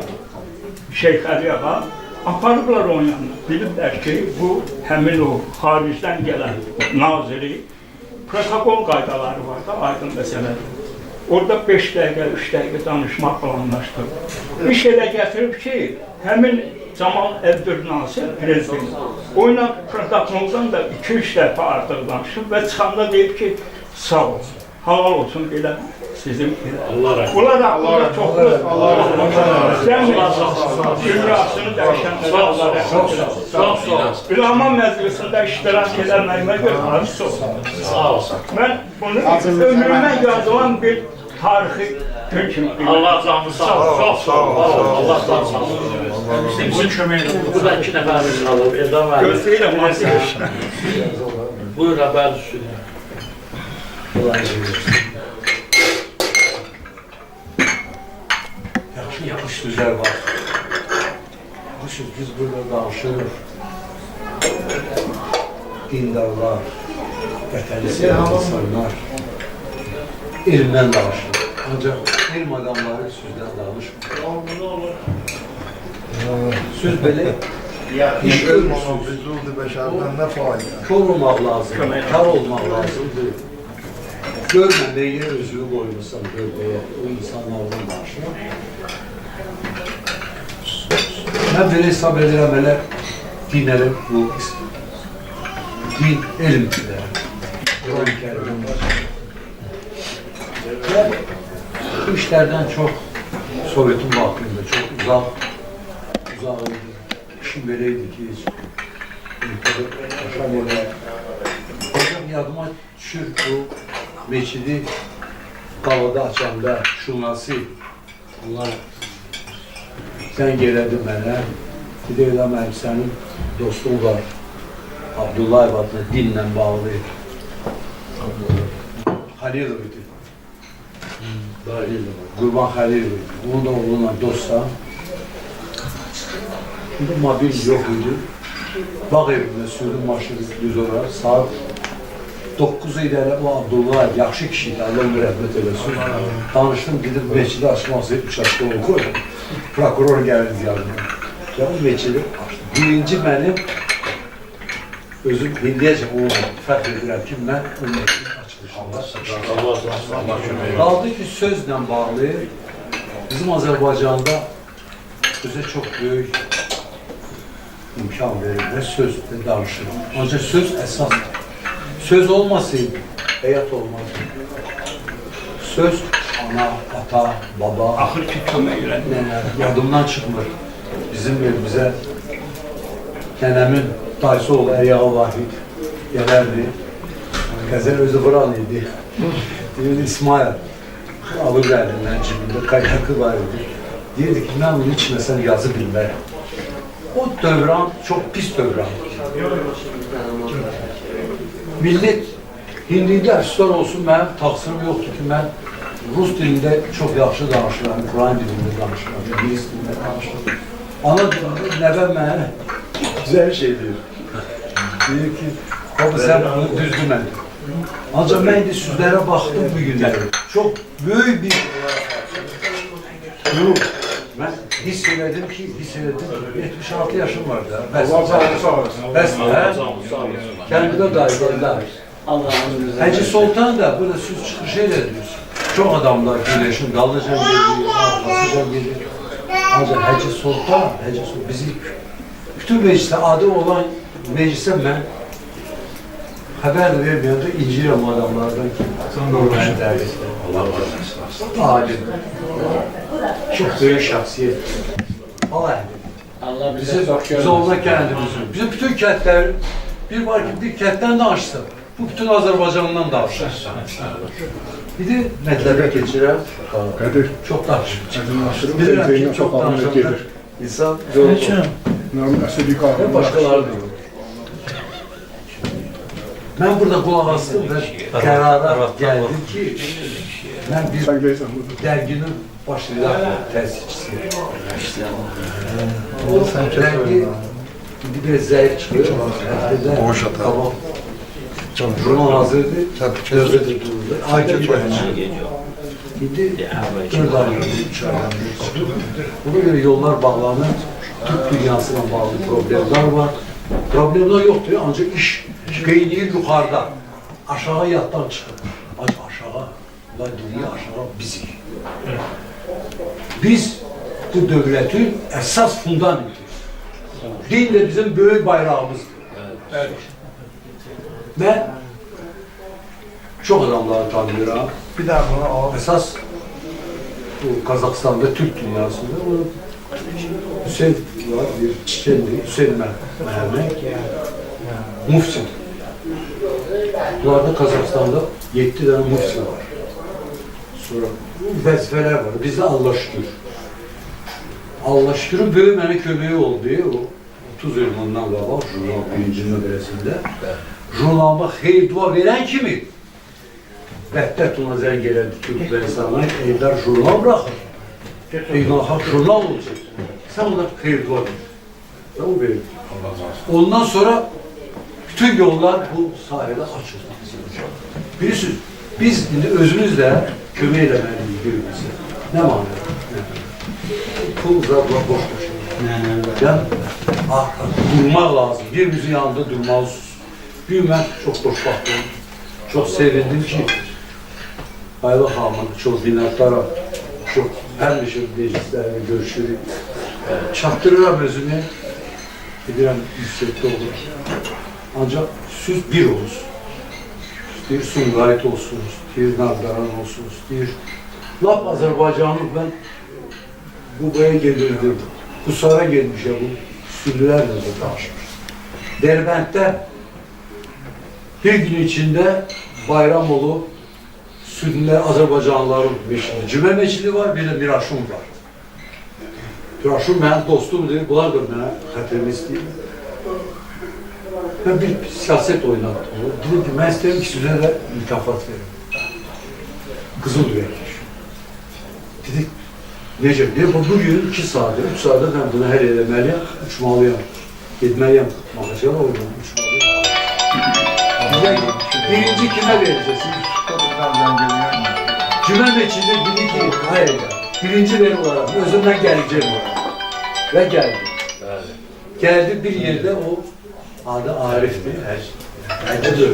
Şeyx Əli ağa Aparıblar onun yanına. Biliblər ki, bu həmin o xaricdən gələn naziri protokol qaydaları var da, aydın məsələdir. Orada 5 dəqiqə, 3 dəqiqə danışmaq planlaşdırıb. İş elə gətirib ki, həmin Camal Əbdülnasir prezident o ilə protokoldan da 2-3 dəfə artıq danışıb və çıxanda deyib ki, sağ olsun, halal olsun belə sizin belə. Bunlar haqqında çoxlu dünyasını dəyişənlərə Allah rəhmət eləsin. Üləma məclisində iştirak eləməyimə görə acı olsun. Mən bunu ömrümə yazılan bir tarixi gün kimi bilirəm. Allah canını sağ olsun. Çox sağ olun. Allah canını sağ olsun. Bizim kömək edin. Bu da 2 nəfərimiz qalıb. Eldar müəllim. Gözləyirəm. Buyur, bəli, üstünə. Yaxşı sözlər var. Bu söz biz burada danışırıq. Dindarlar, vətəni sevən insanlar elmdən danışır. Ancaq elm adamları sözdən danışmır. Söz belə iş görürsünüz. Kör olmaq lazımdır, kar olmaq lazımdır. Görməməyə özünü qoymuşsan görməyə, o insanlardan danışıram. Mən belə hesab edirəm, elə din elə bu din elmdir də. Quran-ı Kərimdən var. Və bu işlərdən çox Sovetin vaxtında çox uzaq idi. İşim belə idi ki, heç ölkədə yaşam elə. Hocam yadıma düşür bu meçidi qalada açanda Şunası onlar zəng elədi mənə. Dedi, elə mənim sənin dostun var, Abdullayev adlı dinlə bağlı Xəlilov idi. Qurban Xəlilov idi. Onun da oğlunla dostsan. İndi mobil yox idi. Bağ evində sürdüm maşını düz ora. Saat 9 idi elə o Abdullayev yaxşı kişi idi, Allah onu rəhmət eləsin. Danışdım, gidib meçidi açmaq istəyib uçaqda onu qoydum. Prokuror gəldi yanıma. Ya o meçidi açdım. Birinci mənim özüm indiyəcək onunla fəxr edirəm ki, mən o meçidin açılışında işlədim. Qaldı ki, sözlə bağlı bizim Azərbaycanda özə çox böyük imkan verir və sözlə danışır. Ancaq söz əsasdır. Söz olmasaydı, həyat olmazdı. Söz ana, ata, baba... Axır ki, kömək elədi. Nənə, yadımdan çıxmır. Bizim evimizə nənəmin dayısı oğlu Əliağa Vahid gələrdi. Qəzəl özü vuran idi. Deyirdi, İsmail, alır əlindən cibində, kaynakı var idi. Deyirdi ki, mən bunu içməsəm yazı bilmərəm. O dövran çox pis dövrandır. Millət, hindində əfsuslar olsun, mənim təqsirim yoxdur ki, mən rus dilində çox yaxşı danışıram, Ukrayn dilində danışıram, ingilis dilində danışıram. Ana dilində nəvə mənə güzel şey deyir. Deyir ki, baba sən bunu düz demədin. Ancaq mən indi sözlərə baxdım bu günləri. Çox böyük bir qürur. Mən hiss elədim ki, 76 yaşım var da. Bəs də, kənddə dayılar. Hacı Sultan da burada söz çıxışı elədir. Çox adamlar güneşin dallıca gedir, arkasıca gedir. Ancaq Hacı Sultan, bizi bütün meclisə adı olan meclisə mən xəbər də verməyəndə incirəm adamlardan ki, məni dəvət edir. Alim, çox böyük şəxsiyyət. Allah bizim Zolda kəndimizin, bizim bütün kəndlər, bir var ki, bir kənddən danışsa, bu bütün Azərbaycandan danışır. Bir də mətləbə keçirəm, çox danışır. Bilirəm ki, çox danışanda insan yorulur. Və başqaları da yorulur. Mən burada qulaq astım və qərara gəldim ki, mən bir dərginin baş redaktoru, təsisçisiyəm. O dərgi indi biraz zəif çıxır, həftədə qabaq jurnal hazırdır, dövrədir dururdu, ayda bir dənə çıxır. İndi 4 ay, 3 ay. Buna görə yollar bağlanır. Türk dünyasına bağlı problemler var. Problemler yoxdur, ancaq iş qeyniyir yuxarıda. Aşağı yaddan çıxır. Ancaq aşağı, bunlar dediyi aşağı bizik. Biz bu dövlətin əsas fundamentiyiz. Din də bizim böyük bayrağımızdır. Evet. Mən çox adamları tanıyıram. Bir daha bunu al. Əsas bu Kazaxıstanda, Türk dünyasında o Hüseyin var, bir Çiçenli, Hüseyin Məhəmməd, Mufti. Bunlarda Kazaxıstanda 7 tane mufti var. Sonra bu vəzifələr var. Bizdə Allah şükür. Allah şükürün böyük mənə köməyi oldu. O 30 il bundan qabaq jurnal birinci nömrəsində. Jurnalıma xeyir dua verən kimi Vəhdət ona zəng elədi Türkmenistan'a. Eldar jurnal bıraxır. Beynəlxalq jurnal olacaq. Sən ona xeyir dua ver. Və o verdi. Ondan sonra bütün yollar bu sahədə açıldı. Bilirsiniz, biz indi özümüz də kömək eləməliyik bir-birimizə. Nə mənada? Pul zadla boş-boş. Yəni, durmaq lazım. Bir-birimizin yanında durmalısınız. Bir mən çox xoşbəxtəm. Çox sevindim ki, Ayla xanımın çox minnətdaram. Çox həmişə meclislərlə görüşürük. Çatdırıram özümü. Edirəm, yüksəkdə olur. Ancaq siz bir olursunuz. İstəyir Sumqayıt olsun, istəyir Nardaran olsun, istəyir... Lap Azərbaycanlı mən Qubaya gedirdim, Qusara gelmişəm, bu sünnilərlə də danışmışım. Dərbənddə bir gün içində bayram olub, sünnilər Azərbaycanlıların meçidi. Cümə meçidi var, bir də Miraşun var. Miraşun mənim dostumdur, bunlar da mənə xətrimi istəyirlər. Mən bir siyaset oynattım. Dedim ki, mən istəyirəm ki, sizə də mükafat verim. Qızıl ürəkmiş. Dedik, necə? Dedim, bugün 2 saatə, 3 saatə mən bunu həll eləməliyəm, uçmalıyam. Getməliyəm, Maxaçkala oradan uçmalıyam. Birinci kimə verəcəksiniz? Cümə meçidi dedi ki, hayır, birinci verim olaraq, özümdən gələcəm olaraq. Və gəldi. Gəldi bir yerdə o, adı Arif'dir, Arif'dir,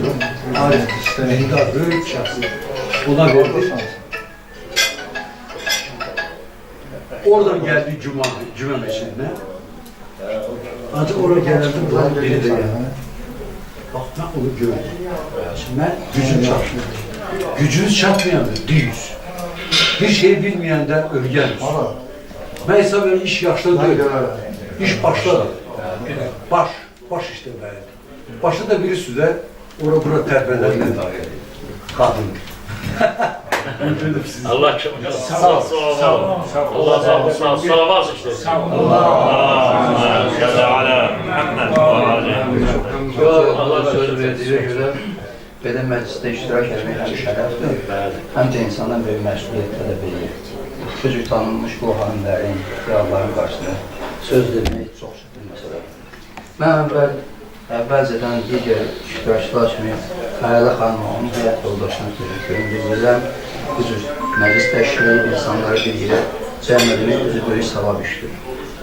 dindar, böyük şəxsiyyət. Ona verdi. Oradan geldi Cuma meçidine. Ancaq oraya gələndə bunların biri də gəldi. Bax, mən onu gördüm. Şimdi mən gücüm çatmıyor. Gücünüz çatmayanda deyir. Bir şey bilməyəndə öyrənir. Mən hesab edirəm, iş yaşda deyil. İş başdadır. Baş işləməlidir. Başda da biri sizə ora-bura tərpədənlər qadındır. Allah kömək olsun. Sağ ol. Allah sağ olsun. Salavat işləsin. Sağ ol. Allah söz verdiyinə görə belə məclisdə iştirak etmək həm şərəfdir, həm də insana böyük məsuliyyət tələb edir. Bu cür tanınmış ruhanilərin, ixtiyarların qarşısında söz demək çox çətin məsələdir. Mən əvvəlcədən digər iştirakçılar kimi Xəyalə xanıma, onun həyat yoldaşına təşəkkürüm bildirirəm. Bu cür məclis təşkil edib insanları bir yerə cəm etmək özü böyük savab işdir.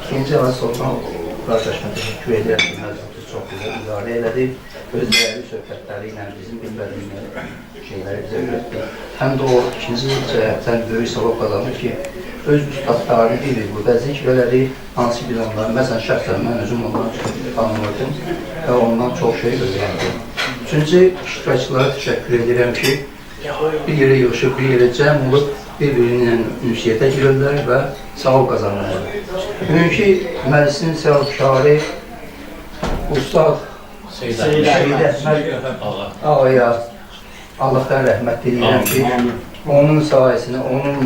İkinci Hacı Sultan qardaşıma təşəkkür edirəm ki, məclisi çox gözəl idarə elədi. Öz dəyərli söhbətləri ilə bizim bilmədiyimiz şeyləri bizə öyrətdi. Həm də o ikinci cəhətdən böyük savab qazanır ki, öz üstadlarını bir-bir burada zikr elədi, hansı biz onları, məsələn, şəxsən mən özüm ondan çox tanımırdım və ondan çox şey öyrəndim. Üçüncü, iştirakçılara təşəkkür edirəm ki, bir yerə yığışıb, bir yerə cəm olub, bir-birinlə ünsiyyətə girirlər və savab qazanırlar. Bugünkü məclisin səbəbkarı Ustad Seyid Əhməd Ağaya Allahdan rəhmət diləyirəm ki, onun sayəsində, onun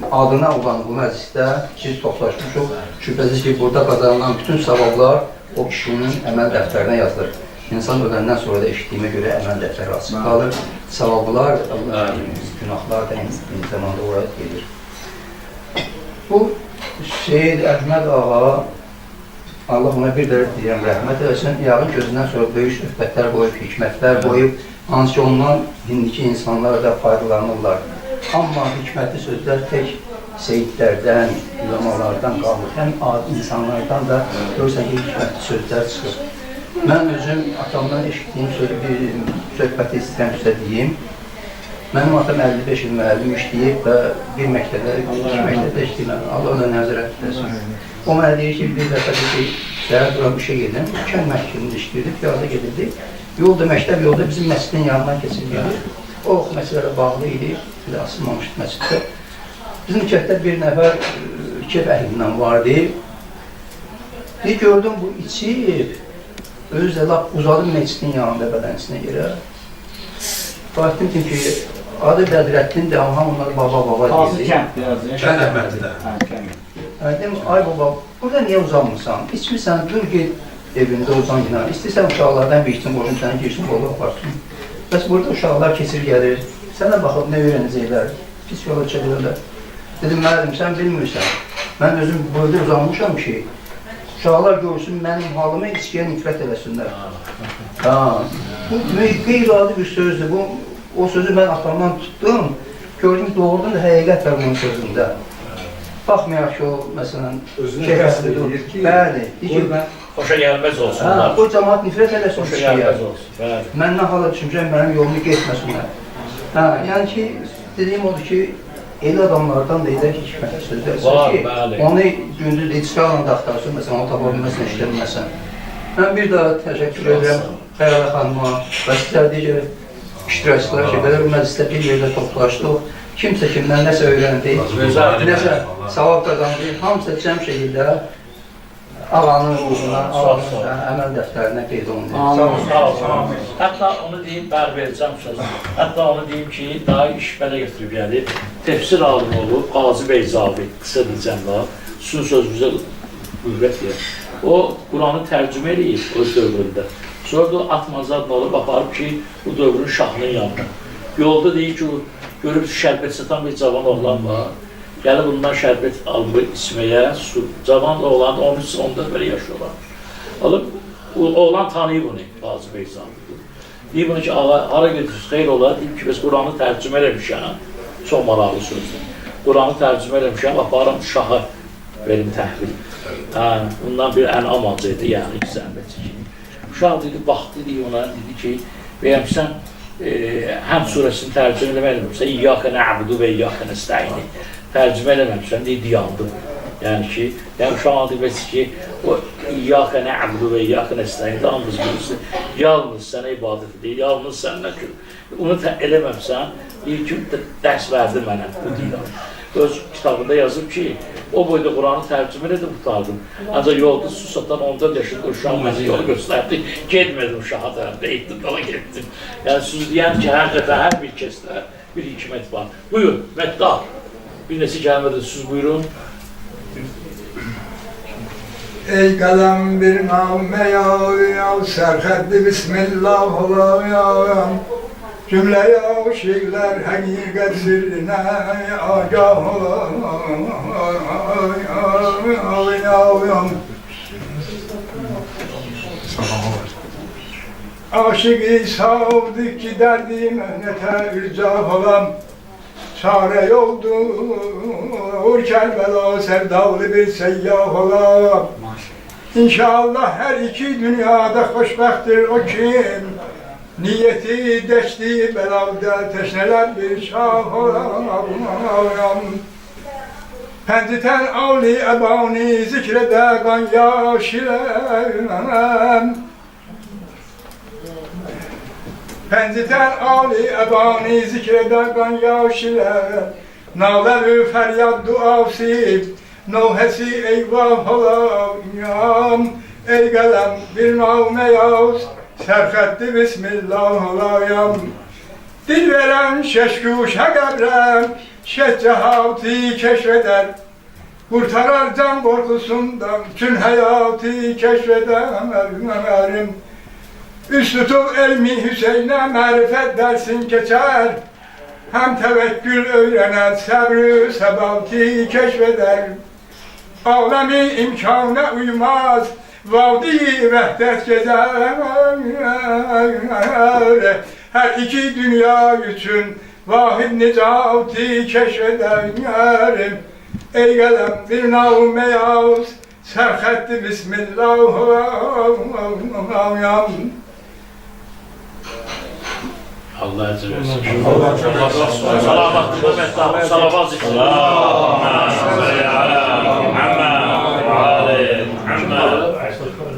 adına olan bu məclisdə biz toplaşmışıq. Şübhəsiz ki, burada qazanılan bütün savablar o kişinin əməl dəftərinə yazılır. İnsan öləndən sonra da eşitdiyimə görə əməl dəftəri açıq qalır. Savablar, günahlar da eyni zamanda oraya gedir. Bu Seyid Əhməd Ağa, Allah ona bir də deyirəm, rəhmət eləsin, yağın gözündən sonra böyük söhbətlər qoyub, hikmətlər qoyub, hansı ki ondan indiki insanlar da faydalanırlar. Amma hikmətli sözlər tək seyidlərdən, ulamalardan qalır, həm adi insanlardan da görürsən ki, hikmətli sözlər çıxır. Mən özüm atamdan eşitdiyim bir söhbəti istəyirəm sizə deyim. Mənim atam 55 il müəllim işləyib və bir məktəbdə, iki məktəbdə işləyib. Allah ona nəzərət etsin. O mənə deyir ki, bir dəfə ki, səhər duram işə gedim, kənd məhkəmində işləyirdi, piyada gedirdik. Yolda, məktəb yolda bizim məscidin yanından keçib gedir. O məsələlərə bağlı idi, bir də asılmamışdı məsciddə. Bizim kənddə bir nəfər kef əhlindən vardı. Bir gördüm, bu içib, özü də lap uzadı məscidin yanında bədənisinə görə. Qayıtdım ki, adı Bədrəddindir, amma onlar baba-baba deyirdi. Hansı kənddir? Kənd Əhmədlidə. Dedim, ay baba, burada niyə uzanmırsan? İçmirsən, dur get evində uzan yenə. İstəyirsən uşaqlardan bir içsin, qoşun səni girsin, qolu aparsın. Bəs burada uşaqlar keçir gəlir, sənə baxıb nə öyrənəcəklər, pis yola çəkirlər. Dedim, müəllim, sən bilmirsən, mən özüm burada uzanmışam ki, uşaqlar görsün mənim halımı içkiyə nifrət eləsinlər. Bu qeyri-adi bir sözdür. O sözü mən atamdan tutdum, gördüm ki, doğrudan da həqiqət var bunun sözündə. Baxmayaq ki, o, məsələn, özünü qəsd edir ki, bəli, xoşa gəlməz olsunlar. O cəmaat nifrət eləsin xoşa gəlməz olsun. Bəli. Məndən hala düşüncəm, mənim yolumu getməsinlər. Yəni ki, dediyim odur ki, elə adamlardan da elə hikmətli sözlər var ki, onu gündüz içraqla da axtarsın, məsələn, onu tapa bilməsin, eşidə bilməsin. Mən bir daha təşəkkür edirəm Xəyalə xanıma və sizlər digər iştirakçılar ki, belə bir məclisdə bir yerdə toplaşdıq. Kimsə kimdən nəsə öyrəndi, nəsə savab qazandı, hamısı cəm şəkildə ağanın ruhuna, ağanın əməl dəftərinə qeyd olundu. Sağ olun. Hətta onu deyim, bəli verəcəm sözü. Hətta onu deyim ki, daha iş belə götürüb gəlir. Tefsir alimi olub, Qazi Beyzavi, qısa deyəcəm daha, sizin sözünüzə qüvvət verir. O, Quranı tərcümə eləyib öz dövründə. Sonra da atmazadla olub, aparıb ki, bu dövrün şahının yanına. Yolda deyir ki, görüb şərbət satan bir cavan oğlan var. Gəlib bundan şərbət alıb içməyə, su. Cavan oğlan 13-14 belə yaşı olan. Alıb, oğlan tanıyıb bunu, Qazi Beyzavi. Deyib bunu ki, ağa, hara gedirsiniz, xeyr olar. Deyib ki, biz Quranı tərcümə eləmişəm. Çox maraqlı sözdür. Quranı tərcümə eləmişəm, aparım şaha verim təhvil. Bundan bir ənam alacaqdı, yəni ki, zəhmət ki. Uşaq dedi, baxdı dedi ona, dedi ki, bəyəm sən Həmd surəsini tərcümə eləməmişsən, İyyəkə nə'budu və iyyəkə nəstəini tərcümə eləməmişsən, deyir, yandım. Yəni ki, yəni uşaq deməsi ki, o İyyəkə nə'budu və iyyəkə nəstəini hamımız bilirsiniz, yalnız sənə ibadət edir, yalnız səndən ki, onu eləməmişsən, deyir ki, dərs verdi mənə, bu deyir. Öz kitabında yazıb ki, o boyda Quranı tərcümə elədim, qurtardım. Ancaq yolda su satan 14 yaşında uşaq mənə yolu göstərdi, getmədim uşağa tərəfdə, etdim, dala getdim. Yəni, siz deyən ki, həqiqətən hər bir kəsdə bir hikmət var. Buyur, Məddah, bir neçə kəlmə də siz buyurun. Ey qələm bir namə ya, sərhəddi bismillah olayam. Cümle-i aşıklar hakikat sirrine agah olayam. Aşık-ı savduk ki derdi mehnete ircah olam. Çare yoldur Kerbela sevdalı bir seyyah olam. İnşallah her iki dünyada hoşbəxtdir o kim. Niyeti deşti belavda teşneler bir şah olam. Penciten avli ebani zikrede kan yaş ilem. Penciten avli ebani zikrede kan yaş ilem. Nalevi feryat duası, novhesi eyvah olam. Ey qələm bir navme yaz, Serxətli bismillah olayam. Dil veren şeşguşa qəbrəm, şeş cəhatı keşfeder. Kurtarar can korkusundan tüm hayatı keşfederim. Üst tutup elmi Hüseyin'e marifet dersin geçer. Hem tevekkül öğrenen sabrı sebatı keşfeder. Alemi imkana uymaz, vadi vehdet gezer. Her iki dünya için vahid nicatı keşfederim. Ey qələm bir nağmə yaz, sərxətti Bismillahirrahmanirrahim. Allah əcr versin. Salavatlı mətah, salavat zikri.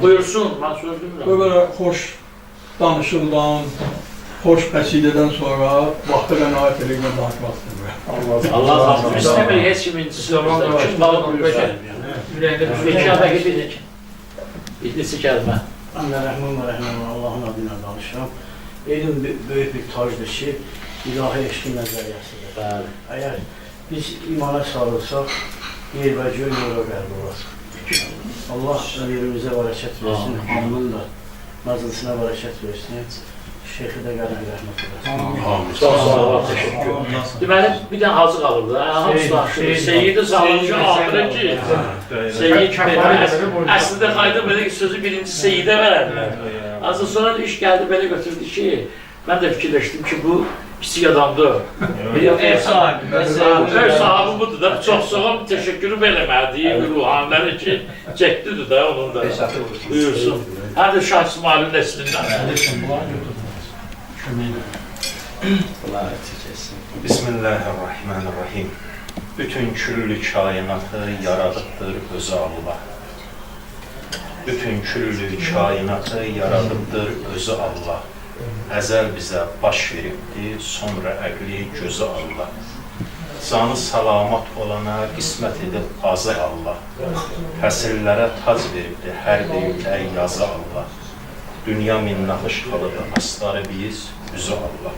Buyursun, mən söz bilmirəm. Böyle xoş danışıqdan, xoş qəsidədən sonra vaxta qənaət eləyib mən danışmaq istəmirəm. Allah razı olsun. İstəmir heç kim incisin. Kim qalıb buyursun. İki bir neçə kəlmə. Bismillahirrahmanirrahim. Allahın adıyla danışıram. Elm böyük bir tacdır ki, ilahi eşqin nəzəriyyəsidir. Bəli. Əgər biz imana sarılsaq, yer və göy nura qərb olar. Allah yerimizə bərəkət versin, hamının da məclisinə bərəkət versin. Şeyxi də qəlb rəhmət eləsin. Amin. Çox sağ ol, təşəkkür. Deməli, bir dənə hacı qalır da, hamısı danışır. Seyyidi sağlamış axırı ki, Seyyid əslində qayda belə ki, sözü birinci Seyyidə verərlər. Ancaq sonra iş gəldi, belə götürdü ki, mən də fikirləşdim ki, bu kiçik adamdır. Ev sahibi budur da, çox sağ ol, təşəkkürü belə mənə ruhaniləri ki, çəkdidir də onun da. Buyursun. Həm də Şah İsmailin nəslindən. Bismillahirrahmanirrahim. Bütün küllü kainatı yaradıbdır özü Allah. Bütün küllü kainatı yaradıbdır özü Allah. Əzəl bizə baş veribdir, sonra əqli gözü Allah. Canı salamat olana qismət edib azı Allah. Fəsillərə tac veribdir, hər birində yazı Allah. Dünya minnaxış xalıdır, astarı biz, üzü Allah.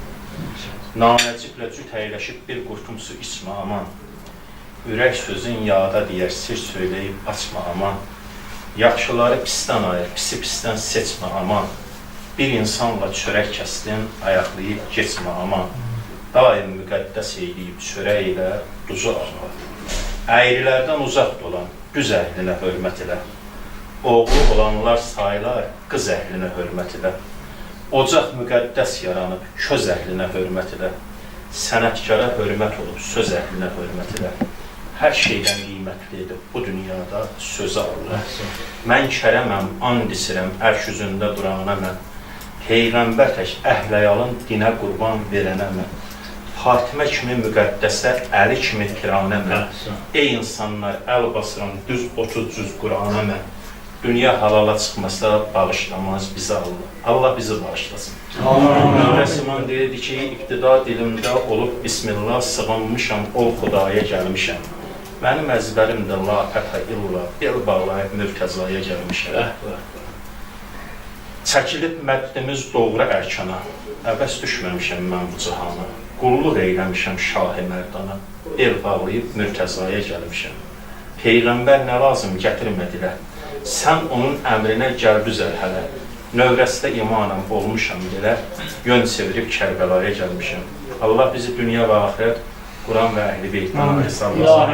Nanəciblə cüt əyləşib bir qurtum su içmə aman. Ürək sözün yada deyər, sir söyləyib açma aman. Yaxşıları pisdən ayır, pisi pisdən seçmə aman. Bir insanla çörək kəsdin, ayaqlayıb keçmə aman. Daim müqəddəs eyləyib çörək ilə duzu Allah. Əyrilərdən uzaq dolan, düz əhlinə hörmət elə. Oğlu olanlar sayılar, qız əhlinə hörmət elə. Ocaq müqəddəs yaranıb, köz əhlinə hörmət elə. Sənətkara hörmət olub, söz əhlinə hörmət elə. Hər şeydən qiymətlidir bu dünyada sözü Allah. Mən kərəməm, and içirəm, ərş üzündə durana mən. Peyğəmbər tək əhl-əyalın dinə qurban verənə mən. Fatimə kimi müqəddəsə, Əli kimi piranə mən. Ey insanlar, əl basıram düz 30 cüz Qurana mən. Dünya halala çıxmasa bağışlamaz bizi Allah. Allah bizi bağışlasın. Rəsiman deyirdi ki, iqtida dilimdə olub Bismillah sığınmışam, ol Xudaya gəlmişəm. Mənim əzbərim də la fətə illa, bel bağlayıb mürtəzaya gəlmişəm. Çəkilib məddimiz doğru ərkana, əbəs düşməmişəm mən bu cihana. Qulluq eyləmişəm şah-ı mərdana, bel bağlayıb mürtəzaya gəlmişəm. Peyğəmbər nə lazım gətirmə dilə, sən onun əmrinə gəl düzəl hələ. Növrəsdə imanam olmuşam belə, yön çevirib Kərbəlaya gəlmişəm. Allah bizi dünya və axirət, Quran və Əhl-i Beytdən hesablasın.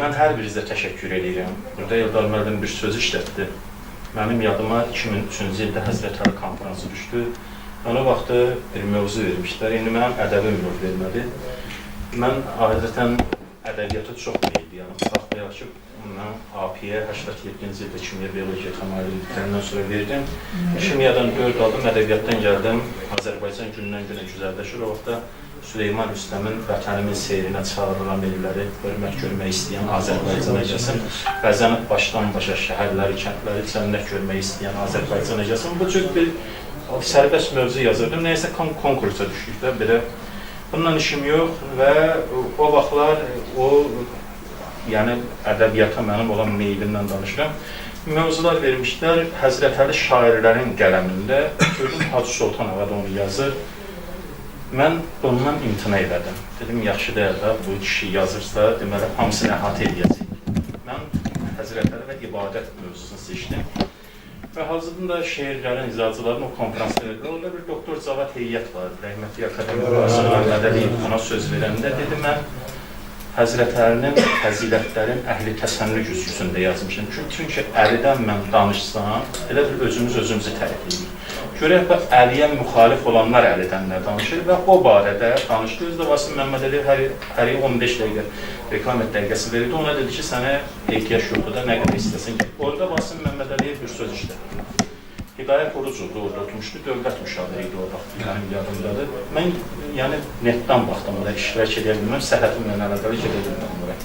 Mən hər birinizə təşəkkür edirəm. Burada Eldar müəllim bir söz işlətdi. Mənim yadıma 2003-cü ildə Həzrət Əli konfransı düşdü. Mən o vaxtı bir mövzu vermişdilər. İndi mənim ədəbim yox vermədi. Mən adətən ədəbiyyata çox meyilliyəm. Saxlayaq ki, mən AP-yə 87-ci ildə kimya biologiya təmayülü bitirəndən sonra verdim. Kimyadan 4 aldım, ədəbiyyatdan gəldim. Azərbaycan gündən günə güzəlləşir. O vaxtda Süleyman Rüstəmin vətənimin seyrinə çağırılan elləri, hörmət görmək istəyən Azərbaycana gəlsin. Bəzənib başdan başa şəhərləri, kəndləri cənnət görmək istəyən Azərbaycana gəlsin. Bu cür bir sərbəst mövzu yazırdım. Nəysə konkursa düşdük də belə. Bununla işim yox və o vaxtlar o, yəni ədəbiyyata mənim olan meylimdən danışıram. Mövzular vermişlər Həzrət Əli şairlərin qələmində. Gördüm Hacı Sultan ağa da onu yazır. Mən bundan imtina elədim. Dedim, yaxşı deyil də, bu kişi yazırsa, deməli, hamısını əhatə eləyəcək. Mən Həzrət Əli və ibadət mövzusunu seçdim. Və hazırda da şeirlərin, iczacıların o konferansda verdilər. Orada bir doktor Cavad Heyət vardı, rəhmətli akademik Məhəmməd Əliyev ona söz verəndə dedi, mən Həzrət Əlinin fəzilətlərin əhli təsənnü güzgüsündə yazmışam. Çünki Əlidən mən danışsam, elə bir özümüz özümüzü tərifləyirik. Görək bu Əliyə müxalif olanlar Əlidən nə danışır və o barədə danışdı. Özü də Vasim Məmməd Əliyev hər 15 dəqiqə reklam et dəqiqəsi verirdi. Ona dedi ki, sənə ehtiyac yoxdur da, nə qədər istəsən ki. Orada Vasim Məmməd Əliyev bir söz işlətdi. Hidayət Orucovdu orada oturmuşdu, dövlət müşaviri idi o vaxt, mənim yadımdadır. Mən yəni netdən baxdım bura, iştirak edə bilməm, səhhətimlə əlaqəli gedə bilməm bura.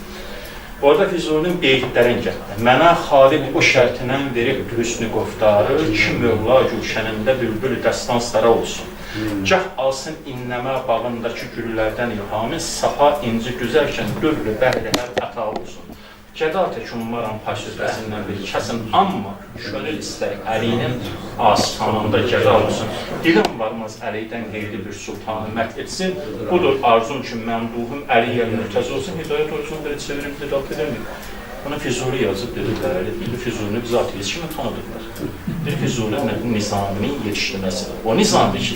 Orada Füzulinin beytlərin gəldi. Mənə Xaliq o şərtindən verib hüsnü qoftarı, ki Mövla gülşənində bülbül dəstan sara olsun. Cah alsın innəmə bağındakı güllərdən ilhamı, safa inci düzərkən dürlü bəhri hər əta olsun. Gəda tək ummaram pay süfrəsindən bir kəsin, amma könül istər Əlinin astanında gəda olsun. Dilim varmaz Əlidən qeyri bir sultanı mət etsin. Budur arzum ki, məmduhum Əliyyə mürtəzi olsun. Hidayət Orucovun belə çevirib dedi, edilmir. Buna Füzuli yazıb, dedi, bəli, dedi, Füzulini biz ateist kimi tanıdıqlar. Dedi, Füzuli Nizaminin yetişdirməsidir. O Nizami ki,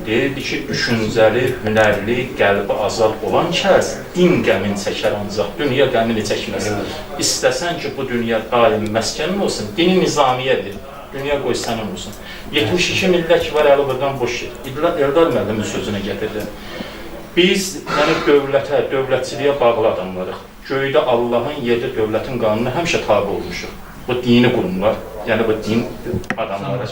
deyirdi ki, düşüncəli, hünərli, qəlbi azad olan kəs din qəmini çəkər ancaq, dünya qəmini çəkməz. İstəsən ki, bu dünya daim məskənin olsun, dini Nizamiyə ver, dünya qoy sənin olsun. 72 millət ki var, əli buradan boş yer. Eldar müəllimin sözünə gətirdi. Biz, yəni dövlətə, dövlətçiliyə bağlı adamlarıq. Göydə Allahın, yerdə dövlətin qanununa həmişə tabi olmuşuq. Bu dini qurumlar, yəni bu din adamları.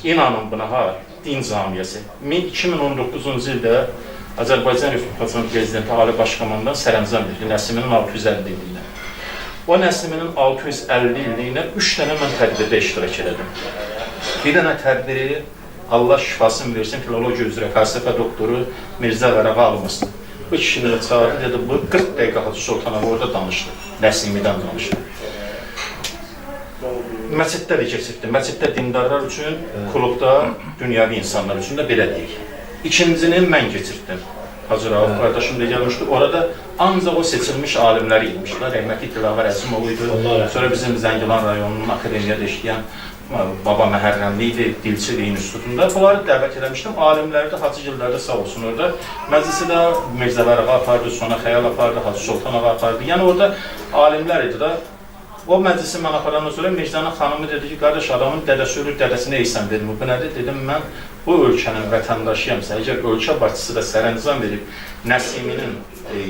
İnanın buna, ha, din camiyyəsi. 2019-cu ildə Azərbaycan Respublikasının Prezidenti Ali Başkomandan sərəncam verdi Nəsiminin 650 illiyinə. O Nəsiminin 650 illiyinə 3 dənə mən tədbirdə iştirak elədim. Bir dənə tədbiri Allah şifasını versin, filologiya üzrə fəlsəfə doktoru Mirzə Vərəqə almışdı. Bu kişini də çağırdı, dedi, bu 40 dəqiqə Hacı Sultan ağa orada danışdı, Nəsimidən danışdı. Məsciddə də keçirdi, məsciddə dindarlar üçün, klubda dünyavi insanlar üçün də belə deyik. İkincini mən keçirtdim. Hacı Rauf qardaşım da gəlmişdi, orada ancaq o seçilmiş alimləri imişlər, rəhmətli Dilavər Əzimov idi, sonra bizim Zəngilan rayonunun akademiyada işləyən Baba Məhərrəmli idi, Dilçi İnstitutunda. Bunları dəvət eləmişdim. Alimləri də, Hacıgillər də sağ olsun orada. Məclisi də Mirzəvər ağa apardı, sonra Xəyal apardı, Hacı Sultan ağa apardı. Yəni orada alimlər idi da. O məclisi mən aparandan sonra Mirzənin xanımı dedi ki, qardaş adamın dədəsi ölür, dədəsinə eysən dedim. Bu nədir? Dedim, mən bu ölkənin vətəndaşıyamsa, əgər ölkə başçısı da sərəncam verib Nəsiminin,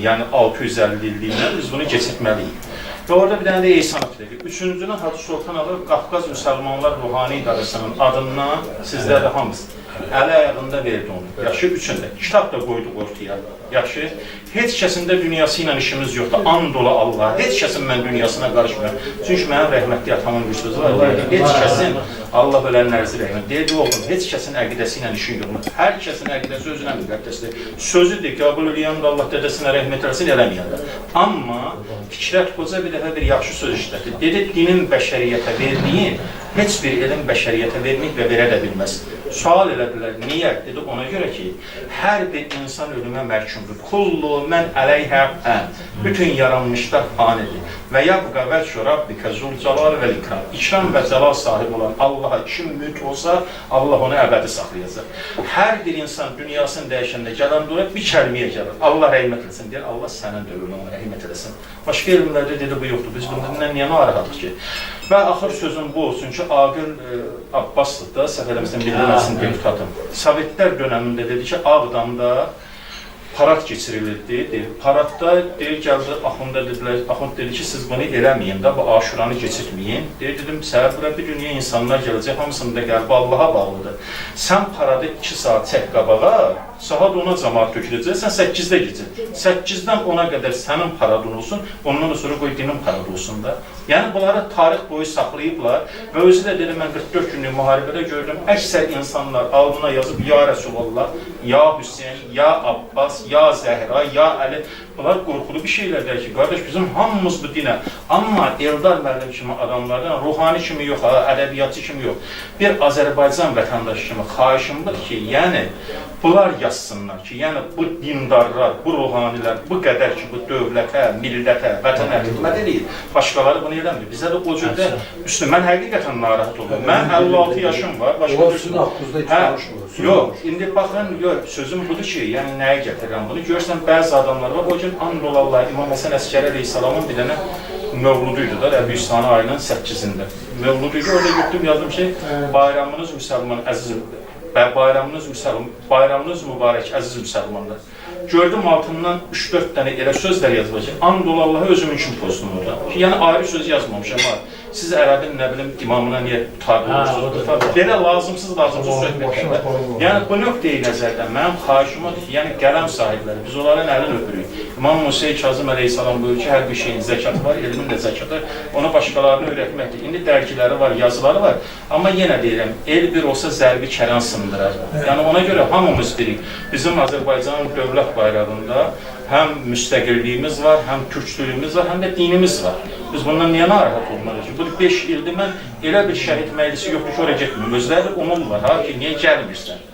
yəni 650 illiyinə biz bunu keçirtməliyik. Və orada bir dənə də Eysanov dedi. Üçüncünü Hacı Sultan ağa Qafqaz Müsəlmanlar Ruhani İdarəsinin adından sizlər də hamısı əli ayağında verdi onu. Yaxşı, üçündə. Kitab da qoyduq ortaya. Yaxşı, heç kəsin də dünyası ilə işimiz yoxdur. And ola Allah, heç kəsin mən dünyasına qarışmıram. Çünki mənim rəhmətli atamın bir sözü var. Deyirdi, heç kəsin, Allah ölənlərinizi rəhmət. Deyirdi, oğlum, heç kəsin əqidəsi ilə işin yoxdur. Hər kəsin əqidəsi özünə müqəddəsdir. Sözüdür, qəbul eləyən də Allah dədəsinə rəhmət eləsin, eləməyən də. Amma Fikrət Qoca bir dəfə bir yaxşı söz işlətdi. Dedi, dinin bəşəriyyətə verdiyi heç bir elm bəşəriyyətə verməyib və verə də bilməz. Sual elədilər, niyə? Dedi, ona görə ki, hər bir insan ölümə məhkumdur. Kullu mən əleyhə ən. Bütün yaranmışlar fanidir. Və yabqa vəchü rabbikə zülcəlal vəl ikram. İkram və cəlal sahibi olan Allaha kim müt olsa, Allah onu əbədi saxlayacaq. Hər bir insan dünyasını dəyişəndə gələn dura bir kəlməyə gəlir. Allah rəhmət eləsin. Deyir, Allah sənin də ölümünə rəhmət eləsin. Başqa elmlərdə dedi, bu yoxdur. Biz bundan niyə narahatıq ki? Və axır sözüm bu olsun ki, Aqil Abbaslı da, səhv eləməsəm, Milli Məclisin deputatı. Sovetlər dönəmində dedi ki, Ağdamda parad keçirilirdi. Deyir, paradda deyir, gəldi, axunda dedilər, axund dedi ki, siz bunu eləməyin də, bu aşuranı keçirtməyin. Deyir, dedim, səhər bura bir dünya insanlar gələcək, hamısının da qəlbi Allaha bağlıdır. Sən paradı 2 saat çək qabağa, saat 10-a cəmaat töküləcək, sən 8-də keçir. 8-dən 10-a qədər sənin paradın olsun, ondan da sonra qoy dinin paradı olsun da. Yəni, bunları tarix boyu saxlayıblar və özü də dedi, mən 44 günlük müharibədə gördüm, əksər insanlar alnına yazıb, ya Rəsulallah, ya Hüseyn, ya Abbas, ya Zəhra, ya Əli. Bunlar qorxulu bir şeylərdir ki, qardaş, bizim hamımız bu dinə. Amma Eldar müəllim kimi adamlardan, ruhani kimi yox, ədəbiyyatçı kimi yox, bir Azərbaycan vətəndaşı kimi xahişim budur ki, yəni, bunlar yazsınlar ki, yəni bu dindarlar, bu ruhanilər, bu qədər ki, bu dövlətə, millətə, vətənə xidmət eləyir. Başqaları bunu eləmir. Bizə də o cürdə üstü, mən həqiqətən narahat olurum. Mən 56 yaşım var. Başqa yox, indi baxın, yox, sözüm budur ki, yəni nəyə gətirirəm bunu? Görürsən, bəzi adamlar var, o gün and olarlar, İmam Həsən Əsgəri əleyhissalamın bir dənə Mövludu idi da, Rəbiüssani ayının 8-də. Mövludu idi, orada götürdüm, yazdım ki, bayramınız müsəlman, əziz, bayramınız mübarək, əziz müsəlmanlar. Gördüm altından 3-4 dənə elə sözlər yazılır ki, and ol Allah'a özüm üçün pozdum orada. Ki, yəni ayrı söz yazmamışam ha. Siz ərəbin, nə bilim, imamına niyə tabi olursunuz? Belə lazımsız söhbətlər. Yəni bu nöqteyi nəzərdən mənim xahişim odur ki, yəni qələm sahibləri, biz onların əlini öpürük. İmam Musa Kazım əleyhissalam buyurur ki, hər bir şeyin zəkatı var, elmin də zəkatı, onu başqalarına öyrətməkdir. İndi dərgiləri var, yazıları var, amma yenə deyirəm, el bir olsa zərbi kərən sındırar. Yəni ona görə hamımız birik. Bizim Azərbaycanın dövlət bayrağında həm müstəqilliyimiz var, həm türklüyümüz var, həm də dinimiz var. Biz bundan niyə narahat olmalıyıq ki? Bu 5 ildir mən elə bir şəhid məclisi yoxdur ki, oraya getmirəm. Özləri umurlar, ha ki, niyə gəlmirsən?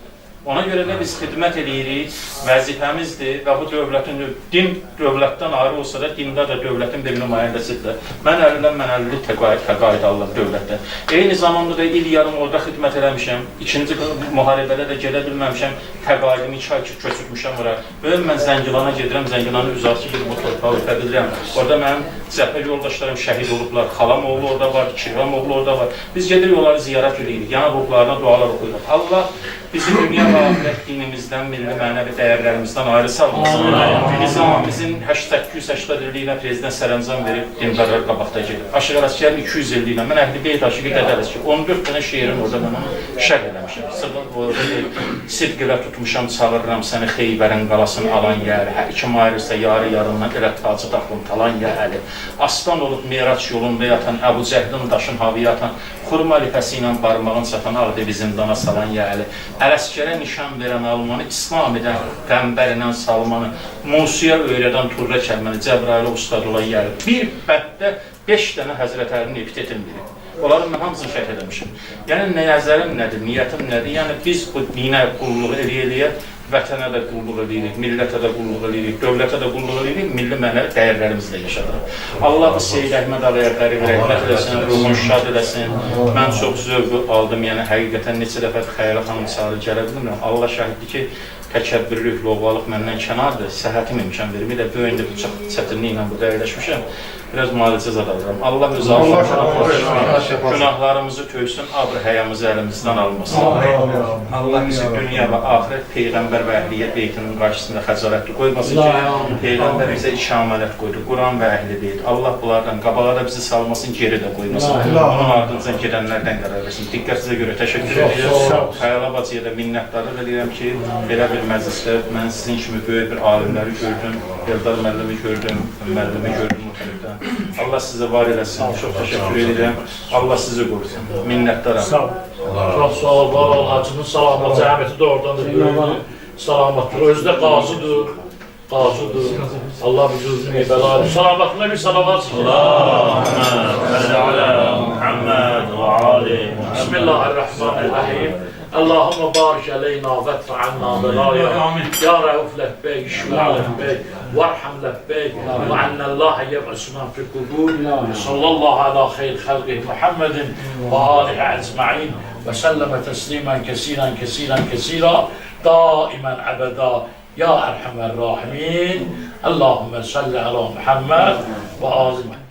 Ona görə də biz xidmət eləyirik, vəzifəmizdir və bu dövlətin, din dövlətdən ayrı olsa da, dində də dövlətin bir nümayəndəsidir. Mən əliləm, mən əlillik təqaüd alıram dövlətdən. Eyni zamanda da il yarım orada xidmət eləmişəm, ikinci müharibədə də gedə bilməmişəm, təqaüdümü 2 ay köçürmüşəm ora. Böyüm mən Zəngilana gedirəm, Zəngilanı üzartı gedib o torpağı öpə bilirəm. Orada mənim cəbhə yoldaşlarım şəhid olublar, xalam oğlu orada var, kirvam oğlu orada var. Biz gedirik onları ziyarət edirik, yana ruhlarına dualar oxuyuruq. Allah bizi dünya və axirət dinimizdən, milli mənəvi dəyərlərimizdən ayrı salmasın. Nizamimizin 880 illiyinə prezident sərəncam verib, dindarlar qabaqda gedir. Aşıq Ələsgərin 200 illiyinə, mən Əhl-i Beyt aşıqı Dədə Ələsgər, 14 dənə şeirin orada mən onu şərh eləmişəm. Sidq ilə tutmuşam, çağırıram səni Xeybərin qalasını alan yəli, hər kim ayrılsa yarı yarından elə tacı taxtım talan yəli. Aslan olub Miraç yolunda yatan, Əbu Cəhlin daşın havaya atan, xurma lifəsi ilə barmağın çatan, Ağdevi zindana salan yəli. Ələsgərə nişan verən Almanı, İslam edən Qəmbər ilə Salmanı, Musaya öyrədən Turra kəlməni, Cəbrailə ustad olan yəli. Bir bənddə 5 dənə Həzrət Əlinin epitetini verib. Onların mən hamısını şərh eləmişim. Yəni, nəzərim nədir, niyyətim nədir? Yəni, biz bu dinə qulluq eləyə-eləyə vətənə də qulluq eləyirik, millətə də qulluq eləyirik, dövlətə də qulluq eləyirik, milli mənəvi dəyərlərimizlə yaşadırıq. Allah bu Seyid Əhməd Ağaya qərib rəhmət eləsin, ruhunu şad eləsin. Mən çox zövq aldım, yəni həqiqətən neçə dəfə Xəyalə xanım çağırır, gələ bilmirəm. Allah şahiddir ki, təkəbbürlük, lovğalıq məndən kənardır, səhhətim imkan vermir də, bu indi bu çətinliklə burada əyləşmişəm. Biraz müalicə zad alıram. Allah özü günahlarımızı töksün, abr həyamızı əlimizdən almasın. Allah bizi dünya və axirət Peyğəmbər və Əhliyyə beytinin qarşısında xəcalətli qoymasın ki, Peyğəmbər bizə iki əmanət qoydu, Quran və Əhl-i Beyt. Allah bunlardan qabağa da bizi salmasın, geri də qoymasın. Onun ardınca gedənlərdən qərar versin. Diqqətinizə görə təşəkkür edirəm. Xəyala bacıya da minnətdarlıq edirəm ki, belə bir məclisdə mən sizin kimi böyük bir alimləri gördüm, Eldar müəllimi gördüm, müəllimi gördüm o tərəfdən. Allah sizi var eləsin, çox təşəkkür edirəm. Allah sizi qorusun, minnətdaram. Sağ ol. Çox sağ ol, var ol, hacının salamat, zəhməti də oradan da böyüdür, salamatdır. Özü də qazıdır, qazıdır. Allah bizi uzun bəla edir. Salamatına bir salavat. Allahümme salli ala Muhammed və ali Muhammed. Bismillahirrahmanirrahim. Allahümme barik aleyna və etfa'anna belaya. Ya Rauf lebbeyk, şüla lebbeyk, varham lebbeyk, və ennəllaha yeb'asu men fil kubur. Sallallahu ala xeyr xalqihi Muhammedin və alihi ecma'in və səlləmə təslimən kəsirən kəsirən kəsirə daimən əbəda ya erhamer rahimin. Allahümme salli ala Muhammed və ali Muhammed.